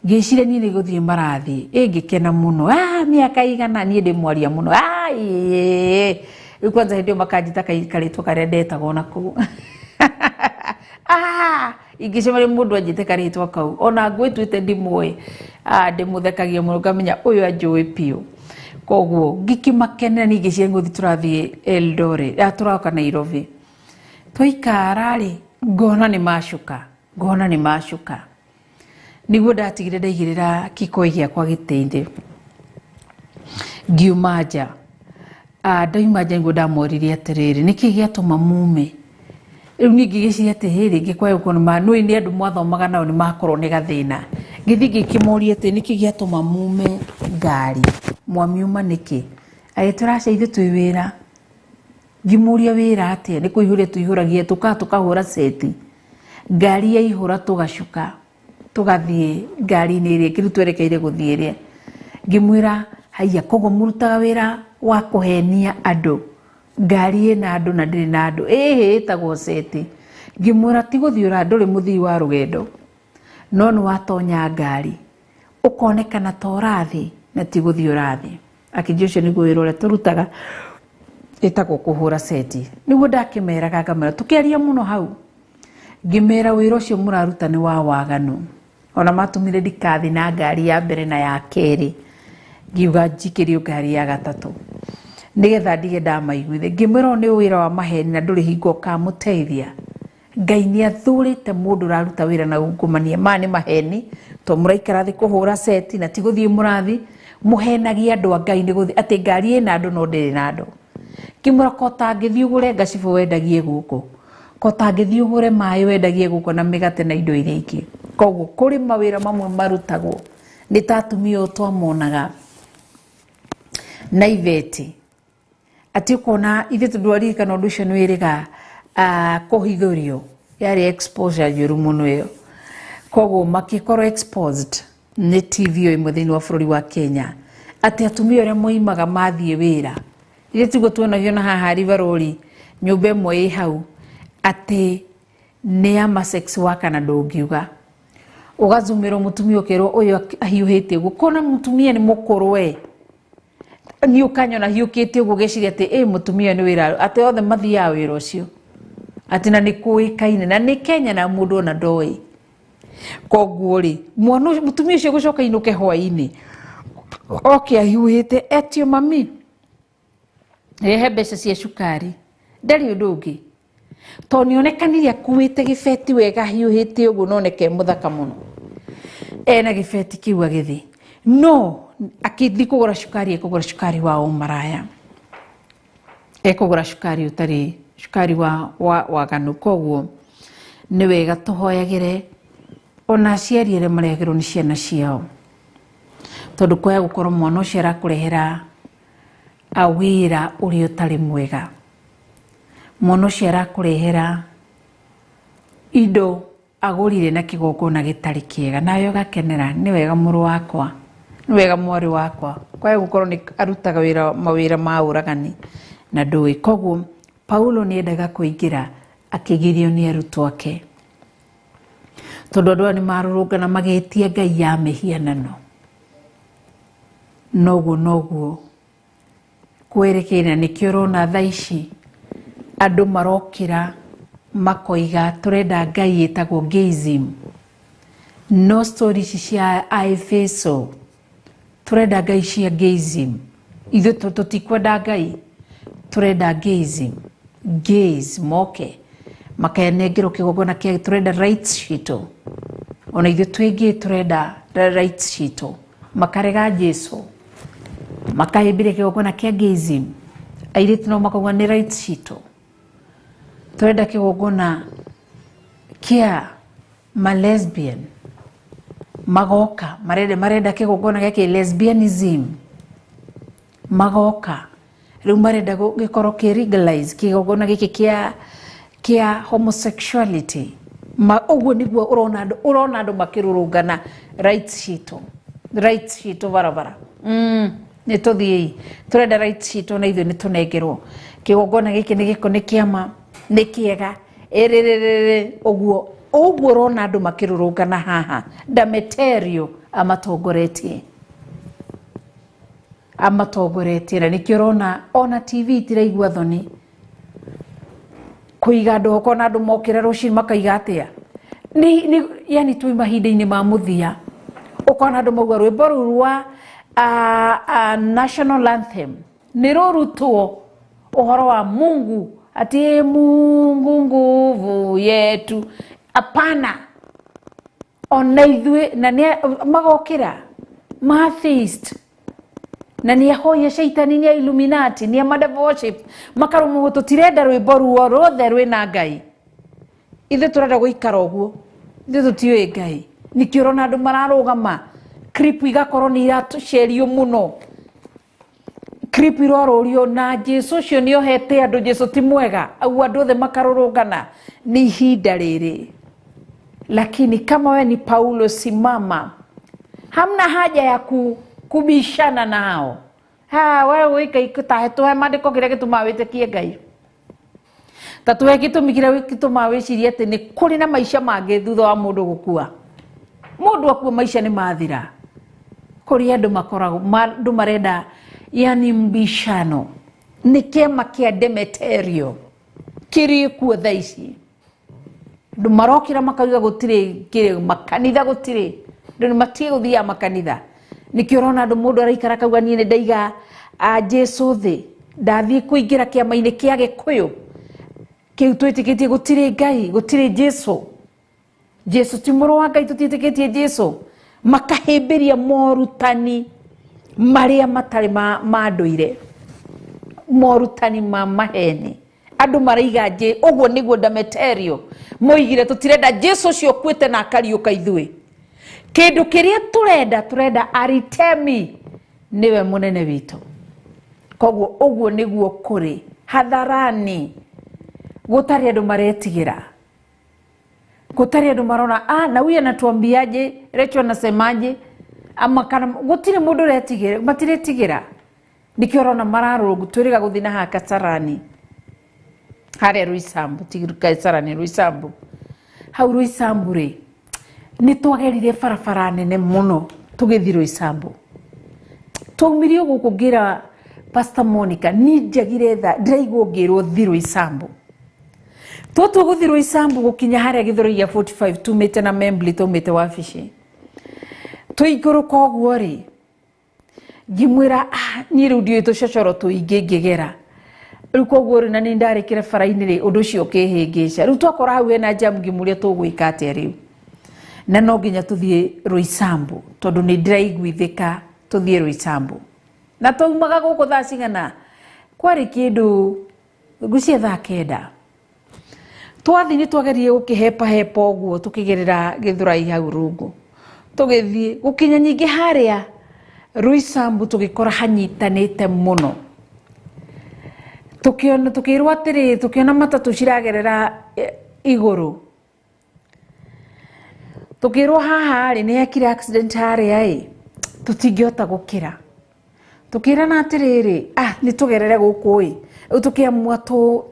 ngĩciria niĩ nĩ gũthiĩ marathiĩ, ngĩkena mũno, mĩaka igana niĩ ndĩ mwaria mũno, rĩu kwanza hĩndĩ ĩyo makanjĩta karĩtwa karĩa ndetagwo nakũu. Ingĩcemania mũndũ anjĩte karĩtwa kau, ona ngwĩtuĩte ndimũĩ, ndĩmũthekagia mũno ngamenya ũyũ anjũĩ biũ. Koguo ngĩkĩmakenera niĩ ngĩciria ngũthiĩ tũrathiĩ Eldoret, tũroka Nairobi. Twaikara rĩ, ngona nĩ macuka, ngona nĩ macuka. Nĩguo ndatigire ndaigĩrĩra kĩkoi gĩakwa gĩtĩ-inĩ, ngiuma nja. Ndauma nja nĩguo ndamoririe atĩrĩrĩ, nĩkĩ gĩatũma mume? Rĩu niĩ ngĩgĩciria atĩ rĩngĩ kwaya gũkorwo nĩ nĩ andũ mwathomaga nao nĩ makorwo nĩ gathĩna. Ngĩthiĩ ngĩkĩmoria atĩ nĩkĩ gĩatũma mume ngari, mwamiuma nĩkĩ? Agĩtwĩra aca ithuĩ twĩ wĩra. Ngĩmũria wĩra atĩa? Nĩ kũihũria tũihũragia, tũkaga tũkahũra seti. Ngari yaihũra tũgacuka, tũgathiĩ ngari-inĩ ĩrĩa ĩngĩ, rĩu twerekeire gũthiĩ ĩrĩa. Ngĩmwĩra haiya, koguo mũrutaga wĩra wa kũhenia andũ, ngari ĩna andũ na ndĩrĩ na andũ, ĩhĩ ĩtagwo seti. Ngĩmwĩra ti gũthiĩ ũra, ndũrĩ mũthii wa rũgendo, no nĩ watonya ngari ũkonekana ta ũrathiĩ na ti gũthiĩ ũrathiĩ. Akĩnjĩra ũcio nĩguo wĩra ũrĩa tũrutaga, ĩtagwo kũhũra seti. Nĩguo ndakĩmeraga ngamera, tũkĩaria mũno hau, ngĩmera wĩra ũcio mũraruta nĩ wa waganu. Ona matũmire ndikathi na ngari ya mbere na ya kerĩ, ngiuga njikĩrio ngari ya gatatũ nĩgetha ndige ndamaiguithia. Ngĩmwĩra ũyũ nĩ wĩra wa maheni na ndũrĩ hingo ũkamũteithia. Ngai nĩ athurĩte mũndũ ũraruta wĩra na ungumania. Maya nĩ maheni, tondũ mũraikara thĩ kũhũra seti na ti gũthiĩ mũrathiĩ, mũhenagia andũ a Ngai nĩ gũthiĩ atĩ ngari ĩna andũ no ndĩrĩ na andũ. Ngĩmwĩra ko ũtangĩthiĩ ũgũre ngacibũ wendagie gũkũ, ko ũtangĩthiĩ ũgũre maĩ wendagie gũkũ na mĩgate na indo iria ingĩ. Koguo kũrĩ mawĩra mamwe marutagwo nĩ ta atumia ũyũ twamonaga na iveti, atĩ ũkona ithuĩ tondũ waririkana ũndũ ũcio nĩ wĩrĩga Kũhithũrio yarĩ exposure njũru mũno ĩyo. Koguo makĩkorwo exposed nĩ TV o ĩmwe thĩinĩ wa bũrũri wa Kenya, atĩ atumia ũrĩa moimaga mathiĩ wĩra, ithe tiguo tuonagio na haha River, nyũmba ĩmwe ĩ hau atĩ nĩ ya ma sex worker, na ndũngiuga ũgazumĩrwo mũtumia ũkerwo ũyũ ahiũhĩte ũguo, kona mũtumia nĩ mũkũrũ we niĩ ũkanyona hiũkĩte ũguo, ũgeciria atĩ ĩ mũtumia nĩ wĩra, atĩ othe mathiaga wĩra ũcio, atĩ na nĩ kũĩkaine na nĩ Kenya na mũndũ ona ndoĩ. Koguo rĩ, mwana ũcio, mũtumia ũcio gũcoka inũke hwainĩ oke ahiũhĩte, etio, "Mami, rehe mbeca cia cukari," ndarĩ ũndũ ũngĩ, tondũ nĩonekanire akuĩte gĩbeti wega ahiũhĩte ũguo, noneke mũthaka mũno ena gĩbeti kĩu agĩthiĩ, no akĩthiĩ kũgũra cukari, ekũgũra cukari wa ũmaraya, ekũgũra cukari ũtarĩ cukari wa waganu. Koguo nĩ wega tũhoyagĩre ona aciari arĩa marehagĩrwo nĩ ciana ciao, tondũ kwaya gũkorwo mwana ũcio arakũrehera wĩra ũrĩa ũtarĩ mwega, mwana ũcio arakũrehera indo agũrire na kĩgongona gĩtarĩ kĩega, nawe ũgakenera, "Nĩ wega mũrũ wakwa, nĩ wega mwarĩ wakwa." Kwaya gũkorwo nĩ arutaga wĩra mawĩra ma ũragani na ndũĩ. Koguo Paulo nĩ endaga kũingĩra, akĩgirio nĩ arutwo ake, tondũ andũ aya nĩ marũrũngana magĩtia ngai ya mĩhianano. Noguo noguo kwerekeire, nĩkĩo ũrona thaa ici andũ marokĩra makoiga tũrenda ngai ĩtagwo gayism, no story ici cia Aefeso, tũrenda ngai cia gayism. Ithuĩ tũtikwenda ngai, tũrenda gayism, gays moke makanengerwo kĩgongona kĩa, tũrenda rights citũ, ona ithuĩ twĩ gay tũrenda rights citũ. Makarega Jesu, makahĩmbĩria kĩgongona kĩa gayism. Airĩtu no makauga nĩ rights citũ, tũrenda kĩgongona kĩa malesbian, magoka marenda kĩgongona gĩa kĩ lesbianism, magoka rĩu marenda gĩkorwo kĩ legalize kĩgongona gĩkĩ kĩa homosexuality. Ma ũguo nĩguo ũrona andũ makĩrũrũngana, rights citũ, rights citũ barabara, nĩ tũthiĩi, tũrenda rights citũ na ithuĩ nĩ tũnengerwo kĩgongona gĩkĩ, nĩ gĩko, nĩ kĩama, nĩ kĩega ĩrĩrĩrĩrĩ. Ũguo ũguo ũrona andũ makĩrũrũngana haha, Dameterio amatongoretie, na nĩkĩo ũrona ona TV itiraigua thoni kũiga andũ, ũkona andũ mokĩra rũcinĩ makaiga atĩa, nĩ yani twĩ mahinda-inĩ ma mũthia, ũkona andũ mauga rwĩmbo rũu rwa national anthem nĩ rũrutwo, ũhoro wa Mungu, ati Mungu nguvu yetu, hapana. Ona ithuĩ na nĩ magokĩra ma atheist na nĩ ahoya caitani, nĩ a Illuminati, nĩ a madevil worship, makarũmwo, tũtirenda rwĩmbo ruo ruothe rwĩna Ngai, ithuĩ tũrenda gũikara ũguo, ithuĩ tũtiũĩ Ngai. Nĩkĩo ũrona andũ mararũgama, clip igakorwo nĩ iracerio mũno, clip irorũrio na Jesu ũcio nĩ ohete andũ, Jesu ti mwega, au andũ othe makarũrũngana. Nĩ ihinda rĩrĩ, lakini kama we ni Paulo, simama, hamna haja ya kubishana nao. Ha we wika tahe tuhe mandĩko kĩrĩa gĩtũmaga wĩtĩkie Ngai, ta tuhe gĩtũmi kĩrĩa gĩtũmaga wĩcirie atĩ nĩ kũrĩ na maica mangĩ thutha wa mũndũ gũkua. Mũndũ akua, maica nĩ mathira. Kũrĩ andũ makoragwo andũ marenda yani mbishano, nĩ kĩama kĩa Demeterio kĩrĩ kuo thaa ici. Andũ marokĩra makauga gũtirĩ kĩrĩ makanitha, gũtirĩ andũ nĩ matige gũthiaga makanitha. Nĩkĩo ũrona andũ, mũndũ araikara akauga, "Niĩ nĩ ndaiga a Jesu thĩ, ndathiĩ kũingĩra kĩama-inĩ kĩa Gĩkũyũ kĩu twĩtĩkĩtie gũtirĩ Ngai, gũtirĩ Jesu, Jesu ti mũrũ wa Ngai, tũtiĩtĩkĩtie Jesu." Makahĩmbĩria morutani marĩa matarĩ ma ndũire, morutani ma maheni andũ maraiga nje. Ũguo nĩguo Dameterio moigire, tũtirenda Jesu ũcio ũkuĩte na akariũka, ithuĩ kĩndũ kĩrĩa tũrenda, tũrenda Aritemi nĩwe mũnene witũ. Koguo ũguo nĩguo kũrĩ hadharani. Gũtarĩ andũ maretigĩra, gũtarĩ andũ marona na huyu anatuambiaje, Rachel anasemaje, ama kana gũtirĩ mũndũ ũretigĩra, matiretigĩra. Nĩkĩo ũrona mararũrũngũ twĩrĩga gũthiĩ na haha Kasarani, harĩa Roysambu, ti Kasarani, Roysambu. Hau Roysambu rĩ, nĩ twagerire barabara nene mũno tũgĩthiĩ Roysambu. Twaumire o gũkũ ngĩra Pastor Monica, niĩ njagire tha, ndĩraigua ngĩrwo thiĩ Roysambu. Twatua gũthiĩ Roysambu gũkinya harĩa Gĩthũrai gĩa 45 tumĩte na Membli, taumĩte wabici. Tũikũrũka ũguo rĩ, ngĩmwĩra, niĩ rĩu ndiũĩ tũcocoro tũingĩ ngĩgera. Rĩu koguo rĩ, na nĩ ndarĩkĩre bara-inĩ rĩ, ũndũ ũcio ũkĩhĩngĩca. Rĩu twakora hau hena jam, ngĩmũria tũgwĩka atĩa rĩu. Na no nginya tũthiĩ Roysambu, tondũ nĩ ndĩraiguithĩka tũthiĩ Roysambu. Na twaumaga gũkũ thaa cigana? Kwarĩ kĩndũ ngwĩciria thaa 9. Twathiĩ nĩ twageririe gũkĩhepahepa ũguo tũkĩgerera Gĩthũrai hau rungu. Tũgĩthiĩ gũkinya nyingĩ harĩa Roysambu tũgĩkora hanyitanĩte mũno. Tũkĩona, tũkĩrwo atĩrĩ, tũkĩona matatũ ciragerera igũrũ. Tũkĩrwo haha rĩ, nĩ hekire accident harĩa ĩ, tũtingĩhota gũkĩra. Tũkĩrana atĩrĩrĩ, nĩ tũgerere gũkũ ĩ. Rĩu tũkĩamua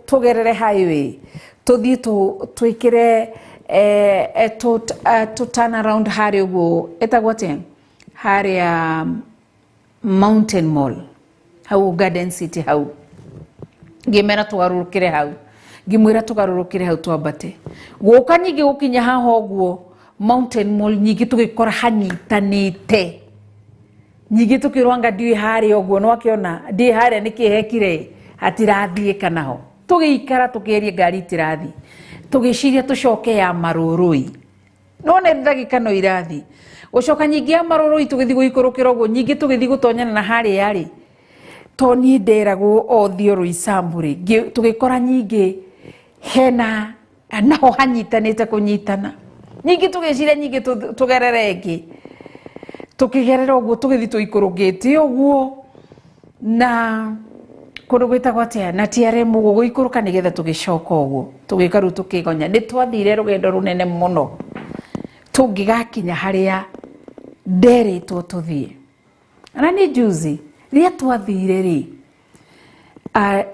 tũgerere highway, tũthiĩ twĩkĩre, tũ turn around harĩa ũguo, ĩtagwo atĩa? Harĩa Mountain Mall, hau Garden City hau. Ngĩmera tũgarũrũkĩre hau. Ngĩmwĩra tũgarũrũkĩre hau twambate. Gũka nyingĩ gũkinya haha ũguo Mountain Mall nyingĩ tũgĩkora hanyitanĩte. Nyingĩ tũkĩrwo anga ndiũĩ harĩa ũguo, no akĩona ndiũĩ harĩa nĩkĩ hekire, hatirathiĩka naho. Tũgĩikara tũkĩgeria ngari itirathiĩ. Tũgĩciria tũcoke ya Marũrũi. No nĩ ndagĩka no irathiĩ. Gũcoka nyingĩ ya Marũrũi tũgĩthiĩ gũikũrũkĩra ũguo, nyingĩ tũgĩthiĩ gũtonyana na harĩa rĩ. To niĩ nderagwo o thiĩ Roysambu rĩ, tũgĩkora nyingĩ hena naho hanyitanĩte kũnyitana. Nyingĩ tũgĩciria nyingĩ tũgerere ĩngĩ. Tũkĩgerera ũguo tũgĩthiĩ tũikũrũkĩte ũguo na kũndũ gwĩtagwo atĩa, na TRM ũguo gũikũrũka nĩgetha tũgĩcoka ũguo. Tũgĩka rĩu tũkĩgonya. Nĩ twathire rũgendo rũnene mũno tũngĩgakinya harĩa nderĩtwo tũthiĩ. Na nĩ juzi rĩrĩa twathire rĩ,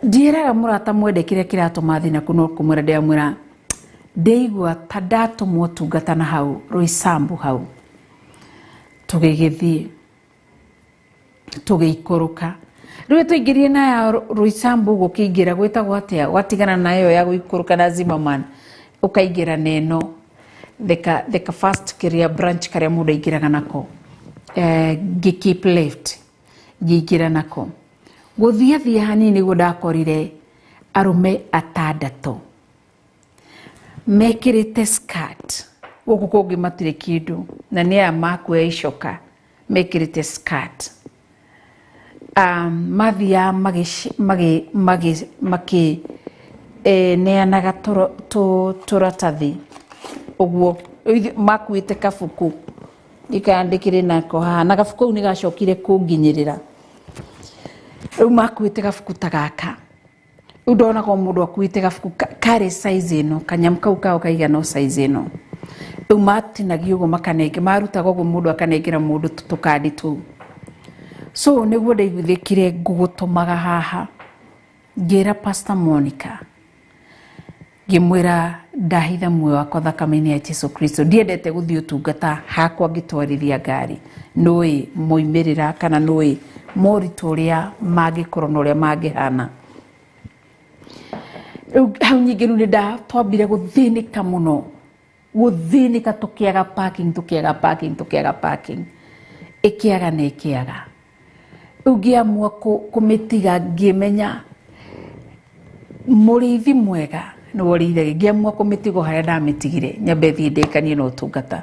ndiĩraga mũrata mwende kĩrĩa kĩratũma thiĩ naku, no kũmwĩra ndĩramwĩra ndĩigua ta ndatũmwo tungata na hau Roysambu hau. Tũgĩgĩthiĩ tũgĩikũrũka. Rĩu tũingĩrire na ya Roysambu gũkĩingĩra gwĩtagwo atĩa, watigana na ĩyo ya gũikũrũka na Zimmerman ũkaingĩra na ĩno the first kĩrĩa branch karĩa mũndũ aingĩraga nako. Ngĩ keep left ngĩingĩra nako. Gũthiĩ thiĩ hanini nĩguo ndakorire arũme atandatũ mekĩrĩte skirt, gũkũ kũngĩ matirĩ kĩndũ, na nĩ aya makuoya icoka mekĩrĩte skirt. Mathiaga makĩ neanaga tũratathi ũguo makuĩte kabuku ndikandĩkĩrĩ nako haha, na gabuku kau nĩgacokire kũnginyĩrĩra. Rĩu makuĩte gabuku ta gaka, rĩu ndonaga o mũndũ akuĩte gabuku karĩ size ĩno, kanyamũ kau kao kaigana o size ĩno. Rĩu matinagia ũguo makanenge, marutaga ũguo mũndũ akanengera mũndũ tũkandi tũu. So nĩguo ndaiguithĩkire ngũgũtũmaga haha, ngĩra Pastor Monica, ngĩmwĩra ndahitha muoyo wakwa thakame-inĩ ya Jesu Kristo. Ndiendete gũthiĩ ũtungata hakwa ngĩtwarithia ngari, nũĩ moimĩrĩra kana nũĩ moritũ ũrĩa mangĩkorwo na ũrĩa mangĩhana. Rĩu hau nyingĩ rĩu nĩndatwambire gũthĩnĩka mũno, gũthĩnĩka tũkĩaga parking, tũkĩaga parking, tũkĩaga parking, ĩkĩaga na ĩkĩaga. Rĩu ngĩamua kũmĩtiga, ngĩmenya mũrĩithi mwega nĩwe ũrĩithagia. Ngĩamua kũmĩtiga o harĩa ndamĩtigire, nyambe thiĩ ndĩkanie na ũtungata.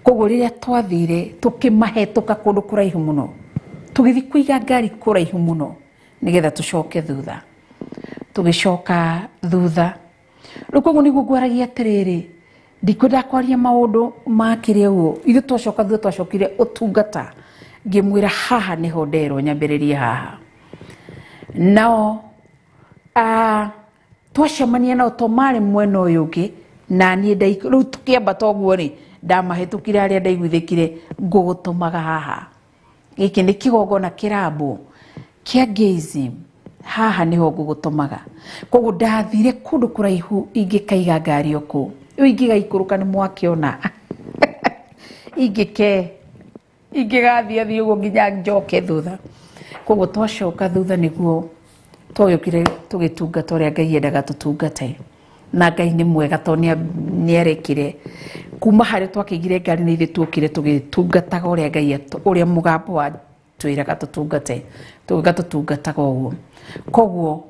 Koguo rĩrĩa twathire tũkĩmahetũka kũndũ kũraihu mũno, tũgĩthiĩ kũiga ngari kũraihu mũno nĩgetha tũcoke thutha. Tũgĩcoka thutha. Rĩu koguo nĩguo ngwaragia atĩrĩrĩ, ndikwenda kwaria maũndũ ma kĩrĩa ũguo. Ithuĩ twacoka thutha twacokire ũtungata, ngĩmwĩra haha nĩho nderwo nyambĩrĩrie haha. Nao Twacemania nao to marĩ mwena ũyũ ũngĩ na niĩ rĩu tũkĩambata ũguo rĩ, ndamahĩtũkire harĩa ndaiguithĩkire ngũgũtũmaga haha. Gĩkĩ nĩ kĩgongona kĩrambwo kĩa gayism, haha nĩho ngũgũtũmaga. Koguo ndathire kũndũ kũraihu ingĩkaiga ngari o kũu, rĩu ingĩgaikũrũka nĩ mwakĩona ingĩke ingĩgathiĩ thiĩ ũguo nginya njoke thutha. Koguo twacoka thutha nĩguo twagĩũkire tũgĩtungata ũrĩa Ngai endaga tũtungate, na Ngai nĩ mwega tondũ nĩarekire kuma harĩa twakĩigire ngari nĩ ithuĩ tuokire tũgĩtungataga ũrĩa Ngai ũrĩa mũgambo wa twĩraga tũtungate, tũgĩũka tũtungataga ũguo. Koguo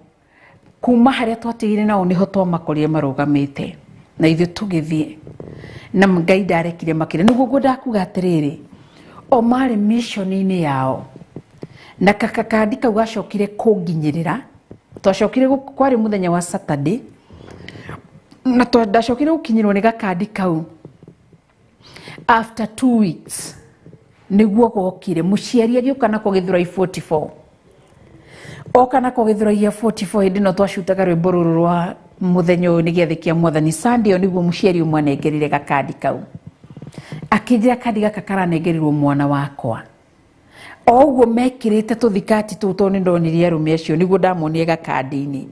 kuma harĩa twatigire nao nĩho twamakorire marũgamĩte na ithuĩ tũgĩthiĩ, na Ngai ndarekire makĩria. Nĩguo ngwendaga kuga atĩrĩrĩ, o marĩ mission-inĩ yao, na kakandi kau gacokire kũnginyĩrĩra. Twacokire kwarĩ mũthenya wa Saturday, na ndacokire gũkinyĩrwo nĩ gakandi kau after 2 weeks nĩguo gokire mũciari agĩũka nako Gĩthũrai 44. Oka nako Gĩthũrai 44 hĩndĩ ĩno twacutaga rwĩmbo rũrũ rwa mũthenya ũyũ nĩ gĩathĩ kĩa Mwathani Sunday ĩyo, nĩguo mũciari ũmwe anengerire gakandi kau, akĩnjĩra kandi gaka karanengerirwo mwana wakwa. O ũguo mekĩrĩte tũthikati tũu, tondũ nĩndonirie arũme acio, nĩguo ndamonire gakandi-inĩ,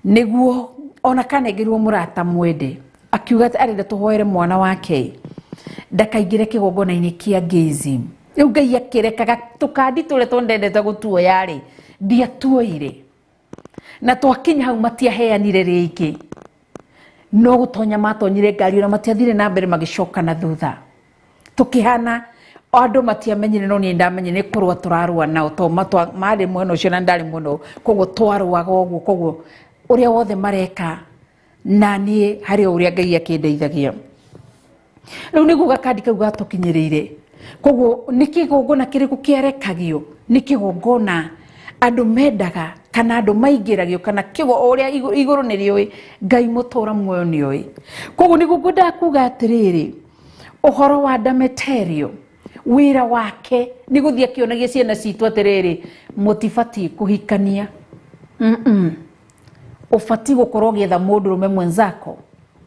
nĩguo ona kanengerirwo mũrata mwende, akiuga atĩ arenda tũhoere mwana wake ndakaingĩre kĩgongona-inĩ kĩa gayism. Rĩu Ngai akĩrekaga tũkandi tũrĩa twendete gũtuoya rĩ, ndiatuoire, na twakinya hau matiaheanire rĩngĩ, no gũtonya matonyire ngari ona matiathire na mbere, magĩcoka na thutha. Tũkĩhana andũ matiamenyire, no niĩ ndamenyire nĩ kũrũa tũrarũa nao, tondũ marĩ mwena ũcio na ndarĩ mwena ũyũ, koguo twarũaga ũguo. Koguo ũrĩa wothe mareka na niĩ harĩ o ũrĩa Ngai akĩndeithagia. Rĩu nĩguo gakandi kau gatũkinyĩrĩire. Koguo nĩ kĩgongona kĩrĩkũ kĩarekagio? Nĩ kĩgongona andũ mendaga kana andũ maingĩragio kana kĩgo ũrĩa igũrũ nĩ rĩũĩ, Ngai mũtũra muoyo nĩ oĩ. Koguo nĩguo ngwendaga kuga atĩrĩrĩ, ũhoro wa Demeterio wĩra wake nĩ gũthiĩ akĩonagia ciana citũ atĩrĩrĩ, mũtibatiĩ kũhikania, ũbatiĩ gũkorwo ũgĩetha mũndũrũme mwenzako,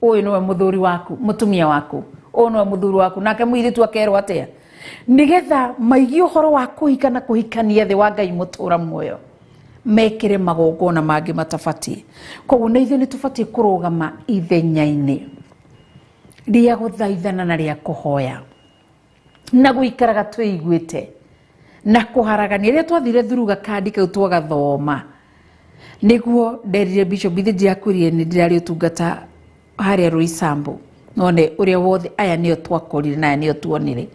ũyũ nĩwe mũthuri waku, mũtumia waku, ũyũ nĩwe mũthuri waku, nake mũirĩtu akerwo atĩa, nĩgetha maigie ũhoro wa kũhika na kũhikania thĩ wa Ngai mũtũra muoyo, mekĩre magongona mangĩ matabatiĩ. Koguo na ithuĩ nĩ tũbatiĩ kũrũgama ithenya-inĩ rĩa gũthaithana na rĩa kũhoya na gũikaraga twĩiguĩte na kũharagania. Rĩrĩa twathire thuru gakandi kau twagathoma, nĩguo nderire bishop ithe ndirakwĩrire nĩ ndĩrarĩ ũtungata harĩa Roysambu, none ũrĩa wothe aya nĩo twakorire na aya nĩo tuonire,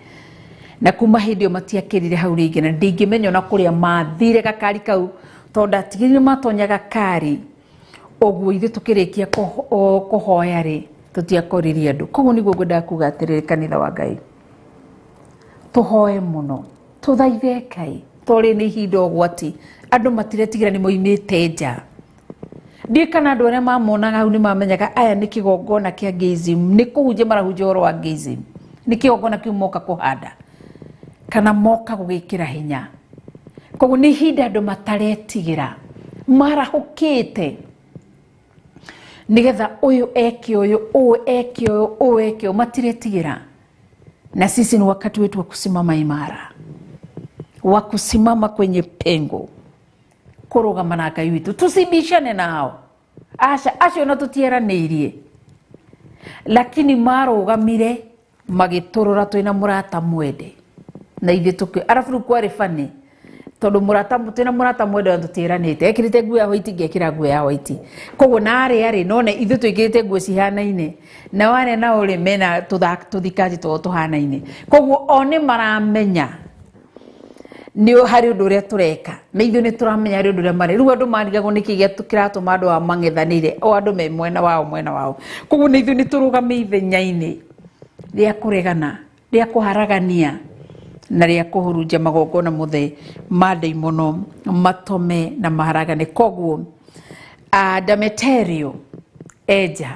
na kuma hĩndĩ ĩyo matiakĩrire hau rĩngĩ, na ndingĩmenya ona kũrĩa mathire gakari kau, tondũ ndatigĩrire matonya gakari ũguo ithuĩ tũkĩrĩkia kũhoya rĩ, tũtiakoririe andũ. Koguo nĩguo ngwendaga kuga atĩrĩrĩ, kanitha wa Ngai, tũhoe mũno, tũthaithe Ngai, tondũ nĩ ihinda ũgwati, andũ matiretigĩra nĩ moimĩte nja. Ndiũĩ kana andũ arĩa mamonaga hau nĩ mamenyaga aya nĩ kĩgongona kĩa gayism, nĩ kũhunjia marahunjia ũhoro wa gayism, nĩ kĩgongona kĩu moka kũhanda kana moka gũgĩkĩra hinya. Koguo nĩ ihinda andũ mataretigĩra, marahũkĩte nĩgetha ũyũ eke ũyũ, ũyũ eke ũyũ, ũyũ eke ũyũ, matiretigĩra. Na sisi ni wakati wetu wa kusimama imara, wa kusimama kwenye pengo, kũrũgama na Ngai witũ, tusibishane nao. Aca acio na tũtieranĩirie, lakini marũgamire magĩtũrora twĩna mũrata mwende na ithuĩ tũkĩ arabu rĩu kwarĩ bani, tondũ mũrata twĩna mũrata mwende na tũtieranĩte, ekĩrĩte nguo ya white, ngekĩra nguo ya white, koguo na arĩa rĩ none ithuĩ twĩkĩrĩte nguo cihanaine, nao arĩa nao rĩ mena tũthikati twao tũhanaine, koguo o nĩ maramenya nĩ harĩ ũndũ ũrĩa tũreka na ithuĩ nĩ tũramenya harĩ ũndũ ũrĩa marĩ. Rĩu andũ marigagwo nĩkĩ kĩratũma andũ aya mang'ethanĩire, o andũ me mwena wao mwena wao. Koguo nĩ ithuĩ nĩ tũrũgame ithenya-inĩ rĩa kũregana, rĩa kũharagania na rĩa kũhurunja magongona mothe ma ndaimono matome na maharagane. Koguo Demeterio enja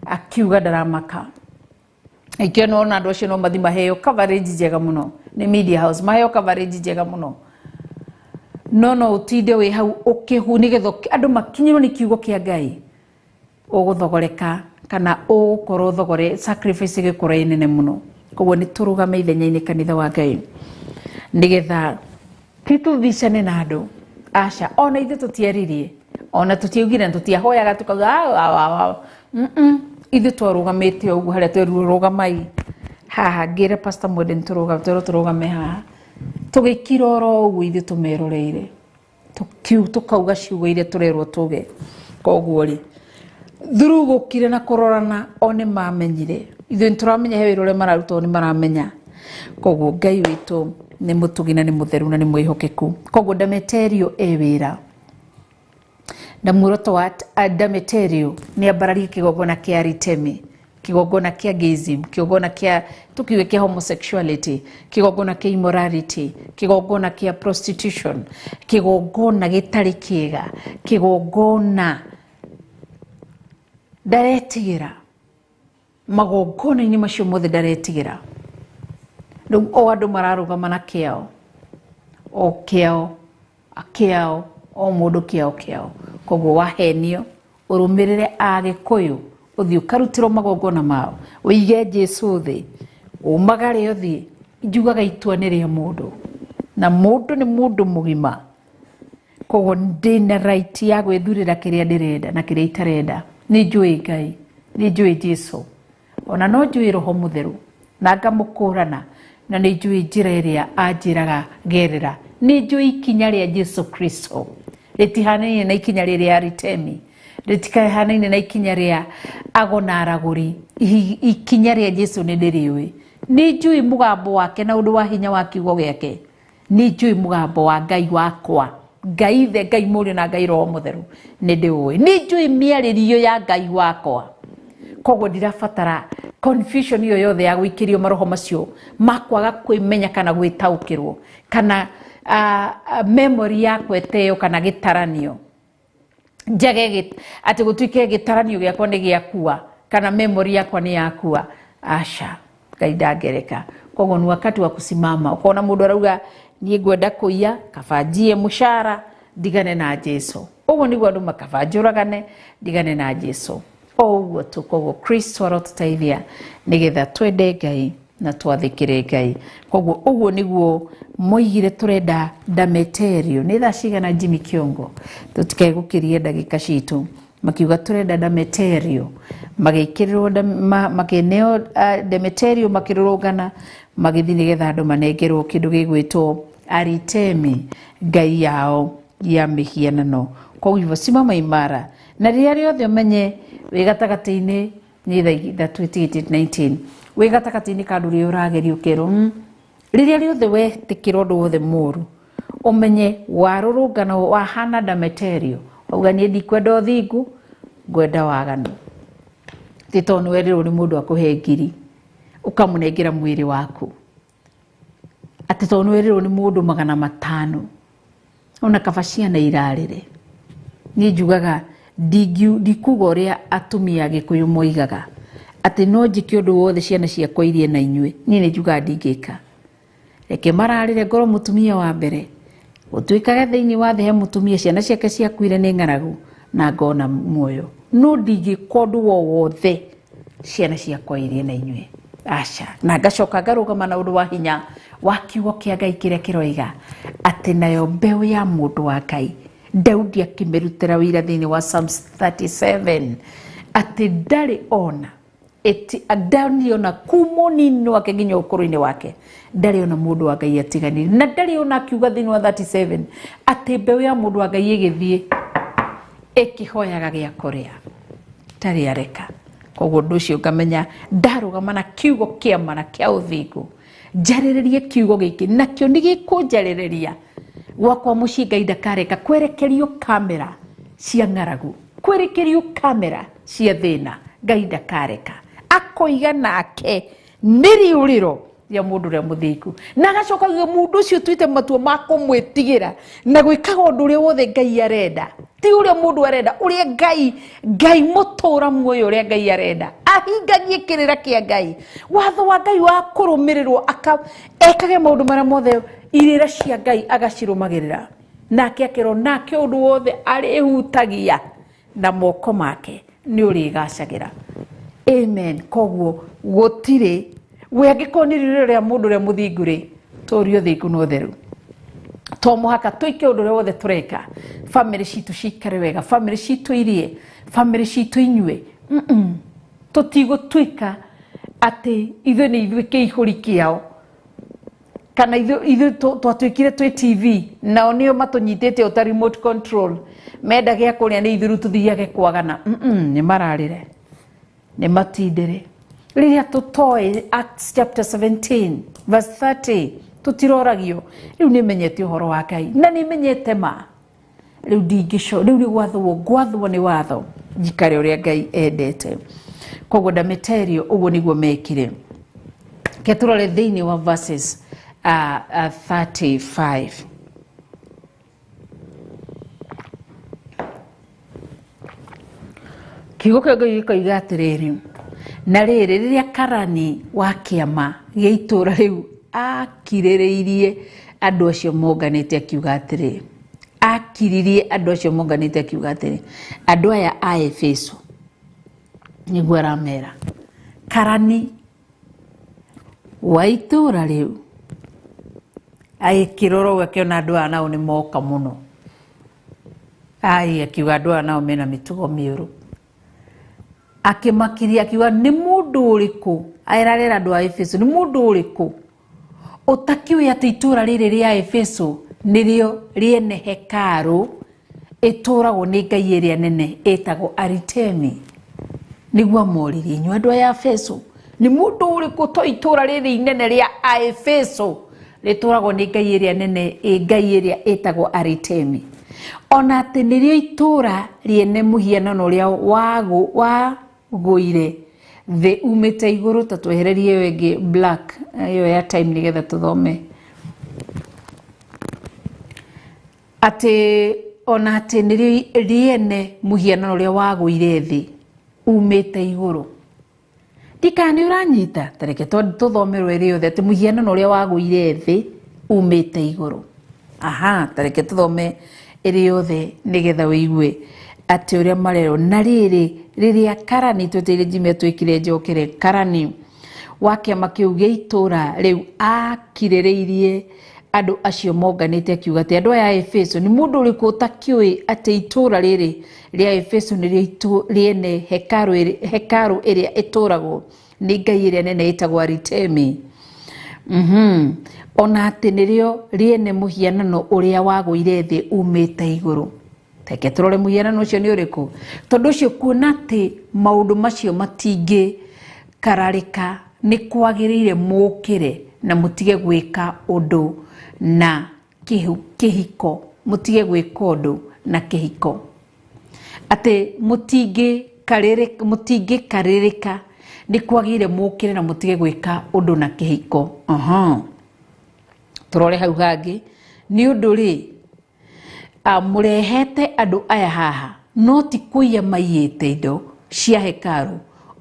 akiuga ndaramaka, ikio nona andũ acio no mathi maheo coverage njega mũno nĩ media house, maheo coverage njega mũno. No no ũtinde wĩ hau ũkĩhu nĩgetha andũ makinyĩrwo nĩ kiugo kĩa Ngai, ũgũthogoreka kana ũgũkorwo thogore sacrifice ĩgĩkorwo ĩ nene mũno. Koguo nĩ tũrũgame ithenya-inĩ kanitha wa Ngai nĩgetha ti tũthicane na andũ, aca. Ona ithuĩ tũtiaririe, ona tũtiaugire na tũtiahoyaga tukauga "Au, au, au, au." Ithuĩ twarũgamĩte o ũguo harĩa twerirwo rũgamai haha, ngĩra Pastor Mwende nĩtũrũgame, twerwo tũrũgame haha, tũgĩkira oro ũguo ithuĩ tũmeroreire, tũkauga ciugo iria tũrerwo tuge. Koguo rĩ, through gũkira na kũrorana, o nĩ mamenyire ithuĩ nĩtũramenya he wĩra ũrĩa mararuta, o nĩ maramenya. Koguo Ngai witũ nĩ mũtugi na nĩ mũtheru na nĩ mwĩhokeku. Koguo Demeterio e wĩra, na muoroto wa Demeterio nĩ ambararie kĩgongona kĩa Aritemi, kĩgongona kĩa gayism, kĩgongona kĩa tukiuge kĩa homosexuality, kĩgongona kĩa immorality, kĩgongona kĩa prostitution, kĩgongona gĩtarĩ kĩega, kĩgongona ndaretigĩra magongona-inĩ macio mothe ndaretigĩra. Rĩu o andũ mararũgama na kĩao, o kĩao kĩao, o mũndũ kĩao kĩao. Koguo wahenio ũrũmĩrĩre Agĩkũyũ, ũthiĩ ũkarutĩrwo magongona mao, ũige Jesũ thĩ, umagare ũthiĩ. Njugaga itua nĩ rĩa mũndũ, na mũndũ nĩ mũndũ mũgima. Koguo ndĩna right ya gwĩthurĩra kĩrĩa ndĩrenda na kĩrĩa itarenda. Nĩ njũĩ Ngai, nĩ njũĩ Jesũ, ona no njũĩ Roho Mũtheru na ngamũkũrana, na nĩ njũĩ njĩra ĩrĩa anjĩraga gerera. Nĩ njũĩ ikinya rĩa Jesũ Kristo rĩtihanaine na ikinya rĩrĩa Aritemi, rĩtikahanaine na ikinya rĩa ago na aragũri. Ikinya rĩa Jesũ nĩ ndĩrĩũĩ. Nĩ njũĩ mũgambo wake na ũndũ wa hinya wa kiugo gĩake. Nĩ njũĩ mũgambo wa Ngai wakwa, Ngai Ithe, Ngai Mũriũ na Ngai Roho Mũtheru, nĩ ndĩũĩ. Nĩ njũĩ mĩarĩrio ya Ngai wakwa. Koguo ndirabatara confusion ĩyo yothe ya gũikĩrio maroho macio ma kwaga kwĩmenya kana gwĩtaũkĩrwo kana memory yakwa ĩteo kana gĩtaranio njage atĩ gũtuĩke gĩtaranio gĩakwa nĩ gĩakua kana memory yakwa nĩ yakua. Aca, Ngai ndangereka. Koguo ni wakati wa kusimama. Ukona mũndũ arauga niĩ ngwenda kũiya, kaba njie mũcara ndigane na Jesũ. Ũguo nĩguo andũ makaba njũragane ndigane na Jesũ. O ũguo tu. Koguo Kristo arotũteithia nĩgetha twende Ngai na twathĩkĩre Ngai. Koguo ũguo nĩguo moigire tũrenda Demeterio. Nĩ thaa cigana Jimmy Kiongo? Tũtikae gũkĩria ndagĩka citũ. Makiuga tũrenda Demeterio, magĩkĩrĩrwo makĩneo Demeterio, makĩrũrũngana magĩthiĩ nĩgetha andũ manengerwo kĩndũ gĩgwĩtwo Aritemi, ngai yao ya mĩhianano. Koguo hivyo simama imara, na rĩrĩa rĩothe ũmenye wĩ gatagatĩ-inĩ, nĩ thaa ithatũ ĩtigĩtie 19, wĩ gatagatĩ-inĩ ka andũ rĩrĩa ũragerio ũkerwo, rĩrĩa rĩothe wetĩkĩra ũndũ wothe mũru, ũmenye warũrũngana wahana Demeterio, wauga niĩ ndikwenda ũthingu, ngwenda waganu. Ti tondũ nĩ werirwo nĩ mũndũ akũhe ngiri ũkamũnengera mwĩrĩ waku, atĩ tondũ nĩ werirwo nĩ mũndũ 500, ona kaba ciana irarĩre. Niĩ njugaga ndikuga ũrĩa atumia a Gĩkũyũ moigaga atĩ no njĩke ũndũ wothe ciana ciakwa irie na inyuĩ. Niĩ nĩ njugaga ndingĩka, reke mararĩre ngorwo mũtumia wa mbere. Gũtuĩkaga thĩinĩ wa thĩ he mũtumia ciana ciake ciakuire nĩ ng'aragu na ngona muoyo, no ndingĩka ũndũ o wothe ciana ciakwa irie na inyuĩ, aca. Na ngacoka ngarũgama na ũndũ wa hinya wa kiugo kĩa Ngai kĩrĩa kĩroiga atĩ nayo mbeũ ya mũndũ wa Ngai, Daudi akĩmĩrutĩra wĩra thĩinĩ wa Psalms 37 atĩ ndarĩ ona eti ndarĩ ona kuma ũnini wake nginya ũkũrũ-inĩ wake ndarĩ ona mũndũ wa Ngai atiganire, na ndarĩ ona akiuga thĩinĩ wa 37 atĩ mbeũ ya mũndũ wa Ngai ĩgĩthiĩ ĩkĩhoyaga gĩa kũrĩa, ndarĩ areka. Koguo ũndũ ũcio ngamenya ndarũgama na kiugo kĩa ma na kĩa ũthingu, njarĩrĩrie kiugo gĩkĩ nakĩo nĩ gĩkũnjarĩrĩria gwakwa mũciĩ. Ngai ndakareka kwerekerio kamera cia ng'aragu, kwerekerio kamera cia thĩna, Ngai ndakareka. Akoiga nake nĩ rĩũrĩro rĩa mũndũ ũrĩa mũthingu, na agacoka auge mũndũ ũcio ũtuĩte matua ma kũmwĩtigĩra na gwĩkaga ũndũ ũrĩa wothe Ngai arenda, ti ũrĩa mũndũ arenda, ũrĩa Ngai, Ngai mũtũra muoyo ũrĩa Ngai arenda, ahingagie kĩrĩra kĩa Ngai, watho wa Ngai wa kũrũmĩrĩrwo, ekage maũndũ marĩa mothe irĩra cia Ngai agacirũmagĩrĩra. Nake akĩrwo nake ũndũ wothe arĩhutagia na moko make nĩ ũrĩgacagĩra. Amen. Koguo gũtirĩ we angĩkorwo nĩ rĩrĩro rĩa mũndũ ũrĩa mũthingu rĩ, tũrie ũthingu na ũtheru. To mũhaka tũike ũndũ ũrĩa wothe tũreka, bamĩrĩ citũ cikare wega, bamĩrĩ citũ irie, bamĩrĩ citũ inyue. Tũtigũtuĩka atĩ ithuĩ nĩ ithuĩ kĩihũri kĩao, kana ithuĩ twatuĩkire twĩ TV nao nĩo matũnyitĩte o ta remote control, menda gĩa kũrĩa nĩ ithuĩ rĩu tũthiage kwagana. Nĩ mararĩre, nĩ matindĩre. Rĩrĩa tũtoĩ Acts chapter 17 verse 30, tũtiroragio. Rĩu nĩ menyete ũhoro wa Ngai na nĩ menyete ma. Rĩu ndingĩco, rĩu nĩ gwathwo, ngwathwo nĩ watho njikare ũrĩa Ngai endete. Koguo Dameterio ũguo nĩguo mekire. Ke tũrore thĩinĩ wa verses 35. Kiugo kĩa Ngai gĩkoiga atĩrĩrĩ, na rĩrĩ, rĩrĩa karani wa kĩama gĩa itũũra rĩu akirĩrĩirie andũ acio monganĩte akiuga atĩrĩ, akiririe andũ acio monganĩte akiuga atĩrĩ, andũ aya a Efeso, nĩguo aramera, karani wa itũũra rĩu agĩkĩrora ũguo akĩona andũ aya nao nĩ moka mũno. Ai, akiuga andũ aya nao mena mĩtugo mĩũru. Akĩmakiria akiuga nĩ mũndũ ũrĩkũ, erarera andũ a Efeso, nĩ mũndũ ũrĩkũ ũtakĩũĩ atĩ itũũra rĩrĩ rĩa Efeso nĩrĩo rĩene hekarũ ĩtũragwo nĩ ngai ĩrĩa nene ĩtagwo Aritemi. Nĩguo amoririe, inyuĩ andũ aya a Efeso, nĩ mũndũ ũrĩkũ to itũũra rĩrĩ inene rĩa Efeso rĩtũragwo nĩ ngai ĩrĩa nene, ngai ĩrĩa ĩtagwo Aritemi, ona atĩ nĩrĩo itũũra rĩene mũhianano ũrĩa wagũire thĩ umĩte igũrũ. Ta twehererie ĩyo ĩngĩ black ĩyo ya time nĩgetha tũthome atĩ ona atĩ nĩrĩo rĩene mũhianano ũrĩa wagũire thĩ umĩte igũrũ. Ndikana nĩ ũranyita, ta reke tũthomerwo ĩrĩ yothe atĩ mũhianano ũrĩa wagũire thĩ umĩte igũrũ. Aha, ta reke tũthome ĩrĩ yothe nĩgetha ũigue atĩ ũrĩa marerwo. Na rĩrĩ, rĩrĩa karani, twetereire Jimmy atwĩkire njokere, karani wa kĩama kĩu gĩa itũũra rĩu akirĩrĩirie andũ acio monganĩte akiuga atĩ andũ aya a Efeso, nĩ mũndũ ũrĩkũ ũtakĩũĩ atĩ itũũra rĩrĩ rĩa Efeso nĩrĩo rĩene hekarũ ĩrĩa ĩtũragwo nĩ ngai ĩrĩa nene ĩtagwo Aritemi. Ona atĩ nĩrĩo rĩene mũhianano ũrĩa wagũire thĩ umĩte igũrũ. Reke tũrore mũhianano ũcio nĩ ũrĩkũ, tondũ ũcio kuona atĩ maũndũ macio matingĩkararĩka, nĩ kwagĩrĩire mũkĩre na mũtige gwĩka ũndũ na kĩhiko, mũtige gwĩka ũndũ na kĩhiko, atĩ mũtingĩkarĩrĩka, nĩ kwagĩrĩire mũkĩre na mũtige gwĩka ũndũ na kĩhiko. Tũrore hau hangĩ, nĩ ũndũ rĩ, mũrehete andũ aya haha no ti kũiya maiyĩte indo cia hekarũ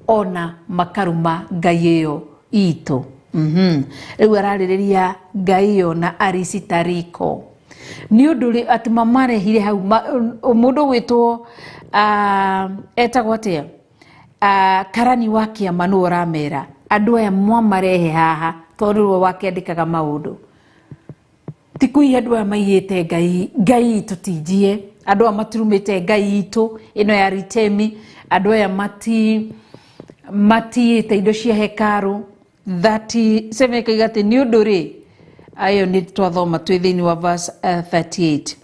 ona makaruma ngai ĩyo itũ. Rĩu ararĩrĩria ngai ĩyo na Arisitariko. Nĩ ũndũ rĩ, atĩ mamarehire hau, mũndũ gwĩtwo etagwo atĩa, karani wa kĩama nĩwe ũramera andũ aya mwamarehe haha, tondũ nĩwe wakĩandĩkaga maũndũ. Ti kũiya andũ aya maiyĩte ngai, ngai itũ ti njie, andũ aya matirumĩte ngai itũ ĩno ya Aritemi, andũ aya matiyĩte indo cia hekarũ. 37 ĩkoiga atĩ nĩ ũndũ rĩ, ayo nĩ twathoma twĩ thĩinĩ wa verse 38.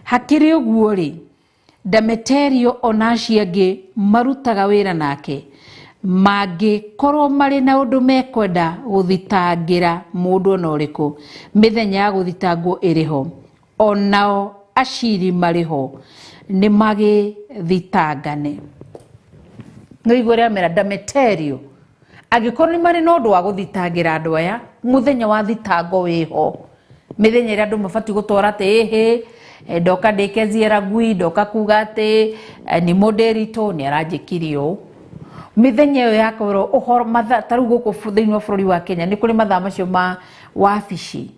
Hakĩrĩ ũguo rĩ, Dameterio ona acio angĩ marutaga wĩra nake mangĩkorwo marĩ na ũndũ mekwenda gũthitangĩra mũndũ ona ũrĩkũ, mĩthenya ya gũthitangwo ĩrĩ ho, onao aciri marĩ ho, nĩ magĩthitangane. Nĩ ũigua ũrĩa mera Dameterio, angĩkorwo nĩ marĩ na ũndũ wa gũthitangĩra andũ aya, mũthenya wa thitango wĩho, mĩthenya ĩrĩa andũ mabatiĩ gũtwara atĩ ĩhĩ, ndoka ndĩke ziara ngui, ndoka kuga atĩ nĩ mũndĩritũ nĩ aranjĩkire ũũ. Mĩthenya ĩyo ya kwĩrwo ũhoro mathaa, ta rĩu gũkũ thĩinĩ wa bũrũri wa Kenya nĩ kũrĩ mathaa macio ma wabici.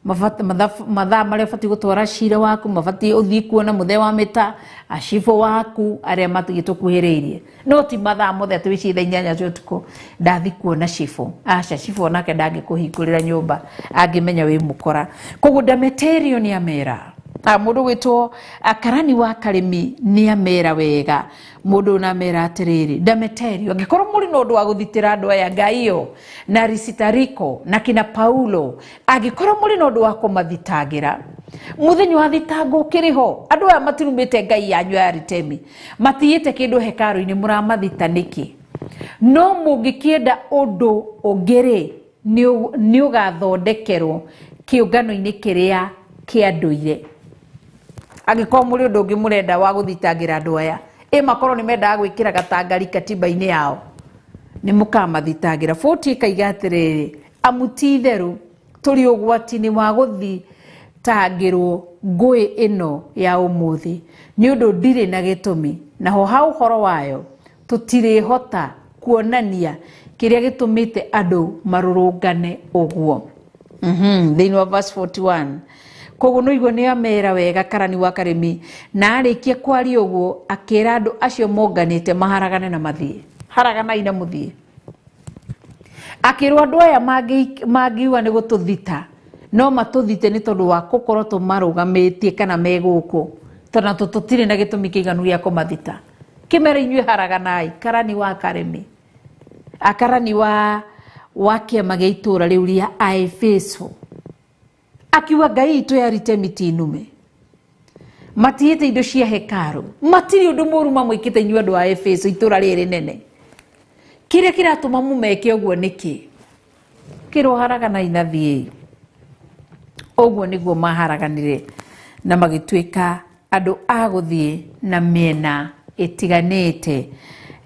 Mathaa marĩa ũbatiĩ gũtwara cira waku, mabatiĩ ũthiĩ kuona mũthee wa mĩta, acibũ waku, arĩa matũkuhĩrĩirie. No ti mathaa mothe atĩ wĩcirie thaa 8 cia ũtukũ ndathi kuona cibũ. Aca, cibũ onake ndangĩkũhingũrĩra nyũmba angĩmenya wĩ mũkora. Koguo Demeterio nĩ amera. Mũndũ gwĩtwo Karani wa Karĩmi nĩ amera wega. Mũndũ na amera atĩrĩrĩ, Demeterio, angĩkorwo mũrĩ na ũndũ wa gũthitĩra andũ aya Gaio na Aristariko na kina Paulo, angĩkorwo mũrĩ na ũndũ wa kũmathitangĩra, mũthenya wa thitango ũkĩrĩ ho. Andũ aya matirumĩte ngai yanyu ya Artemi, matiyĩte kĩndũ hekarũ-inĩ, mũramathita nĩkĩ? No mũngĩkĩenda ũndũ ũngĩ-rĩ, nĩ ũgathondekerwo kĩũngano-inĩ kĩrĩa kĩa ndũire. Angĩkorwo mũrĩ ũndũ ũngĩ mũrenda wa gũthitangĩra andũ aya, ĩ makorwo nĩ mendaga gwĩkĩra gatangari katiba-inĩ yao, nĩ mũkamathitangĩra. 40 ĩkaiga atĩrĩrĩ, amu ti itherũ tũrĩ ũgwati-inĩ wa gũthitangĩrwo ngũĩ ĩno ya ũmũthĩ, nĩ ũndũ ndirĩ na gĩtũmi, naho ha ũhoro wayo tũtirĩhota kuonania kĩrĩa gĩtũmĩte andũ marũrũngane ũguo. Thĩinĩ wa verse 41. Koguo no igua nĩ amera wega Karani wa Karĩmi, na arĩkia kwaria ũguo akĩra andũ acio monganĩte maharagane na mathiĩ. Haraganai na mũthiĩ. Akĩrwo andũ aya mangiuga nĩ gũtũthita, no matũthite nĩ tondũ wa gũkorwo tũmarũgamĩtie kana me gũkũ, tondũ tũtirĩ na gĩtũmi kĩiganu gĩa kũmathita. Kĩmera inyuĩ haraganai. Karani wa Karĩmi, akarani wa kĩama gĩa itũra rĩu rĩa Aefeso, akiuga ngai itũ ya Artemi ti nũme, matiyĩte indo cia hekarũ, matirĩ ũndũ mũru mamwĩkĩte inyuĩ andũ a Efeso, itũra rĩrĩ nene. Kĩrĩa kĩratũma mũmeke ũguo nĩkĩ? Kĩrwo haraganai na thiĩi. Ũguo nĩguo maharaganire na magĩtuĩka andũ a gũthiĩ na mĩena ĩtiganĩte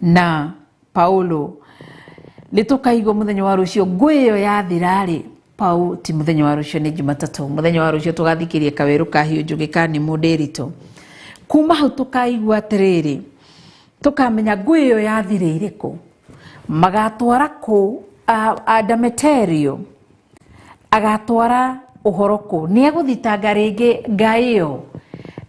na Paulo. Nĩ tũkaigua mũthenya wa rũciũ ngũĩ ĩyo yathira-rĩ, Pau ti mũthenya wa rũciũ, nĩ Jumatatũ. Mũthenya wa rũciũ tũgathikĩria kawerũ ka hiũ njũgĩ ka nĩ mũndĩritũ. Kuma hau tũkaigua atĩrĩrĩ, tũkamenya ngũĩ ĩyo yathirĩire kũ, magatwara kũ. Demeterio agatwara ũhoro kũ, nĩ egũthitanga rĩngĩ Gaio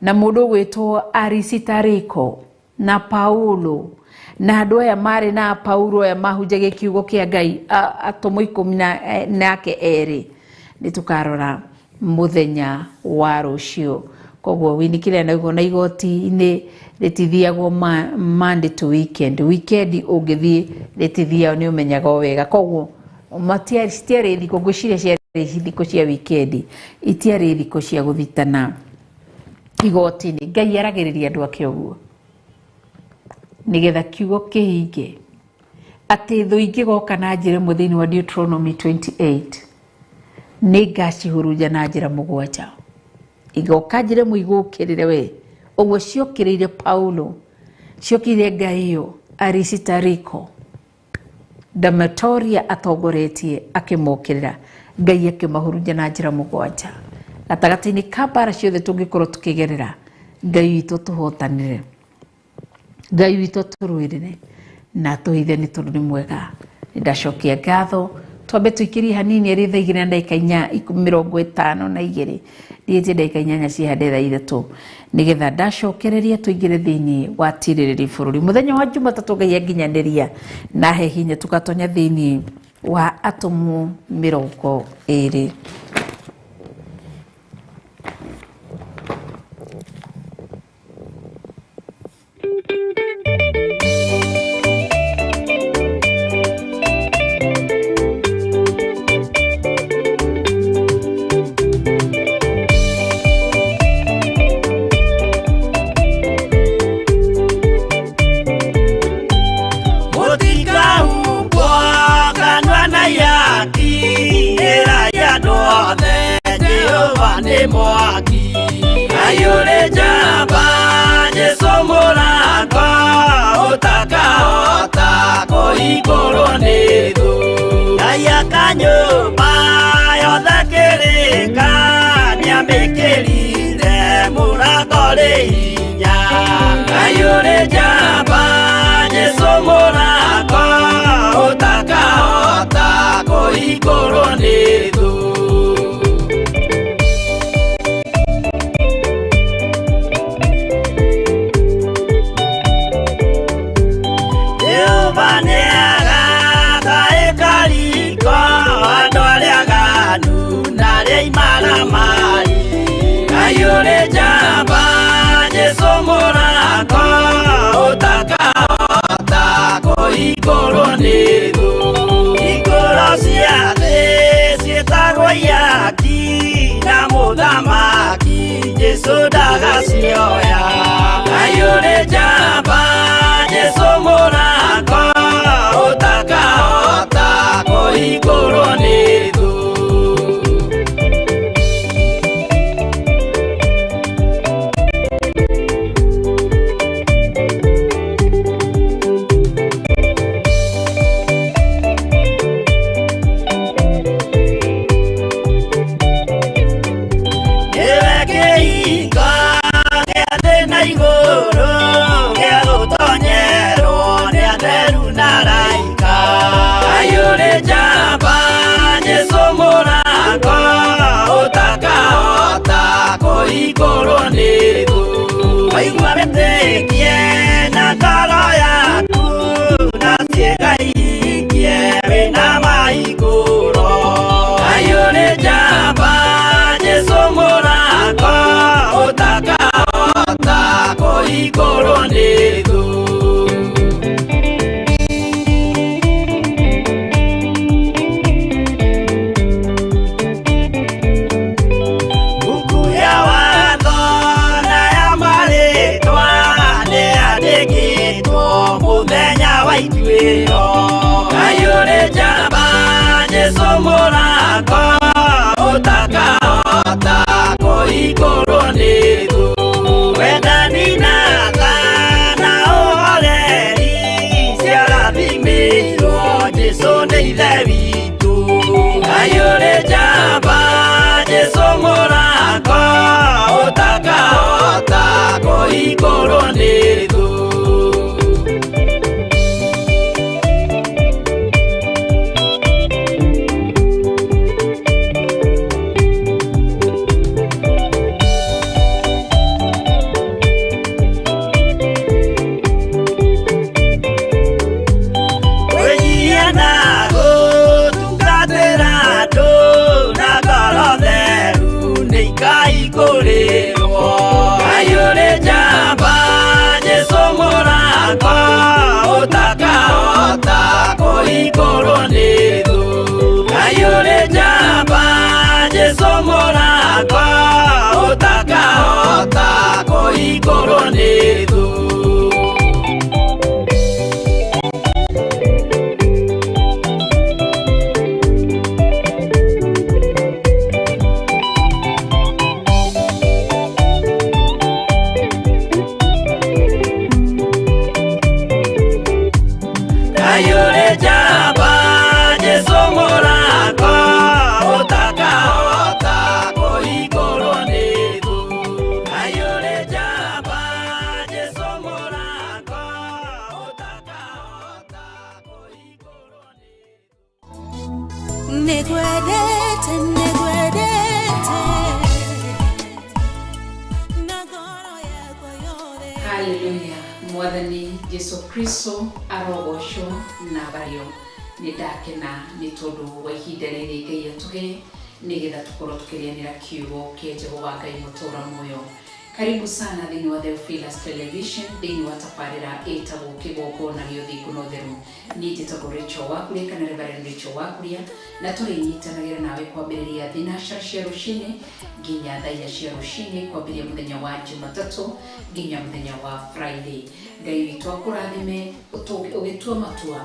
na mũndũ ũgwĩtwo Aristariko na Paulo na andũ aya marĩ na Paulo aya mahunjagia kiugo kĩa Ngai, atũmwo 10 nake erĩ. Nĩ tũkarora mũthenya wa rũciũ. Koguo winikire na ugo na igoti-inĩ rĩtithiagwo Monday to weekend. Weekend ũngĩthiĩ rĩtithiagwo, nĩ ũmenyaga o wega. Koguo citiarĩ thikũ, ngwĩciria ciarĩ thikũ cia weekend, itiarĩ thikũ cia gũthitana igoti-inĩ. Ngai aragĩrĩria andũ ake ũguo nĩgetha kiugo kĩhinge atĩ thũ ingĩgoka na njĩra ĩmwe thĩinĩ wa Deuteronomy 28, nĩ ngacihurunja na njĩra 7. Igoka njĩra ĩmwe igũkĩrĩre we ũguo ciokĩrĩire Paulo, ciokĩrĩire Gaio, Aristariko, Demeterio atongoretie akĩmokĩrĩra, Ngai akĩmahurunja na njĩra 7. Gatagatĩ-inĩ ka mbara ciothe tũngĩkorwo tũkĩgerera, Ngai witũ tũhotanĩre, Ngai witũ tũrũĩrĩre na tũhithe nĩ tondũ nĩ mwega. Nĩndacokia ngatho. Twambe tũikĩrie hanini arĩ thaa igĩrĩ na ndagĩka inya mĩrongo ĩtano na igĩrĩ, ndigĩtie ndagĩka 8 cihande thaa 3, nĩgetha ndacokereria tũingĩre thĩinĩ wa tirĩrĩri bũrũri. Mũthenya wa Jumatatũ Ngai anginyanĩria na he hinya tũgatonya thĩinĩ wa atũmwo 20. Mwaki ayure jaba Jesu mũrango ũtakahota kũhingũrwo nĩ thũ. Ngai akanyũmba yothe kĩrĩka nĩamĩkĩrire mũrango rĩ hinya. Ngai ũrĩ njamba Jesu mũrango ũtakahota kũhingũrwo nĩ thũ. Imaramari Ngai ũrĩ njamba Jesũ mũrako ũtakahota kũhingũrwo nĩ thũ Hingũro cia thĩ ciĩtagwo ihaki na mũthamaki Jesũ ndagacioya Ngai ũrĩ njamba Jesũ mũrako ũtakahota kũhingũrwo nĩ thũ Nĩwe kĩhingo gĩa thĩ na igũrũ gĩa gũtonyerwo nĩ atheru na araika Ngai ũrĩ njamba Jesũ mũrako ũtakahota kũhingũrwo nĩ thũ Waigua wĩtĩkie na ngoro yaku na ciĩga ihingie wĩna mahingũro Ngai ũrĩ njamba Jesũ mũrako ũtakahota kũhingũrwo nĩ thũ Buku ya watho na ya marĩtwa nĩyandĩkĩtwo mũthenya wa ituĩro Ngai ũrĩ njamba Jesũ mũrako ũtakahota kũhingũrwo nĩ thũ Wendani na tha na ũhoreri ciarathimĩirwo Jesũ nĩ ithe witũ Ngai ũrĩ njamba Jesũ mũrako ũtakahota kũhingũrwo nĩ thũ Kwĩnyihia na gũtungatĩra andũ na ngoro theru nĩ ikahingũrĩrwo Ngai ũrĩ njamba Jesũ mũrako ũtakahota kũhingũrwo nĩ thũ Ngai ũrĩ njamba Jesũ mũrako ũtakahota kũhingũrwo nĩ thũ Ngai ũrĩ njamba Jesũ mũrako ũtakahota kũhingũrwo nĩ thũ Ngai ũrĩ njamba Jesũ mũrako ũtakahota kũhingũrwo nĩ Nĩngwendete, nĩngwendete na ngoro yakwa yothe. Haleluya mwathani Jesu Kristo arogocwo na bario nĩ ndakena nĩ tondũ wa ihinda rĩrĩ Ngai atũhe nĩgetha tũkorwo tũkĩrĩanĩra kiugo kĩa Jehova Ngai mũtũra muoyo. Karibu sana thĩinĩ wa Theophilus Television thĩinĩ wa tabarĩra ĩtagwo kĩgongona gĩa ũthingu na ũtheru. Niĩ njĩtagwo Rachel Wakuria kana Reverend Rachel Wakuria na tũrĩnyitanagĩra nawe kwambĩrĩria thinacara cia rũcinĩ nginya thaa inya cia rũcinĩ kwambĩrĩria mũthenya wa Jumatatũ nginya mũthenya wa Friday. Ngai witũ akũrathime ũgĩtua matua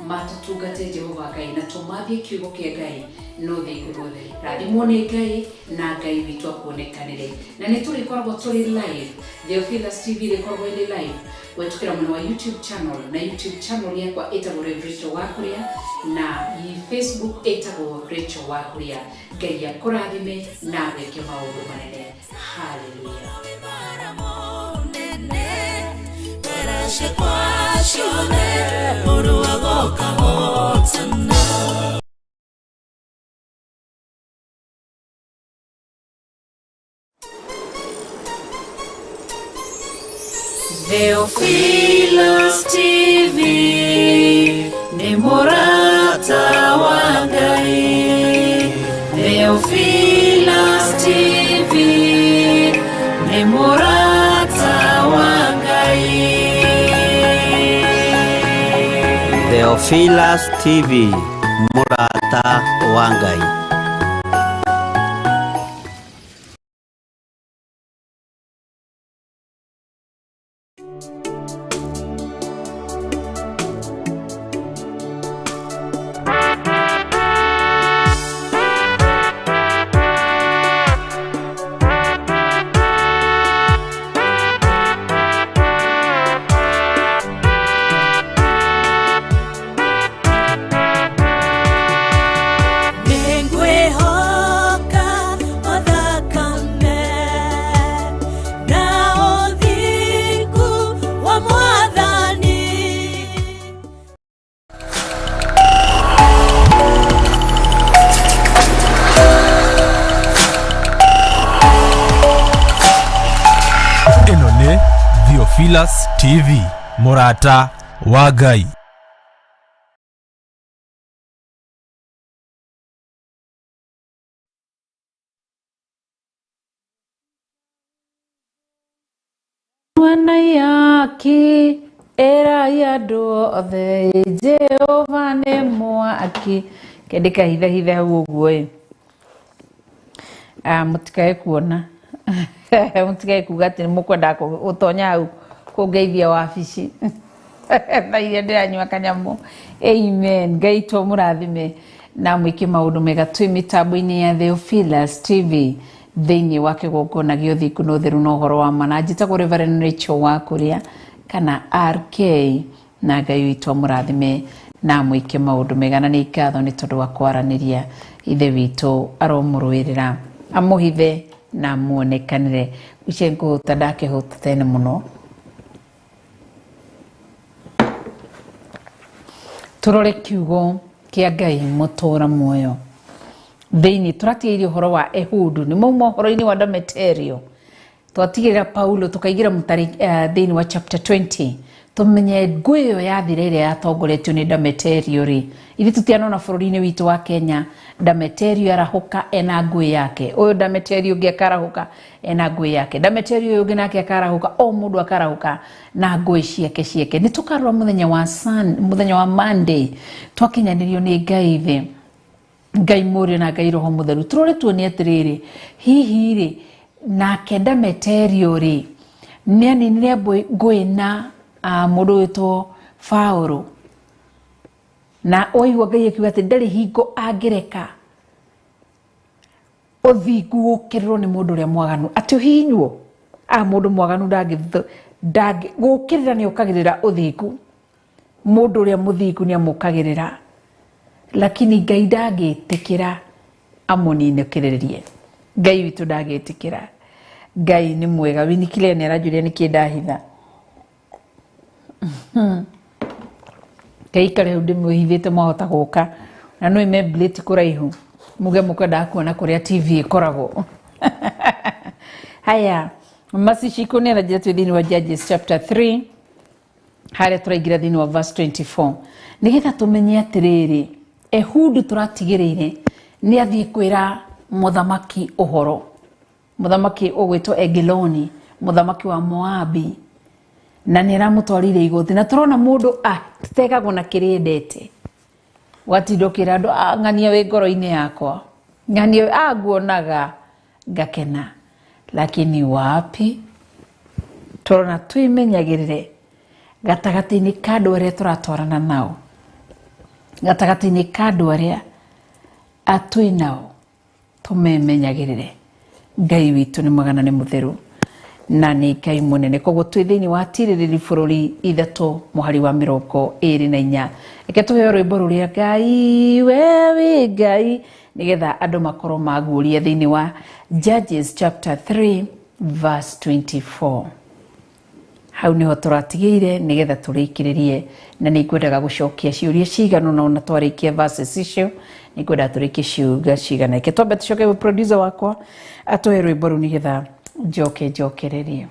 matũtungate Jehova Ngai na tũmathie kiugo kĩa Ngai no thingu na ũtheru. Rathimwo nĩ Ngai na Ngai witũ akuonekanĩre. Na nĩ tũrĩkoragwo tũrĩ live Theophilus TV ĩrĩkoragwo ĩrĩ live gwĩtũkĩra mwena wa YouTube channel na YouTube channel yakwa ĩtagwo Rev Rachel Wakuria na Facebook ĩtagwo Rachel Wakuria. Ngai akũrathime na agwĩke maũndũ manene. Hallelujah. Theophilus TV nĩ mũrata wa Ngai. Theophilus TV nĩ mũrata wa Ngai. Theophilus TV, mũrata wa Ngai. Nĩngwĩhoka o thakame na ũthingu wa Mwathani. Ĩno nĩ Theophilus TV, mũrata wa Ngai. Mwana yake ĩrai andũ othe Jehova nĩ mwaki kende kahithahithe hau ũguo ĩ. Ah, mũtikae kuona mũtikae kuga atĩ nĩ mũkwendaga gũtonya hau kũngeithia wabici thaa iria ndĩranyua kanyamũ. Amen. Ngai to mũrathime na mwĩke maũndũ mega. Twĩ mĩtambo-inĩ ya Theophilus TV thĩinĩ wa kĩgongona gĩa ũthingu na ũtheru na ũhoro wa ma, na njĩtagwo Reverend Rachel wa Kuria kana RK, na Ngai witũ amũrathime na mwĩke maũndũ mega. Na nĩ ngatho nĩ tondũ wa kwaranĩria. Ithe witũ aromũrũĩrĩra, amũhithe na amuonekanĩre. Icio ngũhũta ndakĩhũta tene mũno. Tũrore kiugo kĩa Ngai mũtũra muoyo thĩinĩ. Tũratigĩire ũhoro wa Ehudu, nĩ mauma ũhoro-inĩ wa Demeterio, twatigĩrĩra Paulo, tũkaingĩra mũtari thĩinĩ wa chapter 20, tũmenye ngũĩ ĩyo yathira ĩrĩa yatongoretio nĩ Demeterio rĩ. Ithuĩ tũtianona bũrũri-inĩ witũ wa Kenya Demeterio arahũka ena ngũĩ yake, ũyũ Demeterio ũngĩ akarahũka ena ngũĩ yake, Demeterio ũyũ ũngĩ nake akarahũka, o mũndũ akarahũka na ngũĩ ciake ciake. Nĩ tũkarora mũthenya wa sun, mũthenya wa Monday, twakinyanĩrio nĩ Ngai thĩ, Ngai Mũriũ na Ngai Roho Mũtheru, tũrore tuone atĩrĩrĩ, hihi rĩ nake Demeterio rĩ nĩ aninire ngũĩ na mũndũ wĩtwo Paulo, na waigua Ngai akiuga atĩ ndarĩ hingo angĩreka ũthingu gũkĩrĩrwo nĩ mũndũ ũrĩa mwaganu, atĩ ũhihinywo mũndũ mwaganu ndangĩ gũkĩrĩra, nĩ okagĩrĩra ũthingu, mũndũ ũrĩa mũthingu nĩ amũkagĩrĩra, lakini Ngai ndangĩtĩkĩra amũninũkĩrĩrie. Ngai witũ ndangĩtĩkĩra. Ngai nĩ mwega. Winikile nĩ aranjũria nĩkĩ ndahitha. Ngai hau ndĩmwĩhithĩte, mwahota gũka na no ime blate kũraihu muge mũkwendaga kuona kũrĩa TV ĩkoragwo. Haya, Maciciko nĩ aranjĩra twĩ thĩinĩ wa Judges chapter 3, harĩa tũraingĩra thĩinĩ wa verse 24, nĩgetha tũmenye atĩrĩrĩ, Ehudu tũratigĩrĩire nĩ athiĩ kwĩra mũthamaki ũhoro, mũthamaki ũgwĩtwo Egiloni, mũthamaki wa Moabi, na nĩ aramũtwarire igoti, na tũrona mũndũ ategagwo na kĩrĩa endete. Watinda ũkĩra andũ, ng'ania wĩ ngoro-inĩ yakwa, ng'ania nguonaga ngakena, lakini wapi. Tũrona twĩmenyagĩrĩre gatagatĩ-inĩ ka andũ arĩa tũratwarana nao, gatagatĩ-inĩ ka andũ arĩa atwĩ nao, tũmemenyagĩrĩre. Ngai witũ nĩ mwega na nĩ mũtheru na nĩ Ngai mũnene. Koguo twĩ thĩinĩ wa tirĩrĩri bũrũri 3 mũhari wa 24. Reke tũheo rwĩmbo rũrĩa Ngai we wĩ Ngai, nĩgetha andũ makorwo maguũria thĩinĩ wa Judges chapter 3 verse 24. Hau niho tũratigĩire nĩgetha tũrĩkĩrĩrie, na nĩ ngwendaga gũcokia ciũria cigana ona twarĩkia verses icio, nĩ ngwendaga tũrĩkie ciũria cigana. Reke twambe tũcoke gwĩ producer wakwa atũhe rwĩmbo rũu nĩgetha njoke njokererie.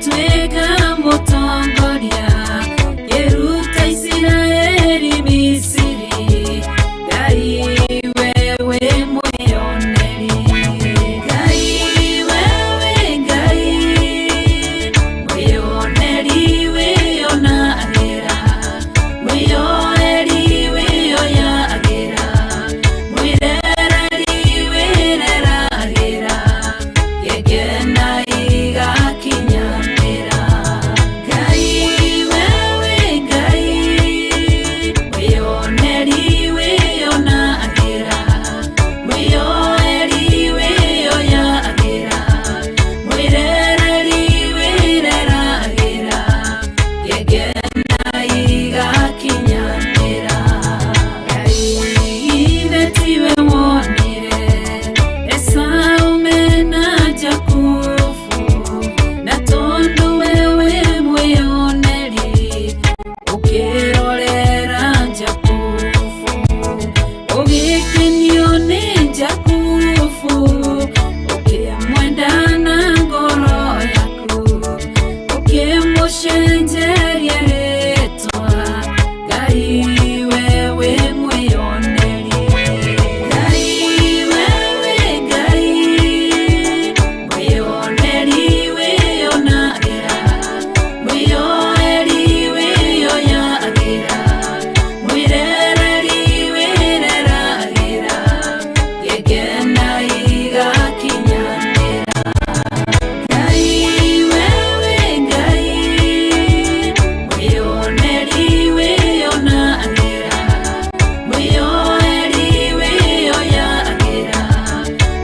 Ngĩtuĩka mũtongoria, ngĩruta Isiraeli Misiri. Ngai wewe mwĩyoneri, Ngai wewe Ngai mwĩyoneri wĩyonagĩra, mwĩyoeri wĩyoyagĩra, mwĩrereri wĩreragĩra, ngĩkena igakinyanĩra. Ngai wewe Ngai mwĩyoneri wĩyonagĩra, mwĩyoeri wĩyoyagĩra, mwĩrereri wĩreragĩra, ngĩkena igakinyanĩra. Ngai ithe tiwe wonire Esau mena Jakubu, na tondũ wewe mwĩyoneri ũkĩrorera Jakubu, ũgĩkenio nĩ Jakubu, ũkĩmwenda na ngoro yaku, ũkĩmũcenjeria rĩtwa. Ngai wewe mwĩyoneri, Ngai wewe Ngai mwĩyoneri wĩyonagĩra, mwĩyoeri wĩyoyagĩra, mwĩrereri wĩreragĩra, ngĩkena igakinyanĩra. Ngai wewe Ngai mwĩyoneri wĩyonagĩra, mwĩyoeri wĩyoyagĩra,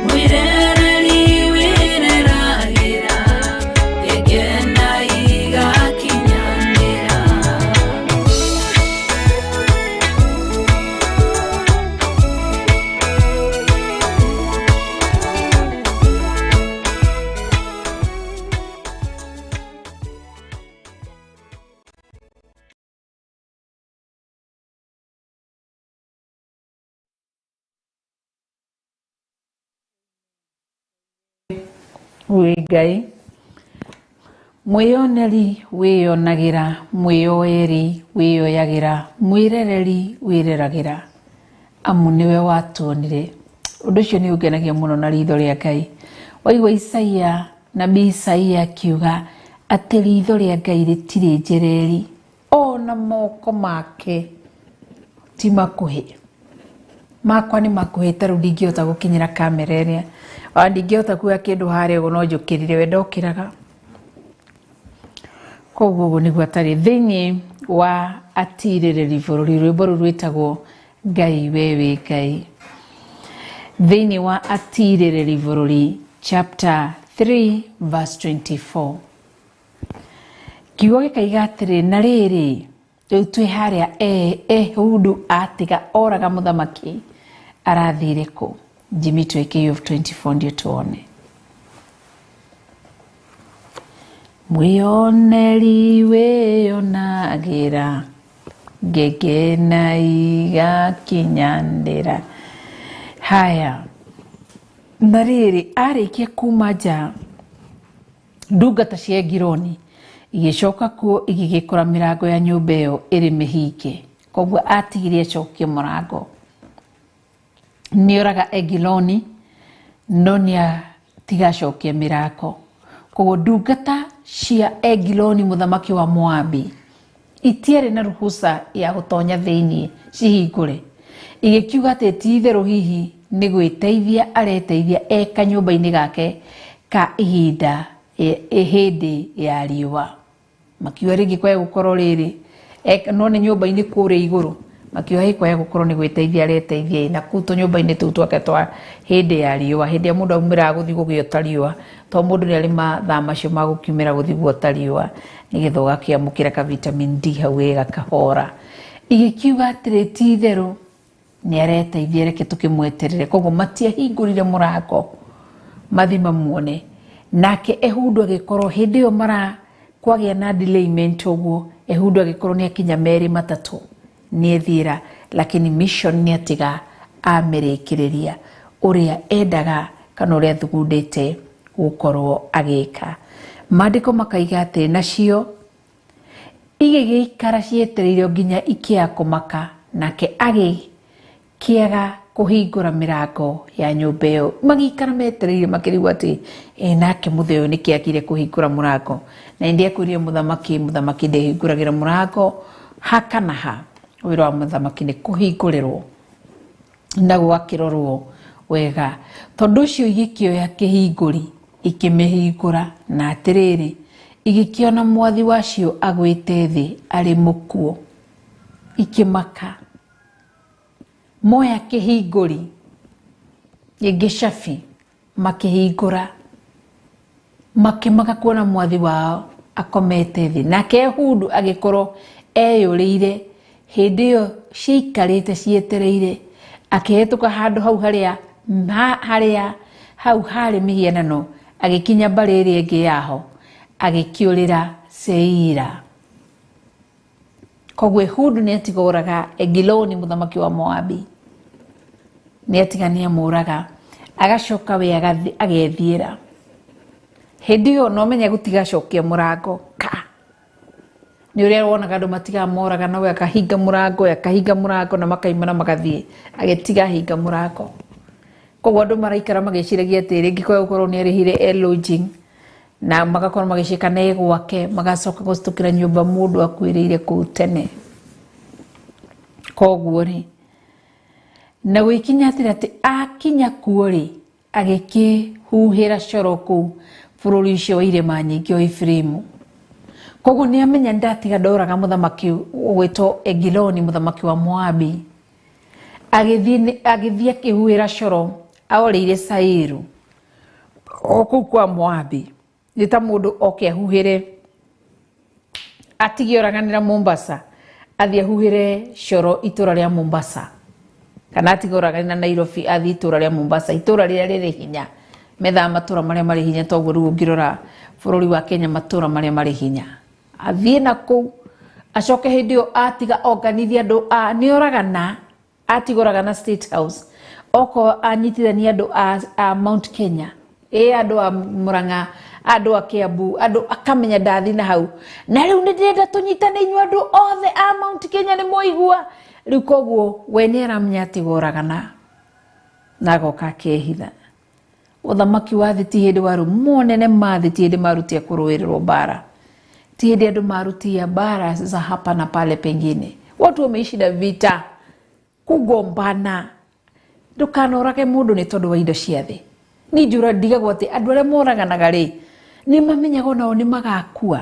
mwĩrereri wĩreragĩra, ngĩkena igakinyanĩra. Wĩ Ngai mwĩyoneri wĩyonagĩra, mwĩyoeri wĩyoyagĩra, mwĩrereri wĩreragĩra, amu nĩwe watuonire. Ũndũ ũcio nĩ ũngenagia mũno na ritho rĩa Ngai. Waigua Isaia, nabii Isaia akiuga atĩ ritho rĩa Ngai rĩtirĩ njereri, ona moko make ti makuhĩ. Makwa nĩ makuhĩ, ta rĩu ndingĩhota gũkinyĩra kamera ĩrĩa, ona ndingĩhota kuoya kĩndũ harĩa ũguo no njũkĩrire, we ndokĩraga. Koguo ũguo nĩguo atarĩ thĩinĩ wa atirĩrĩri bũrũri. Rwĩmbo rũu rwĩtagwo Ngai wewe Ngai, thĩinĩ wa atirĩrĩri bũrũri chapter 3 verse 24. Kiugo gĩkaiga atĩrĩ, na rĩrĩ, rĩu twĩ harĩa Ehudu atiga oraga mũthamaki arathire kũ? Jimmy twĩke of 24 ndio tuone. Mwĩyoneri wĩyonagĩra, ngĩkena igakinyanĩra. Haya, na rĩrĩ, arĩkia kuma nja, ndungata cia Egiloni igĩcoka kuo igĩgĩkora mĩrango ya nyũmba ĩyo ĩrĩ mĩhinge. Koguo atigire acokie mũrango. Nĩoraga Egiloni, no nĩatiga acokie mĩrango. Koguo ndungata cia Egiloni mũthamaki wa Moabi itiarĩ na ruhusa ya gũtonya thĩinĩ cihingũre, igĩkiuga atĩ ti itherũ hihi nĩ gwĩteithia areteithia e kanyũmba-inĩ gake ka ihinda hĩndĩ ya riũa. Makiuga rĩngĩ kwaya gũkorwo rĩrĩ no nĩ nyũmba-inĩ kũrĩa igũrũ, makiuga hĩ kwaya gũkorwo nĩ gwĩteithia areteithia na kũu tũnyũmba-inĩ tũu twake twa hĩndĩ ya riũa, hĩndĩ ĩrĩa mũndũ aumĩraga gũthiĩ gũgĩota riũa, tondũ mũndũ nĩ arĩ mathaa macio ma gũkiumĩra gũthiĩ guota riũa nĩgetha ũgakĩamũkĩra ka vitamin D hau wega kahora. Igĩkiuga atĩrĩ, ti itherũ nĩ areteithia, reke tũkĩmweterere. Koguo matiahingũrire mũrango mathi mamuone. Nake Ehudu agĩkorwo hĩndĩ ĩyo mara kwagĩa na delayment ũguo, Ehudu agĩkorwo nĩ akinya merĩ matatũ nĩethiĩra, lakini mission nĩ atiga amĩrĩkĩrĩria ũrĩa endaga kana ũrĩa athugundĩte gũkorwo agĩka. Maandĩko makaiga atĩ nacio igĩgĩikara cietereire nginya ikĩaga kũmaka, nake agĩkĩaga kũhingũra mĩrango ya nyũmba ĩyo. Magĩikara metereire makĩrigwo atĩ ĩ nake mũthee ũyũ nĩkĩ agire kũhingũra mũrango, na ĩndĩ akwĩrire mũthamaki, mũthamaki ndehingũragĩra mũrango ha kana ha. Wĩra wa mũthamaki nĩ kũhingũrĩrwo na gwakĩrorwo wega. Tondũ ũcio igĩkĩoya kĩhingũri ikĩmĩhingũra, na atĩrĩrĩ, igĩkĩona mwathi wacio agwĩte thĩ arĩ mũkuũ. Ikĩmaka. Moya kĩhingũri gĩngĩ cabi makĩhingũra, makĩmaka kuona mwathi wao akomete thĩ. Nake Ehudu agĩkorwo eyũrĩire hĩndĩ ĩyo ciaikarĩte cietereire, akĩhĩtũka handũ hau harĩa harĩa hau harĩ mĩhianano, agĩkinya mbarĩ ĩrĩa ĩngĩ yaho, agĩkĩũrĩra Seira. Koguo Ehudu nĩ atiga ũraga Egiloni mũthamaki wa Moabi, nĩ atiga nĩ amũraga, agacoka we agethiĩra. Hĩndĩ ĩyo no menya gũtigacokia mũrango ka nĩ ũrĩa wonaga andũ matigaga moraga, nawe akahinga mũrango, akahinga mũrango na makaima na magathiĩ, agĩtiga ahinga mũrango. Koguo andũ maraikara magĩciragia atĩ rĩngĩ kwa gũkorwo nĩ arĩhire lodging, na magakorwo magĩciĩ kana e gwake, magacoka gũcitũkĩra nyũmba mũndũ akuĩrĩire kũu tene. Koguo rĩ, na gũgĩkinya atĩrĩ atĩ akinya kuo rĩ, agĩkĩhuhĩra coro kũu bũrũri ũcio wa irĩma nyingĩ o Efiraimu. Koguo nĩ amenya ndatiga ndoraga mũthamaki ũgwĩtwo Egiloni mũthamaki wa Moabi. Agĩthiĩ akĩhuhĩra coro aorĩire Sairu o kũu kwa Moabi. Nĩ ta mũndũ oke ahuhĩre, atige ũraganĩra Mombasa, athiĩ ahuhĩre coro itũra rĩa Mombasa, kana atige ũraganĩra Nairobi athiĩ itũra rĩa Mombasa, itũra rĩrĩa rĩrĩ hinya. Methaga matũra marĩa marĩ hinya, toguo rĩu ũngĩrora bũrũri wa Kenya matũra marĩa marĩ hinya. Athiĩ na kũu acoke hĩndĩ ĩyo atiga onganithia andũ a nĩ oragana, atiga oragana State House, okorwo anyitithania andũ a Mount Kenya, ĩ andũ a Murang'a, andũ a Kiambu, andũ akamenya ndathi na hau, na rĩu nĩ ndĩrenda tũnyitane inyuĩ andũ othe a Mount Kenya nĩ mwaigua. Rĩu koguo we nĩ aramenya atiga oragana na agoka akehitha. Ũthamaki wa thĩ ti hĩndĩ waru monene ma thĩ ti hĩndĩ marutia kũrũĩrĩrwo mbara, ti hĩndĩ andũ marutia mbara za hapa na pale pengine. Watu wameishi na vita, kugombana. Ndũkanorage mũndũ nĩ tondũ wa indo cia thĩ. Niĩ njũra ndigagwo atĩ andũ arĩa moraganaga rĩ, nĩ mamenyaga onao nĩ magakua,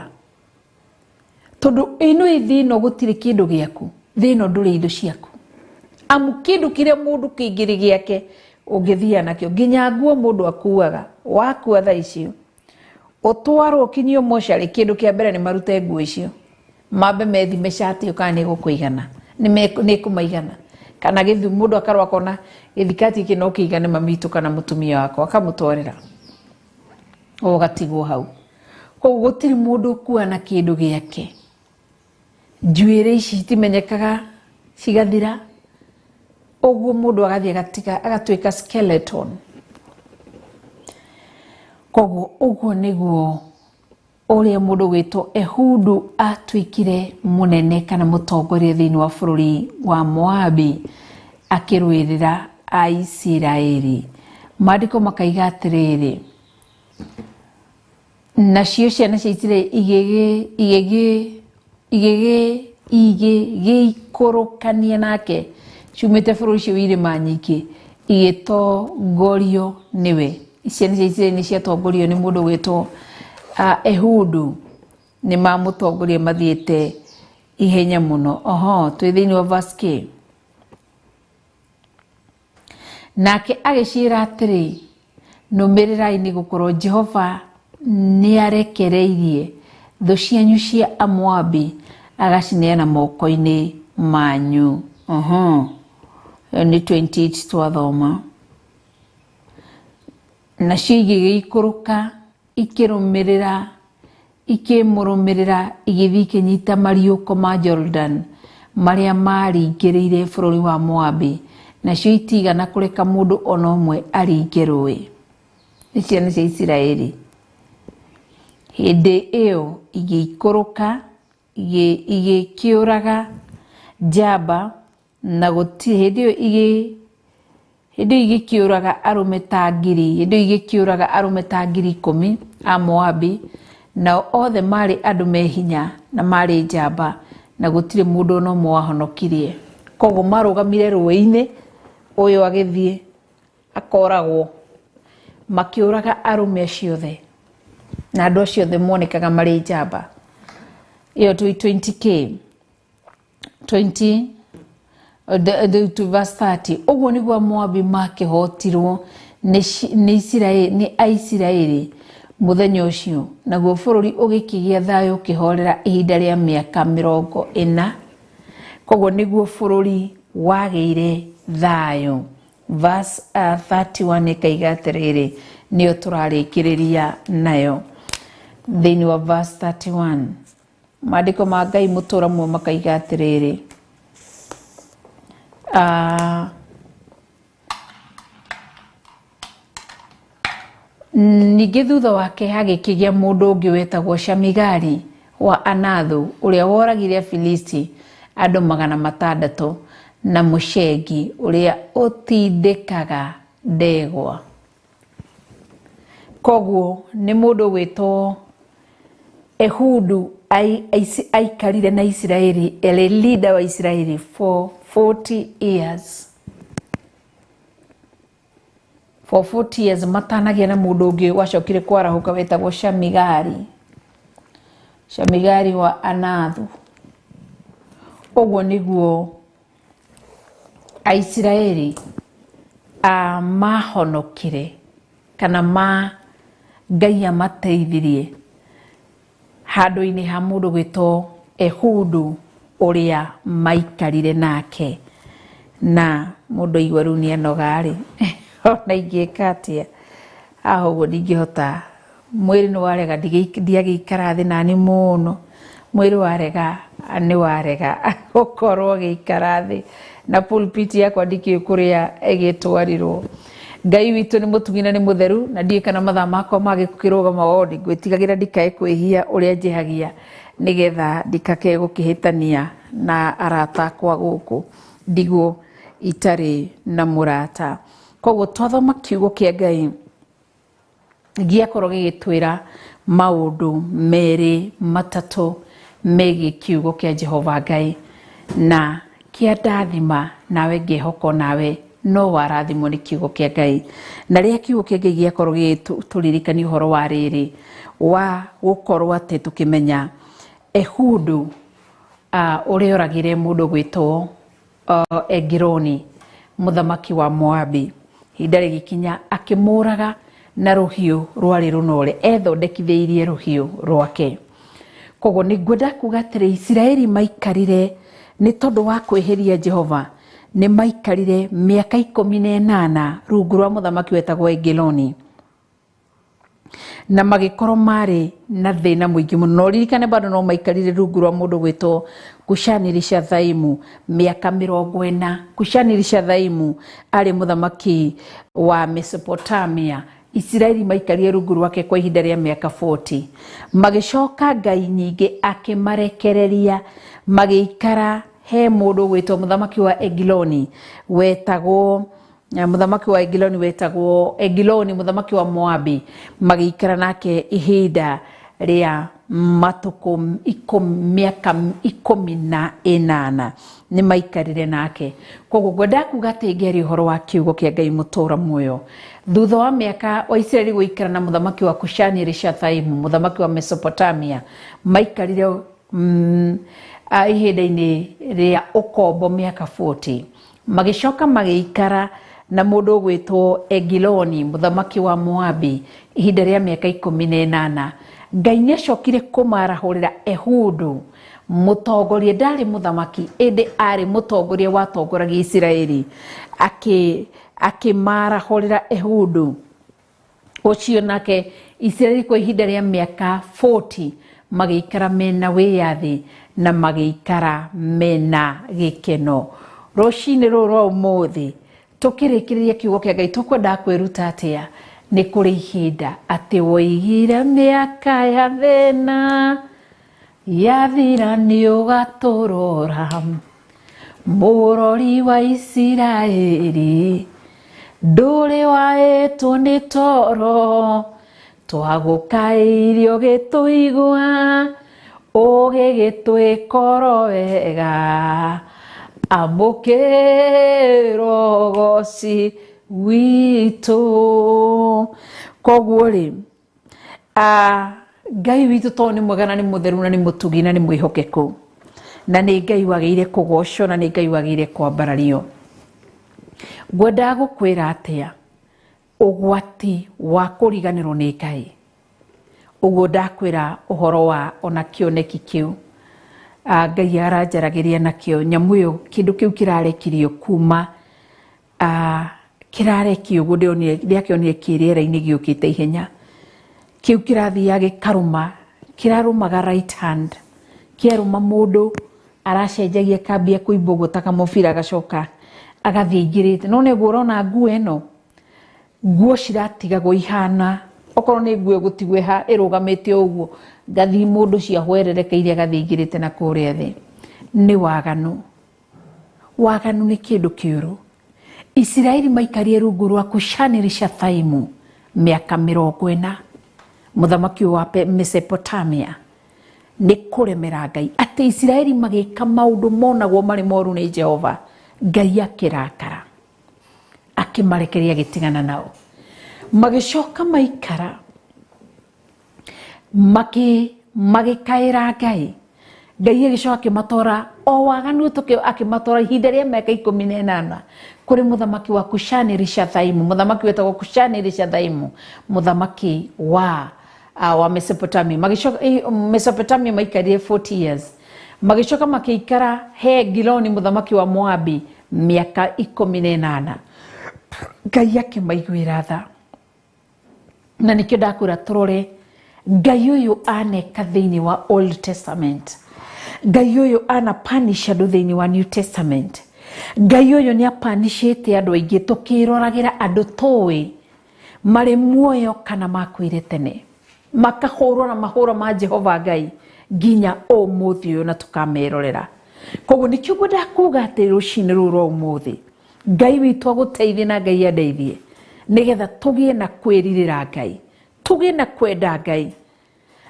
tondũ ĩno ĩ thĩ ĩno gũtirĩ kĩndũ gĩaku, thĩ ĩno ndũrĩ indo ciaku. Amu kĩndũ kĩrĩa mũndũ kĩngĩrĩ gĩake ũngĩthiĩa nakĩo, nginya nguo mũndũ akuaga, wakua thaa icio ũtwarwo ũkinyio mocarĩ, kĩndũ kĩa mbere nĩ marute nguo icio, mambe methime cati ĩyo kana nĩ ĩgũkũigana, nĩ ĩkũmaigana, kana gĩthu mũndũ akarwo akona gĩthikati gĩkĩ no kĩigane mami witũ kana mũtumia wakwa, akamũtwarĩra ũgatigwo hau. Koguo gũtirĩ mũndũ ũkua na kĩndũ gĩake. Njuĩrĩ ici itimenyekaga cigathira, ũguo mũndũ agathiĩ agatiga agatuĩka skeleton. Koguo ũguo nĩguo ũrĩa mũndũ gwĩtwo Ehudu atuĩkire mũnene kana mũtongoria thĩinĩ wa bũrũri wa Moabi, akĩrũĩrĩra Aisiraeli. Maandĩko makaiga atĩrĩrĩ, nacio ciana cia Isiraeli igĩgĩikũrũkania nake ciumĩte bũrũri ũcio wa irĩma nyingĩ, igĩtongorio nĩwe. Ciana cia Isiraeli nĩ ciatongorio nĩ mũndũ gwĩtwo Ehudu, nĩ mamũtongoria mathiĩte ihenya mũno. Oho, twĩ thĩinĩ wa verse K. Nake agĩciĩra atĩrĩ, nũmĩrĩrai nĩ gũkorwo Jehova nĩarekereirie thũ cianyu cia Amoabi agacineana moko-inĩ manyu. Oho, ĩyo nĩ 28 twathoma. Nacio igĩgĩikũrũka ikĩrũmĩrĩra ikĩmũrũmĩrĩra igĩthiĩ ikĩnyita mariũko ma Jordan marĩa maringĩrĩire bũrũri wa Moabi, nacio itigana kũreka mũndũ ona ũmwe aringe rũĩ. Nĩ ciana cia Isiraeli. Hĩndĩ ĩyo igĩikũrũka igĩkĩũraga njamba na gũtirĩ hĩndĩ ĩyo igĩ hĩndĩ ĩyo igĩkĩũraga arũme ta ngiri hĩndĩ ĩyo igĩkĩũraga arũme ta 10,000 a Moabi, nao othe maarĩ andũ me hinya na maarĩ njamba, na gũtirĩ mũndũ ona ũmwe wahonokirie. Koguo marũgamire rũĩ-inĩ, ũyũ agĩthiĩ akoragwo, makĩũraga arũme acio othe, na andũ acio othe monekaga marĩ njamba. Ĩyo twĩ 20K 20 to verse 30. Ũguo nĩguo Moabi makĩhotirwo nĩ Aisiraeli mũthenya ũcio, naguo bũrũri ũgĩkĩgĩa thayũ ũkĩhorera ihinda rĩa mĩaka 40. Koguo nĩguo bũrũri wagĩire thayũ. Verse 31 ĩkaiga atĩrĩrĩ, nĩyo tũrarĩkĩrĩria nayo. Thĩinĩ wa verse 31, maandĩko ma Ngai mũtũra muo makaiga atĩrĩrĩ, ningĩ thutha wake hagĩkĩgĩa mũndũ ũngĩ wetagwo Shamigari wa Anathu, ũrĩa woragire Afilisti andũ 600 na mũcengi ũrĩa ũtindĩkaga ndegwa. Koguo nĩ mũndũ gwĩtwo Ehudu aikarire na Isiraeli, ere leader wa Isiraeli for 40 years. For 40 years matanagĩa na mũndũ ũngĩ wacokire kwarahũka wetagwo Shamigari. Shamigari wa Anathu. Ũguo nĩguo Aisiraeli mahonokire, kana ma Ngai amateithirie handũ-inĩ ha mũndũ gwĩtwo Ehudu ũrĩa maikarire nake. Na mũndũ aigua rĩu nĩ anoga rĩ, ona ingĩka atĩa haha ũguo ndingĩhota, mwĩrĩ nĩ warega, ndiagĩikara thĩ nani mũno, mwĩrĩ warega nĩ warega gũkorwo gĩikara thĩ, na pulpit yakwa ndikĩũĩ kũrĩa ĩgĩtwarirwo. Ngai witũ nĩ mũtugi na nĩ mũtheru, na ndiũĩ kana mathaa makwa magĩkĩrũgama wondi, ngwĩtigagĩra ndikae kwĩhia ũrĩa njĩhagia, nĩgetha ndikake gũkĩhĩtania na arata akwa gũkũ, ndigwo itarĩ na mũrata. Koguo twathoma kiugo kĩa Ngai gĩakorwo gĩgĩtwĩra maũndũ merĩ matatũ megiĩ kiugo kĩa Jehova Ngai, na kĩa ndathima nawe ngĩhoka nawe no warathimwo nĩ kiugo kĩa Ngai. Na rĩrĩa kiugo kĩa Ngai gĩakorwo gĩgĩtũririkania ũhoro wa rĩrĩ wa gũkorwo atĩ tũkĩmenya Ehudu ũrĩa oragire mũndũ gwĩtwo Egiloni mũthamaki wa Moabi, ihinda rĩgĩkinya akĩmũraga na rũhiũ rwarĩ rũnore, ethondekithĩirie rũhiũ rwake. Koguo nĩ ngwenda kuga atĩrĩ, Isiraeli maikarire nĩ tondũ wa kwĩhĩria Jehova, nĩ maikarire mĩaka 18 rungu rwa mũthamaki wetagwo Egiloni, na magĩkorwo marĩ na thĩna mũingĩ mũno. Na ũririkane bado no maikarire rungu rwa mũndũ gwĩtwo Kushani Rishathaimu mĩaka 40. Kushani Rishathaimu arĩ mũthamaki wa Mesopotamia. Isiraeli maikarire rungu rwake kwa ihinda rĩa mĩaka 40. Magĩcoka Ngai nyingĩ akĩmarekereria, magĩikara he mũndũ gwĩtwo mũthamaki wa Egiloni wetagwo mũthamaki wa Egiloni wetagwo Egiloni mũthamaki wa Moabi, magĩikara nake ihinda rĩa matukũ mĩaka 18 nĩ maikarire nake. Koguo ngwenda kuga atĩ ngĩaria ũhoro wa kiugo kĩa Ngai mũtũra muoyo, thutha wa mĩaka wa Isiraeli gũikara na mũthamaki wa Kushani Rishathaimu mũthamaki wa Mesopotamia, maikarire ihinda-inĩ rĩa ũkombo mĩaka 40. Magĩcoka magĩikara na mũndũ ũgwĩtwo Egiloni mũthamaki wa Moabi ihinda rĩa mĩaka 18. Ngai nĩacokire kũmarahũrĩra Ehudu mũtongoria, ndarĩ mũthamaki ĩndĩ arĩ mũtongoria watongoragia Isiraeli, akĩmarahũrĩra Ehudu ũcio nake Isiraeli kwa ihinda rĩa mĩaka 40 magĩikara mena wĩyathi na magĩikara mena gĩkeno. Rũcinĩ rũrũ rwa ũmũthĩ tũkĩrĩkĩrĩria kiugo kĩa Ngai tũkwendaga kwĩruta atĩa? Nĩ kũrĩ ihinda atĩ woigire mĩaka ya thĩna yathira nĩ ũgatũrora, mũrori wa Isiraeli ndũrĩ waĩtwo nĩ toro, twagũkaĩire ũgĩtũigua, ũgĩgĩtwĩkoro wega, amũkĩra ũgoci witũ. Koguo rĩ, Ngai witũ tondũ nĩ mwega na nĩ mũtheru na nĩ mũtugi na nĩ mwĩhokeku, na nĩ Ngai wagĩrĩire kũgocwo na nĩ Ngai wagĩrĩire kwambarario. Ngwendaga gũkwĩra atĩa? Ũgwati wa kũriganĩrwo nĩ Ngai. Ũguo ndakwĩra ũhoro wa ona kĩoneki kĩu, Ngai aranjaragĩria nakĩo, nyamũ ĩyo, kĩndũ kĩu kĩrarekirio kuma, kĩrarekio ũguo ndĩrakĩonire kĩ rĩera-inĩ gĩũkĩte ihenya. Kĩu kĩrathiaga gĩkarũma, kĩrarũmaga right hand, kĩarũma mũndũ aracenjagia kambia kũimba ũguo ta kamũbira, agacoka agathiĩ aingĩrĩte. No nĩguo ũrona nguo ĩno, nguo ciratigagwo ihana, okorwo nĩ nguo ĩgũtigwo ĩrũgamĩte ũguo, ngathiĩ mũndũ ciahwererekeire agathiĩ aingĩrĩte na kũrĩa thĩ. Nĩ waganu. Waganu nĩ kĩndũ kĩũru. Isiraeli maikarie rungu rwa Kushani Rishathaimu mĩaka 40, mũthamaki wa Mesopotamia, nĩ kũremera Ngai. Atĩ Isiraeli magĩka maũndũ monagwo marĩ moru nĩ Jehova, Ngai akĩrakara, akĩmarekereria agĩtigana nao. Magĩcoka maikara, magĩkaĩra Ngai. Ngai agĩcoka akĩmatwara o waganu ũtũkĩ, akĩmatwara ihinda rĩa mĩaka 18 kũrĩ mũthamaki wa Kushani Rishathaimu, mũthamaki wetagwo Kushani Rishathaimu, mũthamaki wa Mesopotamia. Magĩcoka Mesopotamia maikarire 40 years. Magĩcoka makĩikara he Giloni mũthamaki wa Moabi mĩaka 18. Ngai akĩmaiguĩra tha. Na nĩkĩo ndakwĩra tũrore Ngai ũyũ aneka thĩinĩ wa Old Testament, Ngai ũyũ ana punish andũ thĩinĩ wa New Testament, Ngai ũyũ nĩ apanishĩte andũ aingĩ tũkĩroragĩra andũ tũĩ marĩ muoyo kana makuire tene, makahũrwo na mahũra ma Jehova Ngai nginya ũmũthĩ ũyũ na tũkamerorera. Koguo nĩkĩo ngwendaga kuga atĩ rũcinĩ rũrũ rwa ũmũthĩ Ngai witũ agũteithie na Ngai andeithie nĩgetha tũgĩe na kwĩrirĩra Ngai, tũgĩe na kwenda Ngai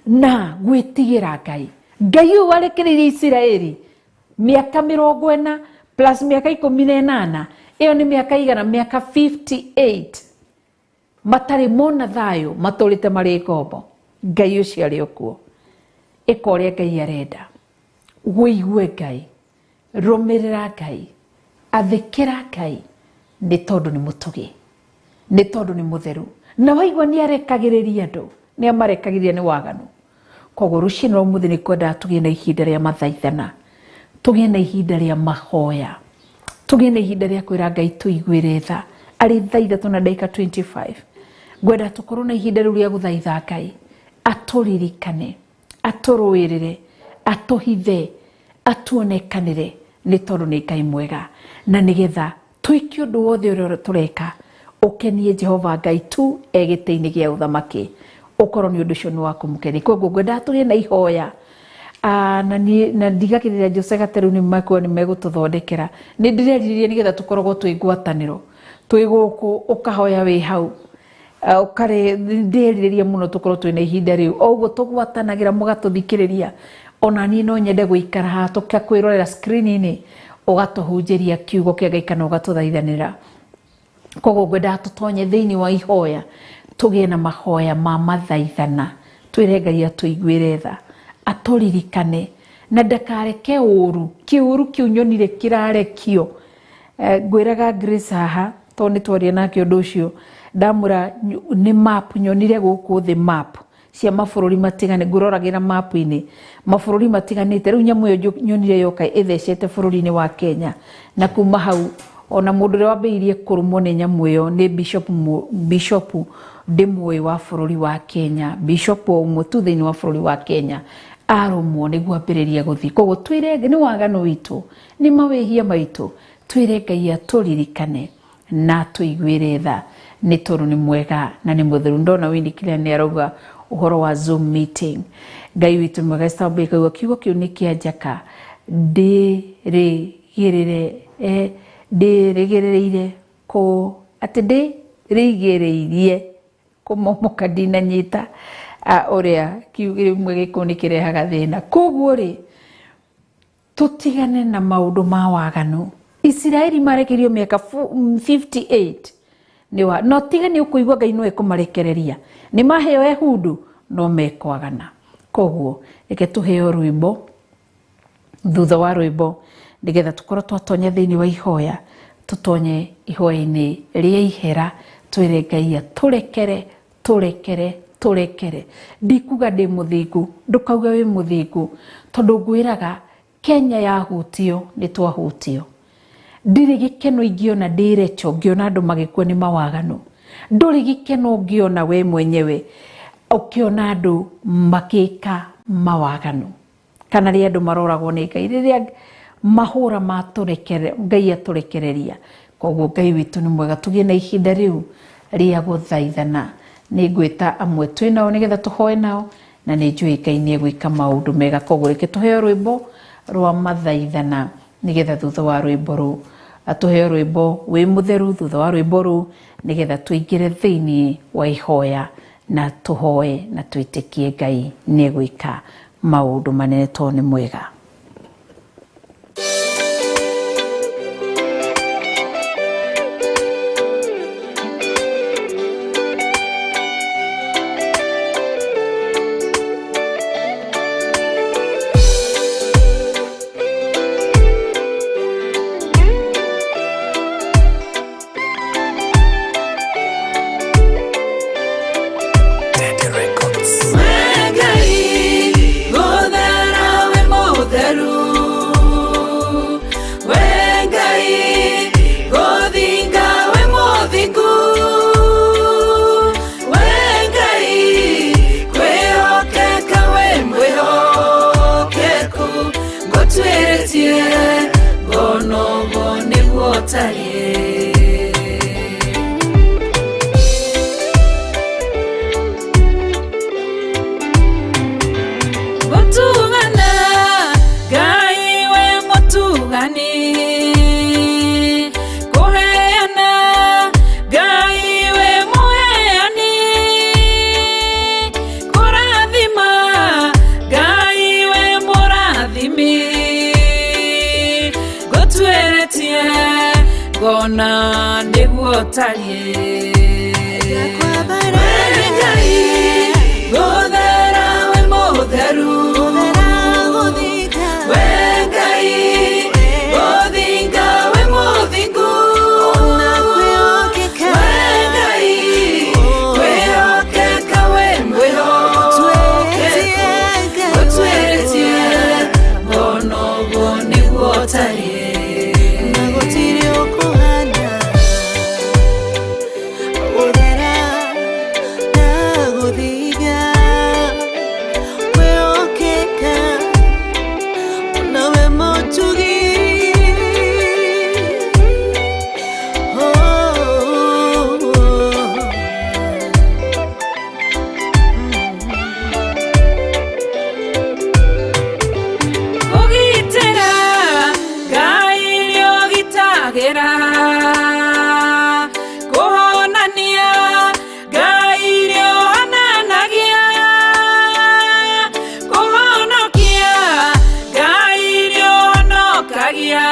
na gwĩtigĩra Ngai. Ngai ũyũ warekereirie Isiraeli mĩaka 40 plus mĩaka 18, ĩyo nĩ mĩaka igana, mĩaka 58 matarĩ mona thayũ, matũrĩte marĩ ngombo. Ngai ũcio arĩ o kuo. Ĩka ũrĩa Ngai arenda, wĩigue Ngai, rũmĩrĩra Ngai, athĩkĩra Ngai, nĩ tondũ nĩ mũtugi, nĩ tondũ nĩ mũtheru. Na waigua nĩ arekagĩrĩria andũ, nĩ amarekagĩrĩria nĩ waganu. Koguo rũcinĩ rwa ũmũthĩ nĩ kwendaga tũgĩe na ihinda rĩa mathaithana, tũgĩe na ihinda rĩa mahoya, tũgĩe na ihinda rĩa kwĩra Ngai tũiguĩre tha. Arĩ thaa 3 na ndagĩka 25 ngwenda tũkorwo na ihinda rĩu rĩa gũthaitha Ngai atũririkane, atũrũĩrĩre, atũhithe, atuonekanĩre, nĩ tondũ nĩ Ngai mwega, na nĩgetha twĩke ũndũ wothe ũrĩa tũreka ũkenie Jehova Ngai tu e gĩtĩ-inĩ gĩa ũthamaki, ũkorwo nĩ ũndũ ũcio nĩ wa kũmũkenia. Koguo ngwendaga tũgĩe na ihoya, na niĩ na ndigagĩrĩra Jose Gateru nĩ makorwo nĩ megũtũthondekera. Nĩ ndĩrerirĩria nĩgetha tũkoragwo twĩ ngwatanĩro, twĩ gũkũ ũkahoya wĩ hau, ũkarĩ ndĩrerirĩria mũno tũkorwo twĩna ihinda rĩu o ũguo tũgwatanagĩra mũgatũthikĩrĩria. Ona niĩ no nyende gũikara haha tũkakwĩrorera screen-inĩ, ũgatũhunjĩria kiugo kĩa Ngai kana ũgatũthaithanĩra. Koguo ngwendaga tũtonye thĩinĩ wa ihoya, tũgĩe na mahoya ma mathaithana, twĩre Ngai atũiguĩre tha, atũririkane na ndakareke ũru, kĩũru kĩu nyonire kĩrarekio. Ngwĩraga Grace haha tondũ nĩ twaria nake ũndũ ũcio, ndamwĩra nĩ map nyonire gũkũ thĩ, map cia mabũrũri matigane, ngũroragĩra map-inĩ mabũrũri matiganĩte. Rĩu nyamũ ĩyo nyonire yoka ĩthecete bũrũri-inĩ wa Kenya, na kuma hau ona mũndũ ũrĩa wambĩrĩirie kũrũmwo nĩ nyamũ ĩyo nĩ bishop ndĩmũĩ wa bũrũri wa Kenya, bishop o ũmwe tu thĩinĩ wa bũrũri wa Kenya arũmwo nĩguo ambĩrĩrie gũthiĩ. Koguo twĩre nĩ waganu witũ, nĩ mawĩhia maitũ, twĩre Ngai atũririkane na atũiguĩre tha Nĩ tondũ nĩ mwega na nĩ mũtheru. Ndona Winnie Kĩrĩa nĩ arauga ũhoro wa Zoom meeting. Ngai witũ mwega. Esther Wambui kiugo kĩu nĩ kĩa njaka ndĩrĩgĩrĩre, ndĩrĩgĩrĩire kũ atĩ ndĩrĩgĩrĩirie kũmomoka. Ndinanyita ũrĩa kiugo rĩmwe gĩkũ nĩ kĩrehaga thĩna. Koguo rĩ, tũtigane na maũndũ ma waganu. Isiraeli marekerio mĩaka 58 nĩ no tiga nĩ ũkũigua Ngai no ekũmarekereria, nĩ maheo Ehudu no mekwagana. Koguo reke tũheo rwĩmbo, thutha wa rwĩmbo nĩgetha tũkorwo twatonya thĩinĩ wa ihoya, tũtonye ihoya-inĩ rĩa ihera, twĩre Ngai atũrekere, tũrekere, tũrekere. Ndikuga ndĩ mũthingu, ndũkauge wĩ mũthingu, tondũ ngwĩraga Kenya yahutio nĩ twahutio. Ndirĩ gĩkeno ingĩona ndĩrecho ngĩona andũ magĩkua nĩ mawaganu. Ndũrĩ gĩkeno ũngĩona we mwenyewe ũkĩona andũ makĩka mawaganu, kana rĩrĩa andũ maroragwo nĩ Ngai, rĩrĩa mahũra matũrekere Ngai atũrekereria. Koguo Ngai witũ nĩ mwega. Tũgĩe na ihinda rĩu rĩa gũthaithana. Nĩ ngwĩta amwe twĩ nao nĩgetha tũhoe nao, na nĩ njũĩ Ngai nĩ egwĩka maũndũ mega. Koguo reke tũheo rwĩmbo rwa mathaithana, nĩgetha thutha wa rwĩmbo rũu tũheo rwĩmbo wĩ mũtheru, thutha wa rwĩmbo rũu nĩgetha tũingĩre thĩinĩ wa ihoya na tũhoe na twĩtĩkie Ngai nĩ egwĩka maũndũ manene tondũ nĩ mwega. Ngona nĩguo tariĩ. We Ngai gũthera, wĩ mũtheru. We Ngai gũthinga, wĩ mũthingu. We Ngai kwĩhokeka, wĩ mwĩhokeku. Gũtuĩrĩtie ngona ũguo nĩguo tariĩ. Gũtirĩ ũkũhana gũthera na gũthinga, kwĩhokeka nawe mũtugi. Oh, Kũgitĩra Ngai nĩũgitagĩra, kũhonania Ngai nĩũhonanagia, kũhonokia Ngai nĩũhonokagia.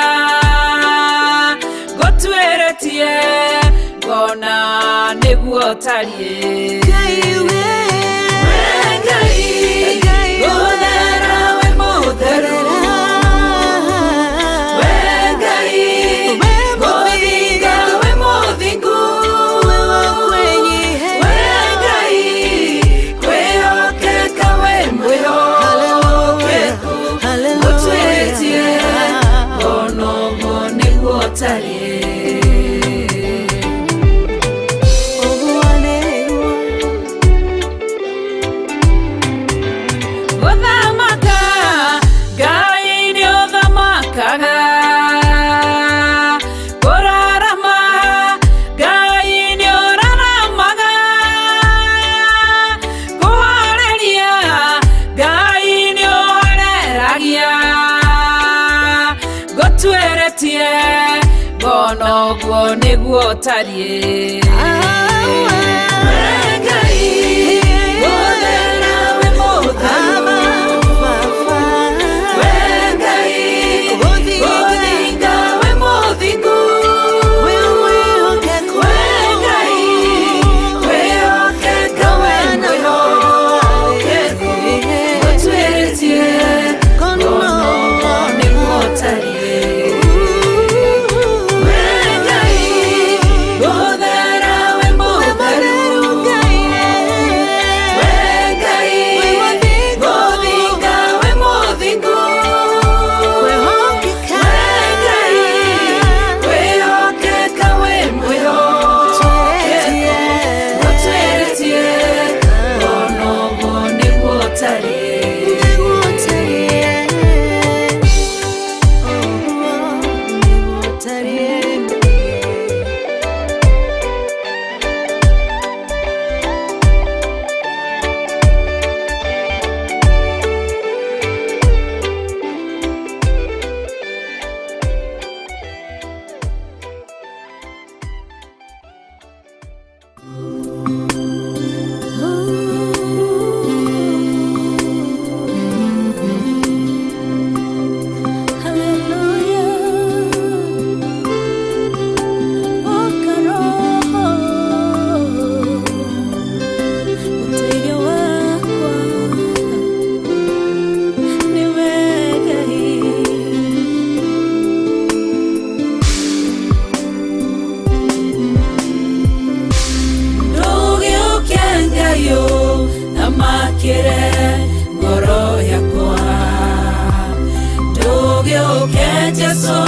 Ngũtuĩrĩtie ngona nĩguo tariĩ. Ngai we, We Ngai gũthera, wĩ mũtheru. We Ngai gũthinga, wĩ mũthingu. We Ngai kwĩhokeka, wĩ mwĩhokeku. Gũtuĩrĩtie ngona ũguo nĩguo tariĩ. Ũguo nĩguo. Ngũtuĩrĩtie ngona ũguo nĩguo ũtariĩ. We Ngai, mũthera wĩ mũtheru. We Ngai, mũthinga wĩ mũthingu. We Ngai, wĩhokeka wĩ mwĩhokeku. Ngũtuĩrĩtie ngona ũguo nĩguo ũtariĩ. We Ngai, mũthera wĩ mũtheru. We Ngai, mũthinga wĩ mũthingu. We Ngai, wĩhokeka wĩ mwĩhokeku. Ngũtuĩrĩtie ngona ũguo nĩguo ũtariĩ. Ndũgĩũke Ngai ũthamakĩre ngoro yakwa. Ndũgĩũke Jesũ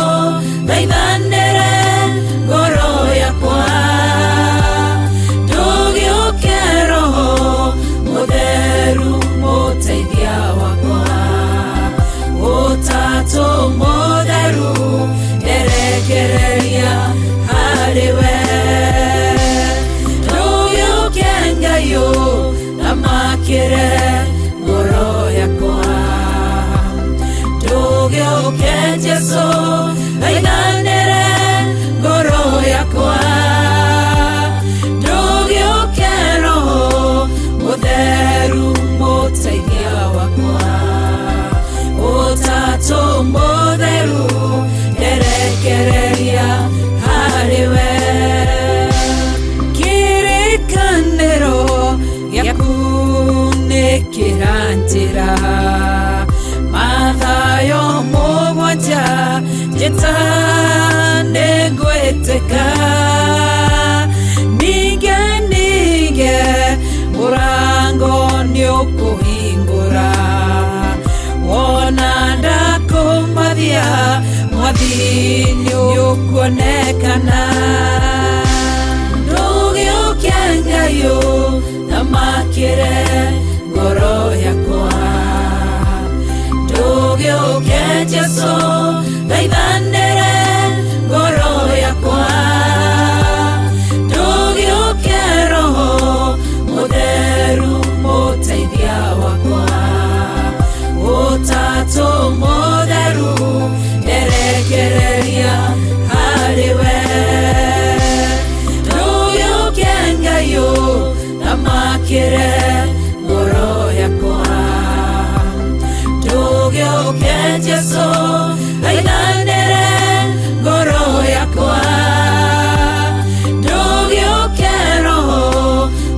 thaithanĩre ngoro yakwa. Ndũgĩũke Roho Mũtheru mũteithia wakwa. Ũtatũ mũtheru nderekereria harĩ we. Ndũgĩũke Ngai ũthamakĩre ngoro yakwa. Ndũgĩũke Jesũ thaithanĩre ngoro yakwa. Ndũgĩũke Roho Mũtheru mũteithia wakwa. Ũtatũ mũtheru nderekereria harĩ we. Kĩrĩkanĩro gĩaku nĩ kĩranjĩra Mathayo 7 njĩta nĩngwĩtĩka. Ninge ninge mũrango nĩũkũhingũra. Wona ndakũmathia mwathi nĩũkuonekana. Ndũgĩũke Ngai ũthamakĩre ngoro yakwa. Ndũgĩũke Jesũ thaithanĩre ngoro yakwa. Ndũgĩũke Roho Mũtheru mũteithia wakwa. Ũtatũ mũtheru nderekereria harĩ we. Ndũgĩũke Ngai ũthamakĩre ngoro yakwa. Ndũgĩũke Jesũ thaithanĩre ngoro yakwa. Ndũgĩũke Roho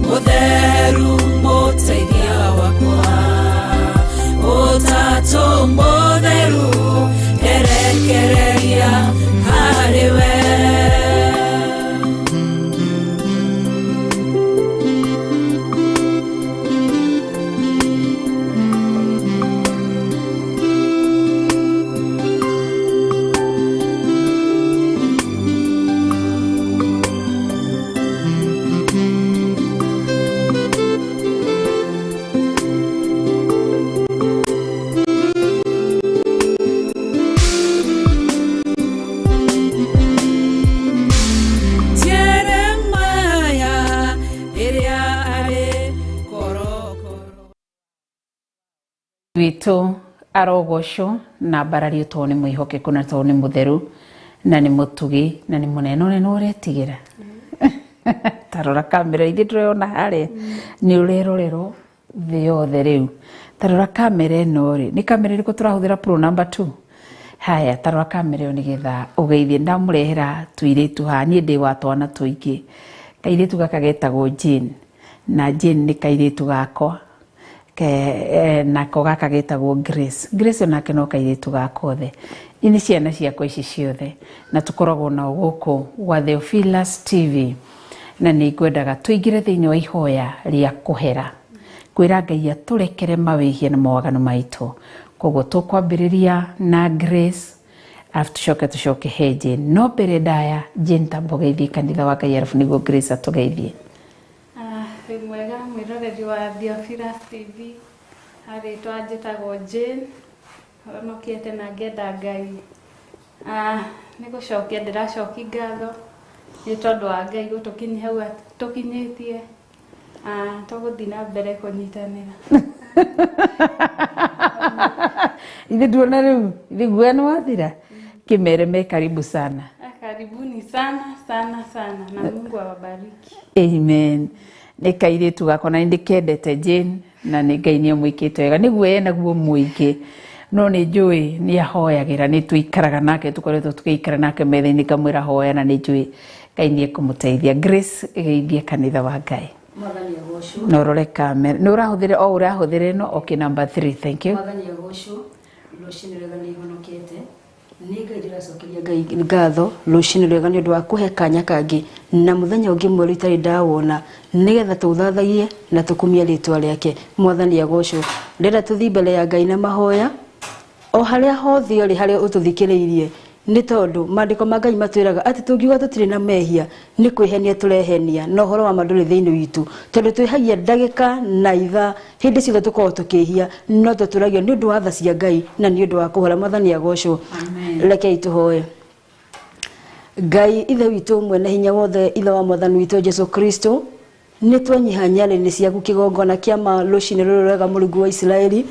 Mũtheru mũteithia wakwa. Ũtatũ mũtheru nderekereria harĩ we. Jeremiah ĩrĩa arĩ korokoro. Witũ Arogocwo na mbarario tondũ nĩ mwĩhokeku na tondũ nĩ mũtheru na nĩ mũtugi na nĩ mũnene nĩ ũretigĩra. Tarora kamera ithuĩ tũrona harĩa nĩ ũrerorerwo thĩ yothe rĩu. Tarora kamera ĩno rĩ, nĩ kamera ĩrĩkũ tũrahũthĩra pro number 2? Haya, tarora kamera ĩyo nĩgetha ũgeithie. Ndamũrehera tũirĩtu haha, niĩ ndĩ wa twana tũingĩ. Kairĩtu gaka getagwo Jane, na Jane nĩ kairĩtu gakwa. Nako gaka getagwo Grace. Grace onake no kairĩtu gakwa othe. Nĩ ciana ciakwa ici ciothe na tũkoragwo nao gũkũ gwa Theophilus TV, na nĩ ngwendaga tũingĩre thĩinĩ wa ihoya rĩa kũhera, kwĩra Ngai atũrekere mawĩhia na mawaganu maitũ. Koguo tũkwambĩrĩria na Grace arabu tũcoke he Jane. No mbere ndaya, Jane tamba ũgeithie kanitha wa Ngai arabu nĩguo Grace atũgeithie. Wĩ mwega mwĩroreri wa Theophilus TV. Rĩtwa njĩtagwo Jane, honokete na ngenda Ngai. Nĩ gũcokia ndĩracokia ngatho nĩ tondũ wa Ngai gũtũkinyia hau tũkinyĩtie. Tũgũthiĩ na mbere kũnyitanĩra. Ithe nduona rĩu, ithe guoya nĩ wathira. Kĩmere me karibu sana. Karibuni sana sana sana na Mungu awabariki. Amen. Nĩ kairĩtu gakwa na nĩndĩkendete Jane, na nĩ Ngai nĩ amwĩkĩte wega. Nĩ guoya naguo mũingĩ, no nĩ njũĩ nĩ ahoyagĩra, nĩ tũikaraga nake, tũkoretwo tũgĩikara nake metha-inĩ, ngamwĩra hoya na nĩ njũĩ Ngai nĩ ekũmũteithia. Grace, geithie kanitha wa Ngai. Mwathani agocwo. Na ũrore kamera. Nĩ ũrahũthĩra o ũrahũthĩra ĩno? Okay, number 3, thank you. Mwathani agocwo. Rũcinĩ rwega nĩ honokete. Nĩ Ngai ndĩracokeria Ngai ngatho rũcinĩ rwega nĩ ũndũ wa kũhe kanya kangĩ na mũthenya ũngĩ mwerũ itarĩ ndawona, nĩgetha tũthathaie na tũkumie rĩtwa rĩake. Mwathani agocwo. Ndĩrenda tũthiĩ mbere ya Ngai na mahoya o harĩa hothe ũrĩ, harĩa ũtũthikĩrĩirie, nĩ tondũ maandĩko ma Ngai matwĩraga atĩ tũngiuga tũtirĩ na mehia nĩ kwĩhenia tũrehenia, na ũhoro wa ma ndũrĩ thĩinĩ witũ, tondũ twĩhagia ndagĩka na ithaa hĩndĩ ciothe tũkoragwo tũkĩhia, no tũtũragio nĩ ũndũ wa tha cia Ngai na nĩ ũndũ wa kũhora. Mwathani agocwo. Rekei tũhoe. Ngai ithe witũ mwene hinya wothe, ithe wa mwathani witũ Jesu Kristo, nĩ twanyiha nyarĩrĩ ciaku kĩgongona kĩa ma rũcinĩ rũrũ rwega, Mũrungu wa Isiraeli,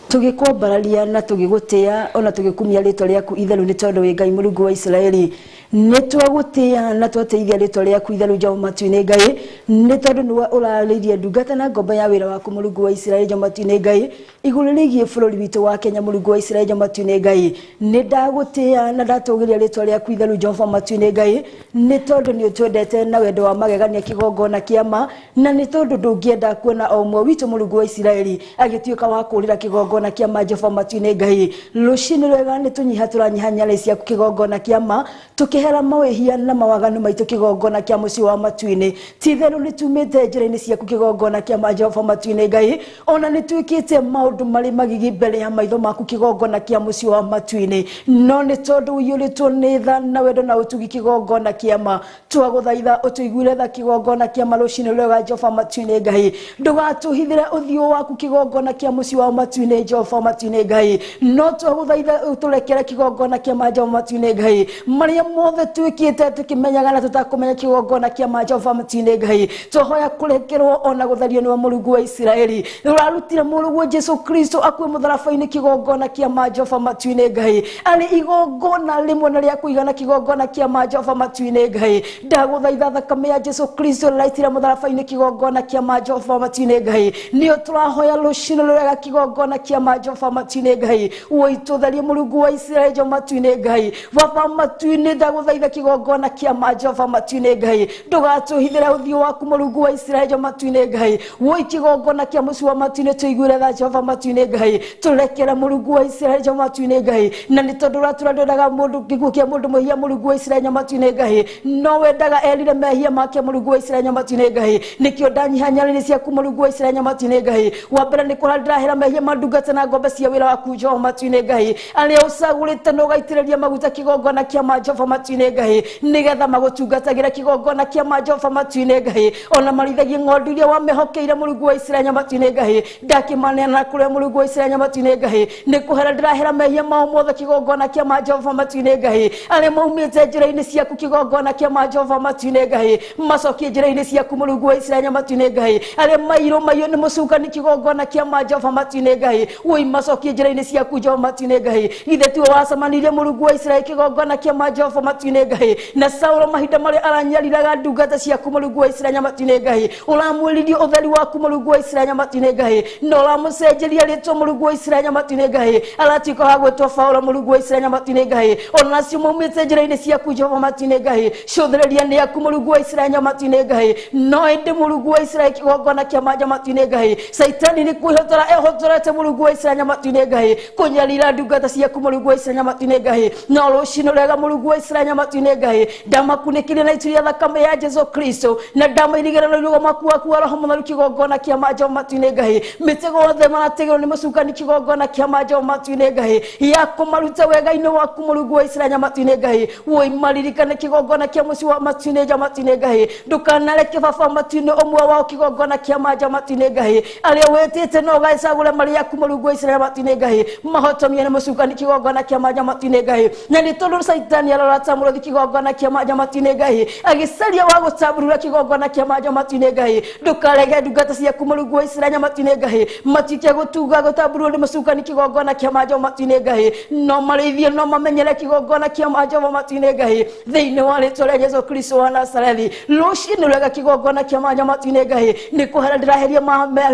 tũgĩkwambararia na tũgĩgũtĩa ona tũgĩkumia rĩtwa rĩaku itheru, nĩ tondũ wĩ Ngai Mũrungu wa Isiraeli. Nĩ twagũtĩa na twatĩithia rĩtwa rĩaku itheru Jehova matu-inĩ Ngai, nĩ tondũ nĩwe ũrarĩirie ndungata na ngombo ya wĩra waku Mũrungu wa Isiraeli Jehova matu-inĩ Ngai, igũrũ rĩgiĩ bũrũri witũ wa Kenya Mũrungu wa Isiraeli Jehova matu-inĩ Ngai. Nĩ ndagũtĩa na ndatũgĩria rĩtwa rĩaku itheru Jehova matu-inĩ Ngai, nĩ tondũ nĩ ũtwendete na wendo wa magegania kĩgongona kĩa ma, na nĩ tondũ ndũngĩenda kuona o ũmwe witũ Mũrungu wa Isiraeli agĩtuĩka wa kũũrĩra kĩgongona kĩa ma Jehova matu-inĩ Ngai. Rũcinĩ rwega nĩ tũnyiha tũranyiha nyarĩ ciaku kĩgongona kĩa ma, tũkĩhera mawĩhia na mawaganu maitũ kĩgongona kĩa mũciĩ wa matu-inĩ. Ti itherũ nĩ tumĩte njĩra-inĩ ciaku kĩgongona kĩa ma Jehova matu-inĩ Ngai, ona nĩ twĩkĩte maũndũ marĩ magigi mbere ya maitho maku kĩgongona kĩa mũciĩ wa matu-inĩ, no nĩ tondũ ũiyũrĩtwo nĩ tha na wendo na ũtugi kĩgongona kĩa ma, twagũthaitha ũtũiguĩre tha kĩgongona kĩa ma rũcinĩ rwega Jehova matu-inĩ Ngai. Ndũgatũhithĩre ũthiũ waku kĩgongona kĩa mũciĩ wa matu-inĩ Jehova matu-inĩ Ngai, no twagũthaitha ũtũrekere kĩgongona kĩa ma Jehova matu-inĩ Ngai, marĩa mothe twĩkĩte tũkĩmenyaga na tũtakũmenya kĩgongona kĩa ma Jehova matu-inĩ Ngai. Twahoya kũrekerwo ona gũtherio nĩwe Mũrungu wa Isiraeli, ũrarutire mũrũguo Jesu Kristo akue mũtharaba-inĩ kĩgongona kĩa ma Jehova matu-inĩ Ngai, arĩ igongona rĩmwe na rĩa kũigana kĩgongona kĩa ma Jehova matu-inĩ Ngai. Ndagũthaitha thakame ya Jesu Kristo ĩraitĩra mũtharaba-inĩ kĩgongona kĩa ma Jehova matu-inĩ Ngai, nĩyo tũrahoya rũcinĩ rwega kĩgongona kĩa ma Jehova matu-inĩ Ngai, ũitũtherie Mũrungu wa Isiraeli Jehova matu-inĩ Ngai. Baba matu-inĩ ndagũthaitha kĩgongona kĩa ma Jehova matu-inĩ Ngai, ndũgatũhithĩre ũthiũ waku Mũrungu wa Isiraeli Jehova matu-inĩ Ngai, woi kĩgongona kĩa mũciĩ wa matu-inĩ tũiguĩre tha Jehova matu-inĩ Ngai, tũrekere Mũrungu wa Isiraeli Jehova matu-inĩ Ngai, na nĩ tondũ ũratũra ndwendaga mũndũ gĩkuũ kĩa mũndũ mwĩhia Mũrungu wa Isiraeli Jehova matu-inĩ Ngai, no wendaga erire mehia make Mũrungu wa Isiraeli Jehova matu-inĩ Ngai. Nĩkĩo ndanyiha nyarĩrĩ ciaku Mũrungu wa Isiraeli Jehova matu-inĩ Ngai, wa mbere nĩ kũrĩa ndĩrahera mehia ma ndungata na ngombe cia wĩra waku Jehova matu-inĩ Ngai, arĩa ũcagũrĩte na ũgaitĩrĩria maguta kĩgongona kĩa ma Jehova matu-inĩ Ngai, nĩgetha magũtungatagĩre kĩgongona kĩa ma Jehova matu-inĩ Ngai, ona marithagie ng'ondu iria wamehokeire Mũrungu wa Isiraeli Jehova matu-inĩ Ngai. Ndakĩmaneana kũrĩ kũrĩa Mũrungu wa Isiraeli matu-inĩ Ngai nĩ kũhera ndĩrahera mehia mao mothe kĩgongona kĩa ma Jehova matu-inĩ Ngai arĩa maumĩte njĩra-inĩ ciaku kĩgongona kĩa ma Jehova matu-inĩ Ngai macokie njĩra-inĩ ciaku Mũrungu wa Isiraeli matu-inĩ Ngai arĩa mairũ maiyũ nĩ mũcukani kĩgongona kĩa ma Jehova matu-inĩ Ngai woi macokie njĩra-inĩ ciaku Jehova matu-inĩ Ngai githĩ tiwe wacemanirie Mũrungu wa Isiraeli kĩgongona kĩa ma Jehova matu-inĩ Ngai na Saulo mahinda marĩa aranyariraga ndungata ciaku Mũrungu wa Isiraeli matu-inĩ Ngai ũramwĩririe ũtheri waku Mũrungu wa Isiraeli matu-inĩ Ngai na ũramũcenjeria rĩtwa Mũrungu wa Isiraeli matu-inĩ Ngai aratuĩka wa gwĩtwo Paũlo Mũrungu wa Isiraeli matu-inĩ Ngai onacio maumĩte njĩra-inĩ ciaku Jehova matu-inĩ Ngai cũthĩrĩria nĩ aku Mũrungu wa Isiraeli matu-inĩ Ngai no ĩndĩ Mũrungu wa Isiraeli kĩgongona kĩa manja matu-inĩ Ngai Saitani nĩ kwĩhotora ehotorete Mũrungu wa Isiraeli matu-inĩ Ngai kũnyarira ndungata ciaku Mũrungu wa Isiraeli matu-inĩ Ngai no rũcinĩ rwega Mũrungu wa Isiraeli matu-inĩ Ngai ndamakunĩkĩrie na itu rĩa thakame ya Jesu Kristo na ndamairigĩra na rũgamo waku wa Roho Mũtheru kĩgongona kĩa manja matu-inĩ Ngai mĩtego yothe marategwo nĩ mũcukani kĩgongona kĩa manja matu-inĩ Ngai ya kũmaruta wega-inĩ waku Mũrungu wa Isiraeli matu-inĩ Ngai woi maririkane kĩgongona kĩa mũciĩ wa matu-inĩ ja matu-inĩ Ngai ndũkanareke baba matu-inĩ ũmwe wao kĩgongona kĩa manja matu-inĩ Ngai arĩa wĩtĩte no ũgacagũre marĩ aku Mũrungu wa Isiraeli matu-inĩ Ngai mahotomie nĩ mũcukani kĩgongona kĩa manja matu-inĩ Ngai na nĩ tondũ Saitani arorata mũrũthi kĩgongona kĩa manja matu-inĩ Ngai agĩcaria wa gũtamburura kĩgongona kĩa manja matu-inĩ Ngai ndũkarege ndungata ciaku Mũrungu wa Isiraeli matu-inĩ Ngai matuĩke gũtunga gũtamburwo nĩ mũcukani kĩgongona kĩa manja matu-inĩ Ngai no marĩithie no mamenyere kĩgongona kĩa manja matu-inĩ Ngai thĩinĩ wa rĩtwa rĩa Jesu Kristo wa Nazarethi rũcinĩ rwega kĩgongona kĩa manja matu-inĩ Ngai nĩ kũhera ndĩraheria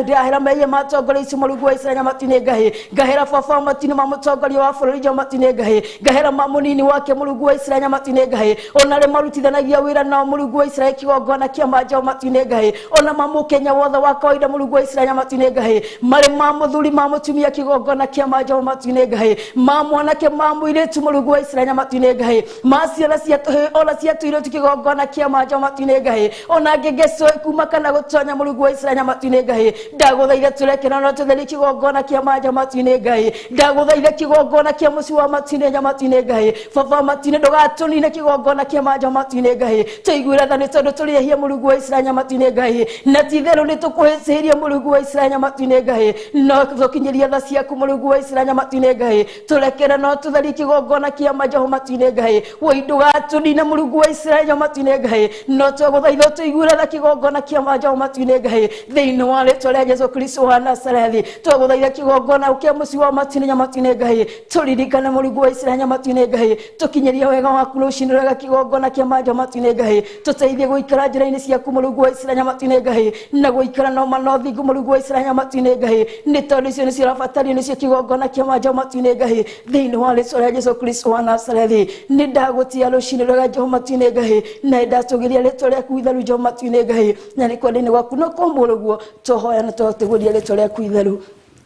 ndĩrahera mehia ma atongoria icio Mũrungu wa Isiraeli matu-inĩ Ngai ngahera baba matu-inĩ ma mũtongoria wa bũrũri ja matu-inĩ Ngai ngahera ma mũnini wake Mũrungu wa Isiraeli matu-inĩ Ngai ona arĩa marutithanagia wĩra nao Mũrungu wa Isiraeli kĩgongona kĩa manja matu-inĩ Ngai ona ma mũkenya wothe wa kawaida Mũrungu wa Isiraeli matu-inĩ Ngai marĩ ma mũthuri ma mũtumia kĩgongona kĩa manja matu-inĩ Ngai ma mwanake ma mũirĩtu Mũrungu wa Isiraeli matu-inĩ Ngai ma ciana cia tũhĩĩ ona cia tũirĩtu kĩgongona kĩa manja matu-inĩ Ngai ona ngĩngecwo kuma kana gũtonya Mũrungu wa Isiraeli matu-inĩ Ngai ndagũthaitha tũrekera na tũtherie kĩgongona kĩa manja matu-inĩ Ngai ndagũthaitha kĩgongona kĩa mũciĩ wa matu-inĩ matu-inĩ Ngai baba matu-inĩ ndũgatũnine kĩgongona kĩa manja matu-inĩ Ngai tũiguĩre tha nĩ tondũ tũrĩ ehia Mũrungu wa Isiraeli matu-inĩ Ngai na ti-itherũ nĩ tũkũhĩtĩirie Mũrungu wa Isiraeli matu-inĩ Ngai no tũkinyĩrie tha ciaku Mũrungu wa Isiraeli matu-inĩ Ngai tũrekere no tũtherie kĩgongona kĩa manja matu-inĩ Ngai woi ndũgatũnine Mũrungu wa Isiraeli matu-inĩ Ngai no twagũthaitha tũiguĩre tha kĩgongona kĩa manja matu-inĩ Ngai thĩinĩ wa rĩtwa rĩa Jesu Kristo wa Nazarethi twagũthaitha kĩgongona kĩa mũciĩ wa matu-inĩ matu-inĩ Ngai tũririkane Mũrungu wa Isiraeli matu-inĩ Ngai tũkinyĩrie wega waku rũcinĩ rwega kĩgongona kĩa manja matu-inĩ Ngai tũteithie gũikara njĩra-inĩ ciaku Mũrungu wa Isiraeli matu-inĩ Ngai na gũikara na ũma na ũthingu Mũrungu wa Isiraeli matu-inĩ Ngai nĩ tondũ icio nĩcio ũrabatario nĩcio kĩgongona kĩa manja matu-inĩ Ngai thĩinĩ wa rĩtwa rĩa Jesu Kristo wa Nazarethi nĩ ndagũtia rũcinĩ rwega Jehova matu-inĩ Ngai na ndatũgĩria rĩtwa rĩaku itheru Jehova matu-inĩ Ngai na nĩ kwenda-inĩ gwaku no kũmũrũguo tũhoya na tũtegũria rĩtwa rĩaku itheru.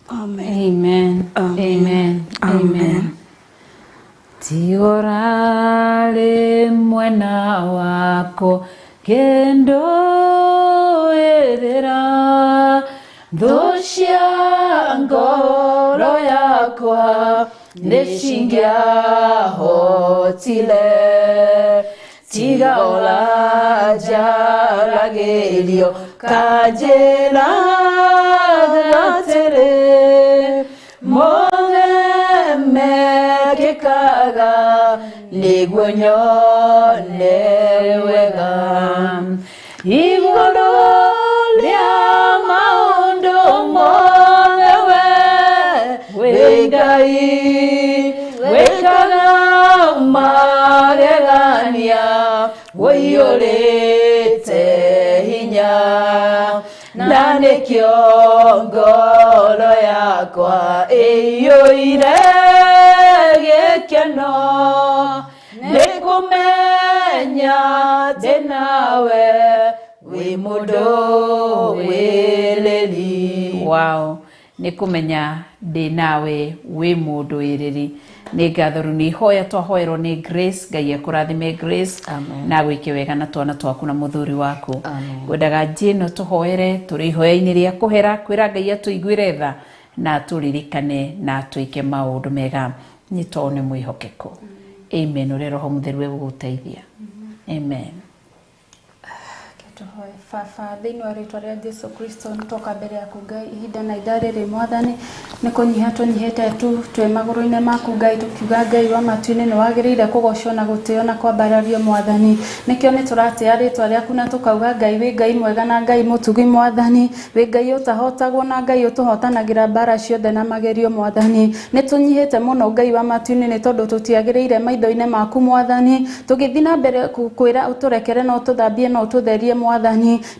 Amen. Amen. Amen. Amen. Tigorarĩ mwena wako kendo ĩrĩra thũ cia ngoro yakwa nĩ cingĩahotire tiga ũra njaragĩrio kanjĩra atĩrĩ mothe mekĩkaga nĩguo nyone wega igũrũ rĩa maũndũ mothe we wĩ Ngai wĩkaga magegania ũiyũrĩte hinya na nĩkĩo ngoro yakwa ĩiyũire gĩkeno nĩ kũmenya ndĩ nawe wĩ mũndũ wĩrĩri. Wow, nĩ kũmenya ndĩ nawe wĩ mũndũ wĩrĩri. Nĩ ngatho rĩu nĩ ihoya twahoerwo nĩ Grace. Ngai akũrathime Grace. Amen. Na gwĩke wega na twana twaku na mũthuri waku. Ngwendaga njĩno tũhoere tũrĩ ihoya-inĩ rĩa kũhera kwĩra Ngai atũiguĩre tha na atũririkane na atwĩke maũndũ mega nĩ tondũ nĩ mwĩhokeku. Amen. Ũrĩa Roho Mũtheru egũgũteithia. Amen. Nĩtũhoe. Baba, thĩinĩ wa rĩtwa rĩa Jesu Kristo nĩtwoka mbere yaku Ngai ihinda na ithaa rĩrĩ Mwathani, nĩ kũnyiha tũnyihĩte tu twĩ magũrũ-inĩ maku Ngai, tũkiuga Ngai wa matu-inĩ nĩ wagĩrĩire kũgocwo na gũtĩo na kwambarario Mwathani. Nĩkĩo nĩ tũratĩa rĩtwa rĩaku na tũkauga Ngai wĩ Ngai mwega na Ngai mũtugi Mwathani, wĩ Ngai ũtahotagwo na Ngai ũtũhotanagĩra mbara ciothe na magerio Mwathani. Nĩ tũnyihĩte mũno Ngai wa matu-inĩ nĩ tondũ tũtiagĩrĩire maitho-inĩ maku Mwathani, tũgĩthiĩ na mbere kwĩra ũtũrekere na ũtũthambie na ũtũtherie Mwathani.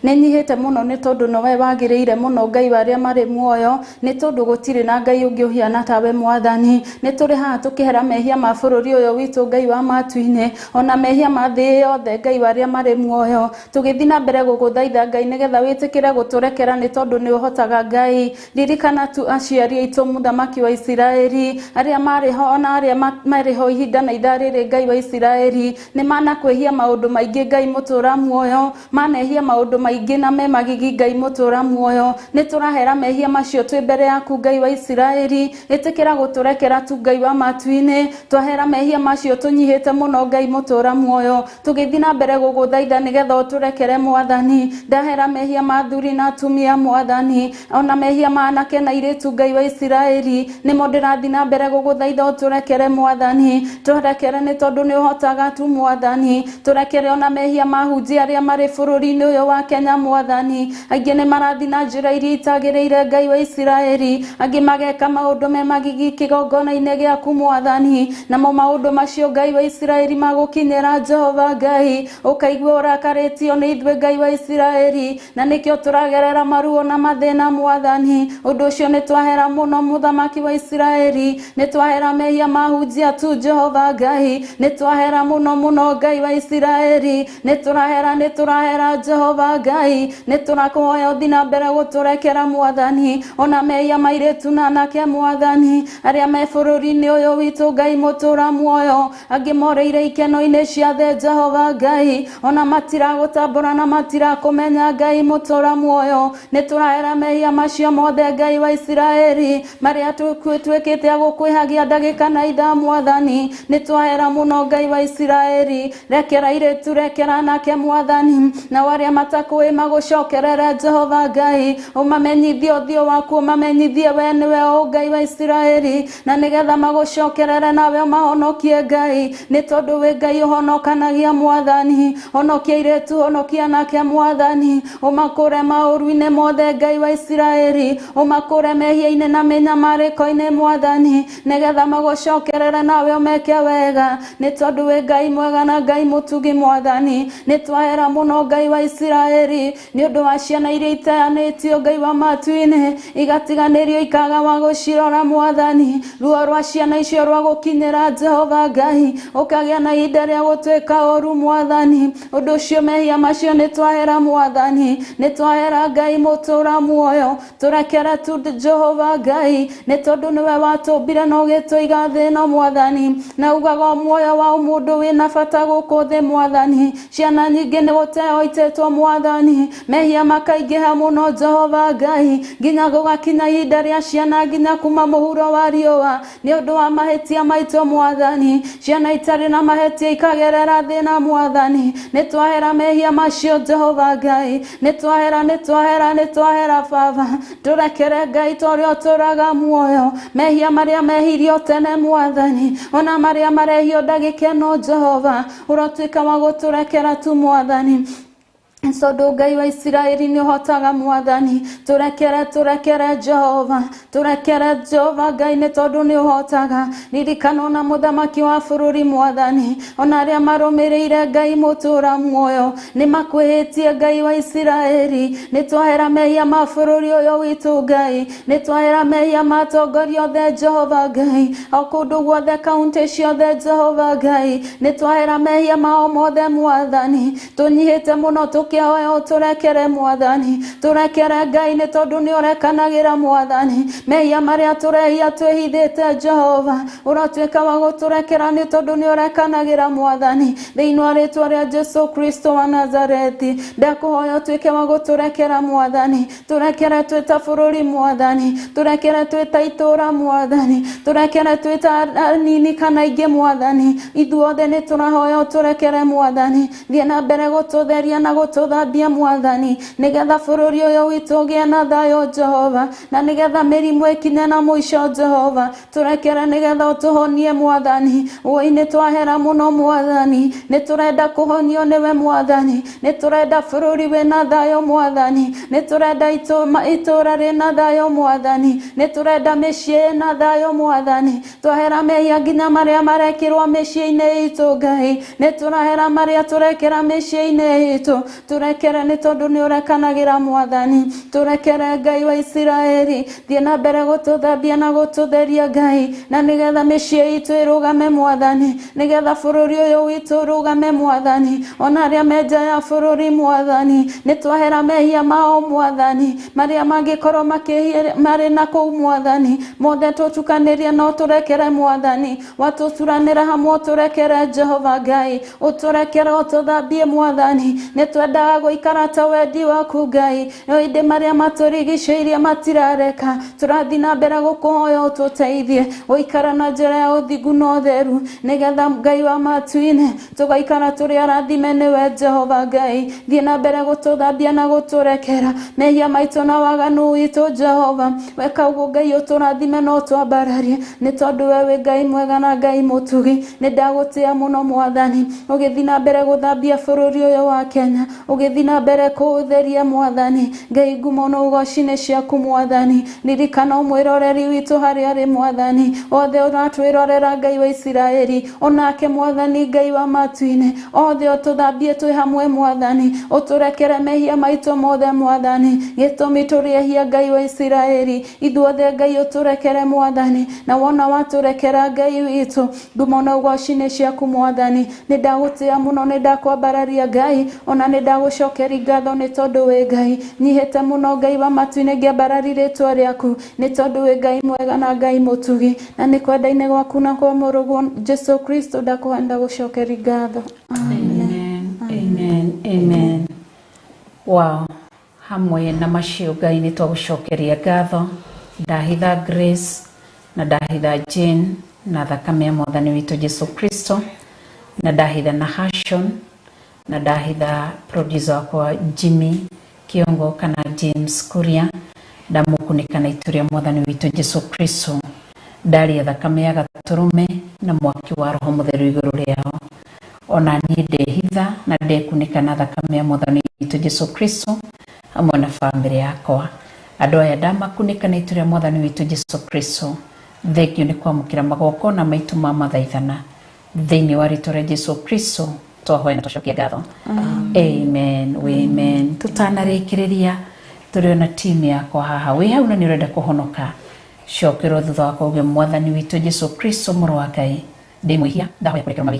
Nĩ nyihĩte mũno nĩ tondũ nowe wagĩrĩire mũno Ngai wa arĩa marĩ muoyo, nĩ tondũ gũtirĩ na Ngai ũngĩ ũhiana tawe Mwathani. Nĩ tũrĩ haha tũkĩhera mehia ma bũrũri ũyũ witũ Ngai wa matu-inĩ, ona mehia ma thĩ yothe Ngai wa arĩa marĩ muoyo, tũgĩthiĩ na mbere gũgũthaitha Ngai nĩgetha wĩtĩkĩre gũtũrekera nĩ tondũ nĩ ũhotaga Ngai. Ririkana tu aciari aitũ mũthamaki wa Isiraeli, arĩa marĩ ho ona arĩa marĩ ho ihinda na ithaa rĩrĩ Ngai wa Isiraeli, nĩ manakwĩhia maũndũ maingĩ Ngai mũtũra muoyo, manehia maũndũ maingĩ na me magigi Ngai mũtũra muoyo. Nĩ tũrahera mehia macio twĩ mbere yaku Ngai wa Isiraeli, ĩtĩkĩra gũtũrekera tu Ngai wa matu-inĩ, twahera mehia macio tũnyihĩte mũno Ngai mũtũra muoyo, tũgĩthiĩ na mbere gũgũthaitha nĩgetha ũtũrekere Mwathani. Ndahera mehia ma athuri na atumia Mwathani, ona mehia ma anake na airĩtu Ngai wa Isiraeli, nĩmo ndĩrathiĩ na mbere gũgũthaitha ũtũrekere Mwathani. Tũrekere nĩ tondũ nĩ ũhotaga tu Mwathani, tũrekere ona mehia ma hunjia arĩa marĩ bũrũri-inĩ ũyũ wa Kenya Mwathani. Aingĩ nĩ marathiĩ na njĩra iria itagĩrĩire Ngai wa Isiraeli, angĩ mageka maũndũ me magigi kĩgongona-inĩ gĩaku Mwathani, namo maũndũ macio Ngai wa Isiraeli magũkinyĩra Jehova Ngai, ũkaigua ũrakarĩtio nĩ ithuĩ Ngai wa Isiraeli, na nĩkĩo tũragerera maruo na mathĩna Mwathani. Ũndũ ũcio nĩ twahera mũno mũthamaki wa Isiraeli, nĩ twahera mehia ma hunjia tu Jehova Ngai, nĩ twahera mũno mũno Ngai wa Isiraeli, nĩ tũrahera Jehova Ngai, nĩ tũrakũhoya ũthiĩ na mbere gũtũrekera Mwathani, ona mehia ma airĩtu na anake Mwathani, arĩa me bũrũri-inĩ ũyũ witũ Ngai mũtũra muoyo, angĩ moreire ikeno-inĩ cia thĩ Jehova Ngai, ona matiragũtambũra na matirakũmenya Ngai mũtũra muoyo. Nĩ tũrahera mehia macio mothe Ngai wa Isiraeli, marĩa twĩkĩte a gũkwĩhagia ndagĩka na ithaa Mwathani, nĩ twahera mũno Ngai wa Isiraeli. Rekera airĩtu, rekera anake Mwathani, na arĩa matakũĩ magũcokerere Jehova Ngai, ũmamenyithie ũthiũ waku, ũmamenyithie we nĩwe ũ Ngai wa Isiraeli, na nĩgetha magũcokerere nawe ũmahonokie Ngai, nĩ tondũ wĩ Ngai ũhonokanagia Mwathani. Honokia airĩtu, honokia anake Mwathani, ũmakũre maũru-inĩ mothe Ngai wa Isiraeli, ũmakũre mehia-inĩ na mĩnyamarĩko-inĩ Mwathani, nĩgetha magũcokerere nawe ũmeke wega, nĩ tondũ wĩ Ngai mwega na Ngai mũtugi Mwathani. Nĩ twahera mũno Ngai wa Isiraeli nĩ ũndũ wa ciana iria iteanĩtio Ngai wa matu-inĩ, igatiganĩrio ikaga wa gũcirora Mwathani. Ruo rwa ciana icio rwa gũkinyĩra Jehova Ngai, ũkagĩa na ihinda rĩa gũtuĩka ũru Mwathani. Ũndũ ũcio mehia macio nĩ twahera Mwathani, nĩ twahera Ngai mũtũra muoyo, tũrekere tu Jehova Ngai, nĩ tondũ nĩwe watũmbire na ũgĩtũiga thĩ ĩno Mwathani, na ugaga muoyo wa mũndũ wĩna bata gũkũ thĩ Mwathani. Ciana nyingĩ nĩ gũteo itetwo Mwathani, mehia makaingĩha mũno Jehova Ngai, nginya gũgakinya ihinda rĩa ciana nginya kuma mũhuro wa riũa, nĩ ũndũ wa mahĩtia maitũ Mwathani. Ciana itarĩ na mahĩtia ikagerera thĩna Mwathani, nĩ twahera mehia macio Jehova Ngai, nĩ twahera, nĩ twahera, nĩ twahera Baba. Tũrekere Ngai torĩa ũtũraga muoyo, mehia marĩa mehirio tene Mwathani, ona marĩa marehio ndagĩka ĩno Jehova, ũrotuĩka wa gũtũrekera tu Mwathani. Tondũ Ngai wa Isiraeli nĩ ũhotaga Mwathani, tũrekere, tũrekere Jehova, tũrekere Jehova Ngai nĩ tondũ nĩ ũhotaga. Ririkana ona mũthamaki wa bũrũri Mwathani, ona arĩa marũmĩrĩire Ngai mũtũra muoyo, nĩ makwĩhĩtie Ngai wa Isiraeli. Nĩ twahera mehia ma bũrũri ũyũ witũ Ngai, nĩ twahera mehia ma atongoria othe Jehova Ngai, o kũndũ guothe kaunti ciothe Jehova Ngai, nĩ twahera mehia mao mothe Mwathani. Tũnyihĩte mũno tũkĩhoya ũtũrekere Mwathani, tũrekere Ngai nĩ tondũ nĩ ũrekanagĩra Mwathani. Mehia marĩa tũrehia twĩhithĩte Jehova, ũrotuĩka wa gũtũrekera nĩ tondũ nĩ ũrekanagĩra Mwathani. Thĩinĩ wa rĩtwa rĩa Jesu Kristo wa Nazarethi, ndakũhoya ũtuĩke wa gũtũrekera Mwathani, tũrekere twĩ ta bũrũri Mwathani, tũrekere twĩ ta itũũra Mwathani, tũrekere twĩ ta anini kana aingĩ Mwathani. Ithuothe nĩ tũrahoya ũtũrekere Mwathani, thiĩ na mbere gũtũtheria na gũtũ Gũtũthambia Mwathani, nĩgetha bũrũri ũyũ witũ ũgĩe na thayũ Jehova, na nĩgetha mĩrimũ ĩkinye na mũico Jehova. Tũrekere nĩgetha ũtũhonie Mwathani. Woi nĩ twahera mũno Mwathani, nĩ tũrenda kũhonio nĩwe Mwathani, nĩ tũrenda bũrũri wĩna thayũ Mwathani, nĩ tũrenda itũra rĩna thayũ Mwathani, nĩ tũrenda mĩciĩ ĩna thayũ Mwathani. Twahera mehia nginya marĩa marekĩrwo mĩciĩ-inĩ itũ Ngai, nĩ tũrahera marĩa tũrekĩra mĩciĩ-inĩ itũ. Tũrekere nĩ tondũ nĩ ũrekanagĩra Mwathani. Tũrekere Ngai wa Isiraeli, thiĩ na mbere gũtũthambia na gũtũtheria Ngai, na nĩgetha mĩciĩ itũ ĩrũgame Mwathani, nĩgetha bũrũri ũyũ witũ ũrũgame Mwathani, ona arĩa me nja ya bũrũri Mwathani, nĩ twahera mehia mao Mwathani, marĩa mangĩkorwo makĩhia marĩ na kũu Mwathani, mothe tũtukanĩrie no tũrekere Mwathani. Watũturanĩra hamwe ũtũrekere Jehova Ngai, ũtũrekere ũtũthambie Mwathani. Nĩ twendaga gũikara ta wendi waku Ngai, no ĩndĩ marĩa matũrigicĩirie matirareka. Tũrathiĩ na mbere gũkũhoya ũtũteithie gũikara na njĩra ya ũthingu na ũtheru, nĩgetha Ngai wa matu-inĩ tũgaikara tũrĩ arathime nĩwe Jehova Ngai. Thiĩ na mbere gũtũthambia na gũtũrekera mehia maitũ na waganu witũ Jehova. Weka ũguo Ngai ũtũrathime na ũtwambararie, nĩ tondũ we wĩ Ngai mwega na Ngai mũtugi. Nĩ ndagũtĩa mũno Mwathani, ũgĩthiĩ na mbere gũthambia bũrũri ũyũ wa Kenya, ũgĩthiĩ na mbere kũũtheria Mwathani. Ngai ngumo na ũgoci nĩ ciaku Mwathani. Ririkana mwĩroreri witũ harĩa arĩ Mwathani, othe ũratwĩrorera Ngai wa Isiraeli, onake Mwathani Ngai wa matu-inĩ, othe ũtũthambie twĩ hamwe Mwathani, ũtũrekere mehia maitũ mothe Mwathani, gĩtũmi tũrĩ ehia Ngai wa Isiraeli. Ithuothe Ngai ũtũrekere Mwathani, na wona watũrekera Ngai witũ, ngumo na ũgoci nĩ ciaku Mwathani. Nĩ ndagũtĩa mũno, nĩ ndakwambararia Ngai, ona nĩ ndagũcokeria ngatho nĩ tondũ wĩ Ngai. Nyihĩte mũno Ngai wa matu-inĩ ngĩambarari rĩtwa rĩaku, nĩ tondũ wĩ Ngai mwega na Ngai mũtugi, na nĩ kwenda-inĩ gwaku na kwa mũrũguo Jesu Kristo ndakũhanda gũcokeria ngatho. Amen. Amen. Amen. Wow. Hamwe na macio Ngai nĩ twagũcokeria ngatho. Ndahitha Grace na ndahitha Jane na thakame ya Mwathani witũ Jesu Kristo, na ndahitha na Hashon, na ndahitha producer wakwa Jimmy Kiongo kana James Kuria, ndamũkunĩka na itu rĩa Mwathani witũ Jesu Kristo. Ndaria thakame ya gatũrũme na mwaki wa Roho Mũtheru igũrũ rĩao. Ona niĩ ndehitha na ndekunĩka na thakame ya Mwathani witũ Jesu Kristo hamwe na bamĩrĩ yakwa. Andũ aya ndamakunĩka na itu rĩa Mwathani witũ Jesu Kristo. Thengio nĩ kwamũkĩra magongona maitũ ma mathaithana thĩinĩ wa rĩtwa rĩa Jesu Kristo twahoya na twacokia ngatho. Amen. Amen. Tũtanarĩkĩrĩria tũrĩ ona timu yakwa haha, wĩ hau na nĩ ũrenda kũhonoka, cokerwo thutha wakwa uge Mwathani witũ Jesu Kristo mũrũ wa Ngai, ndĩ mwĩhia, ndahoya kũrekerwo mawĩhia.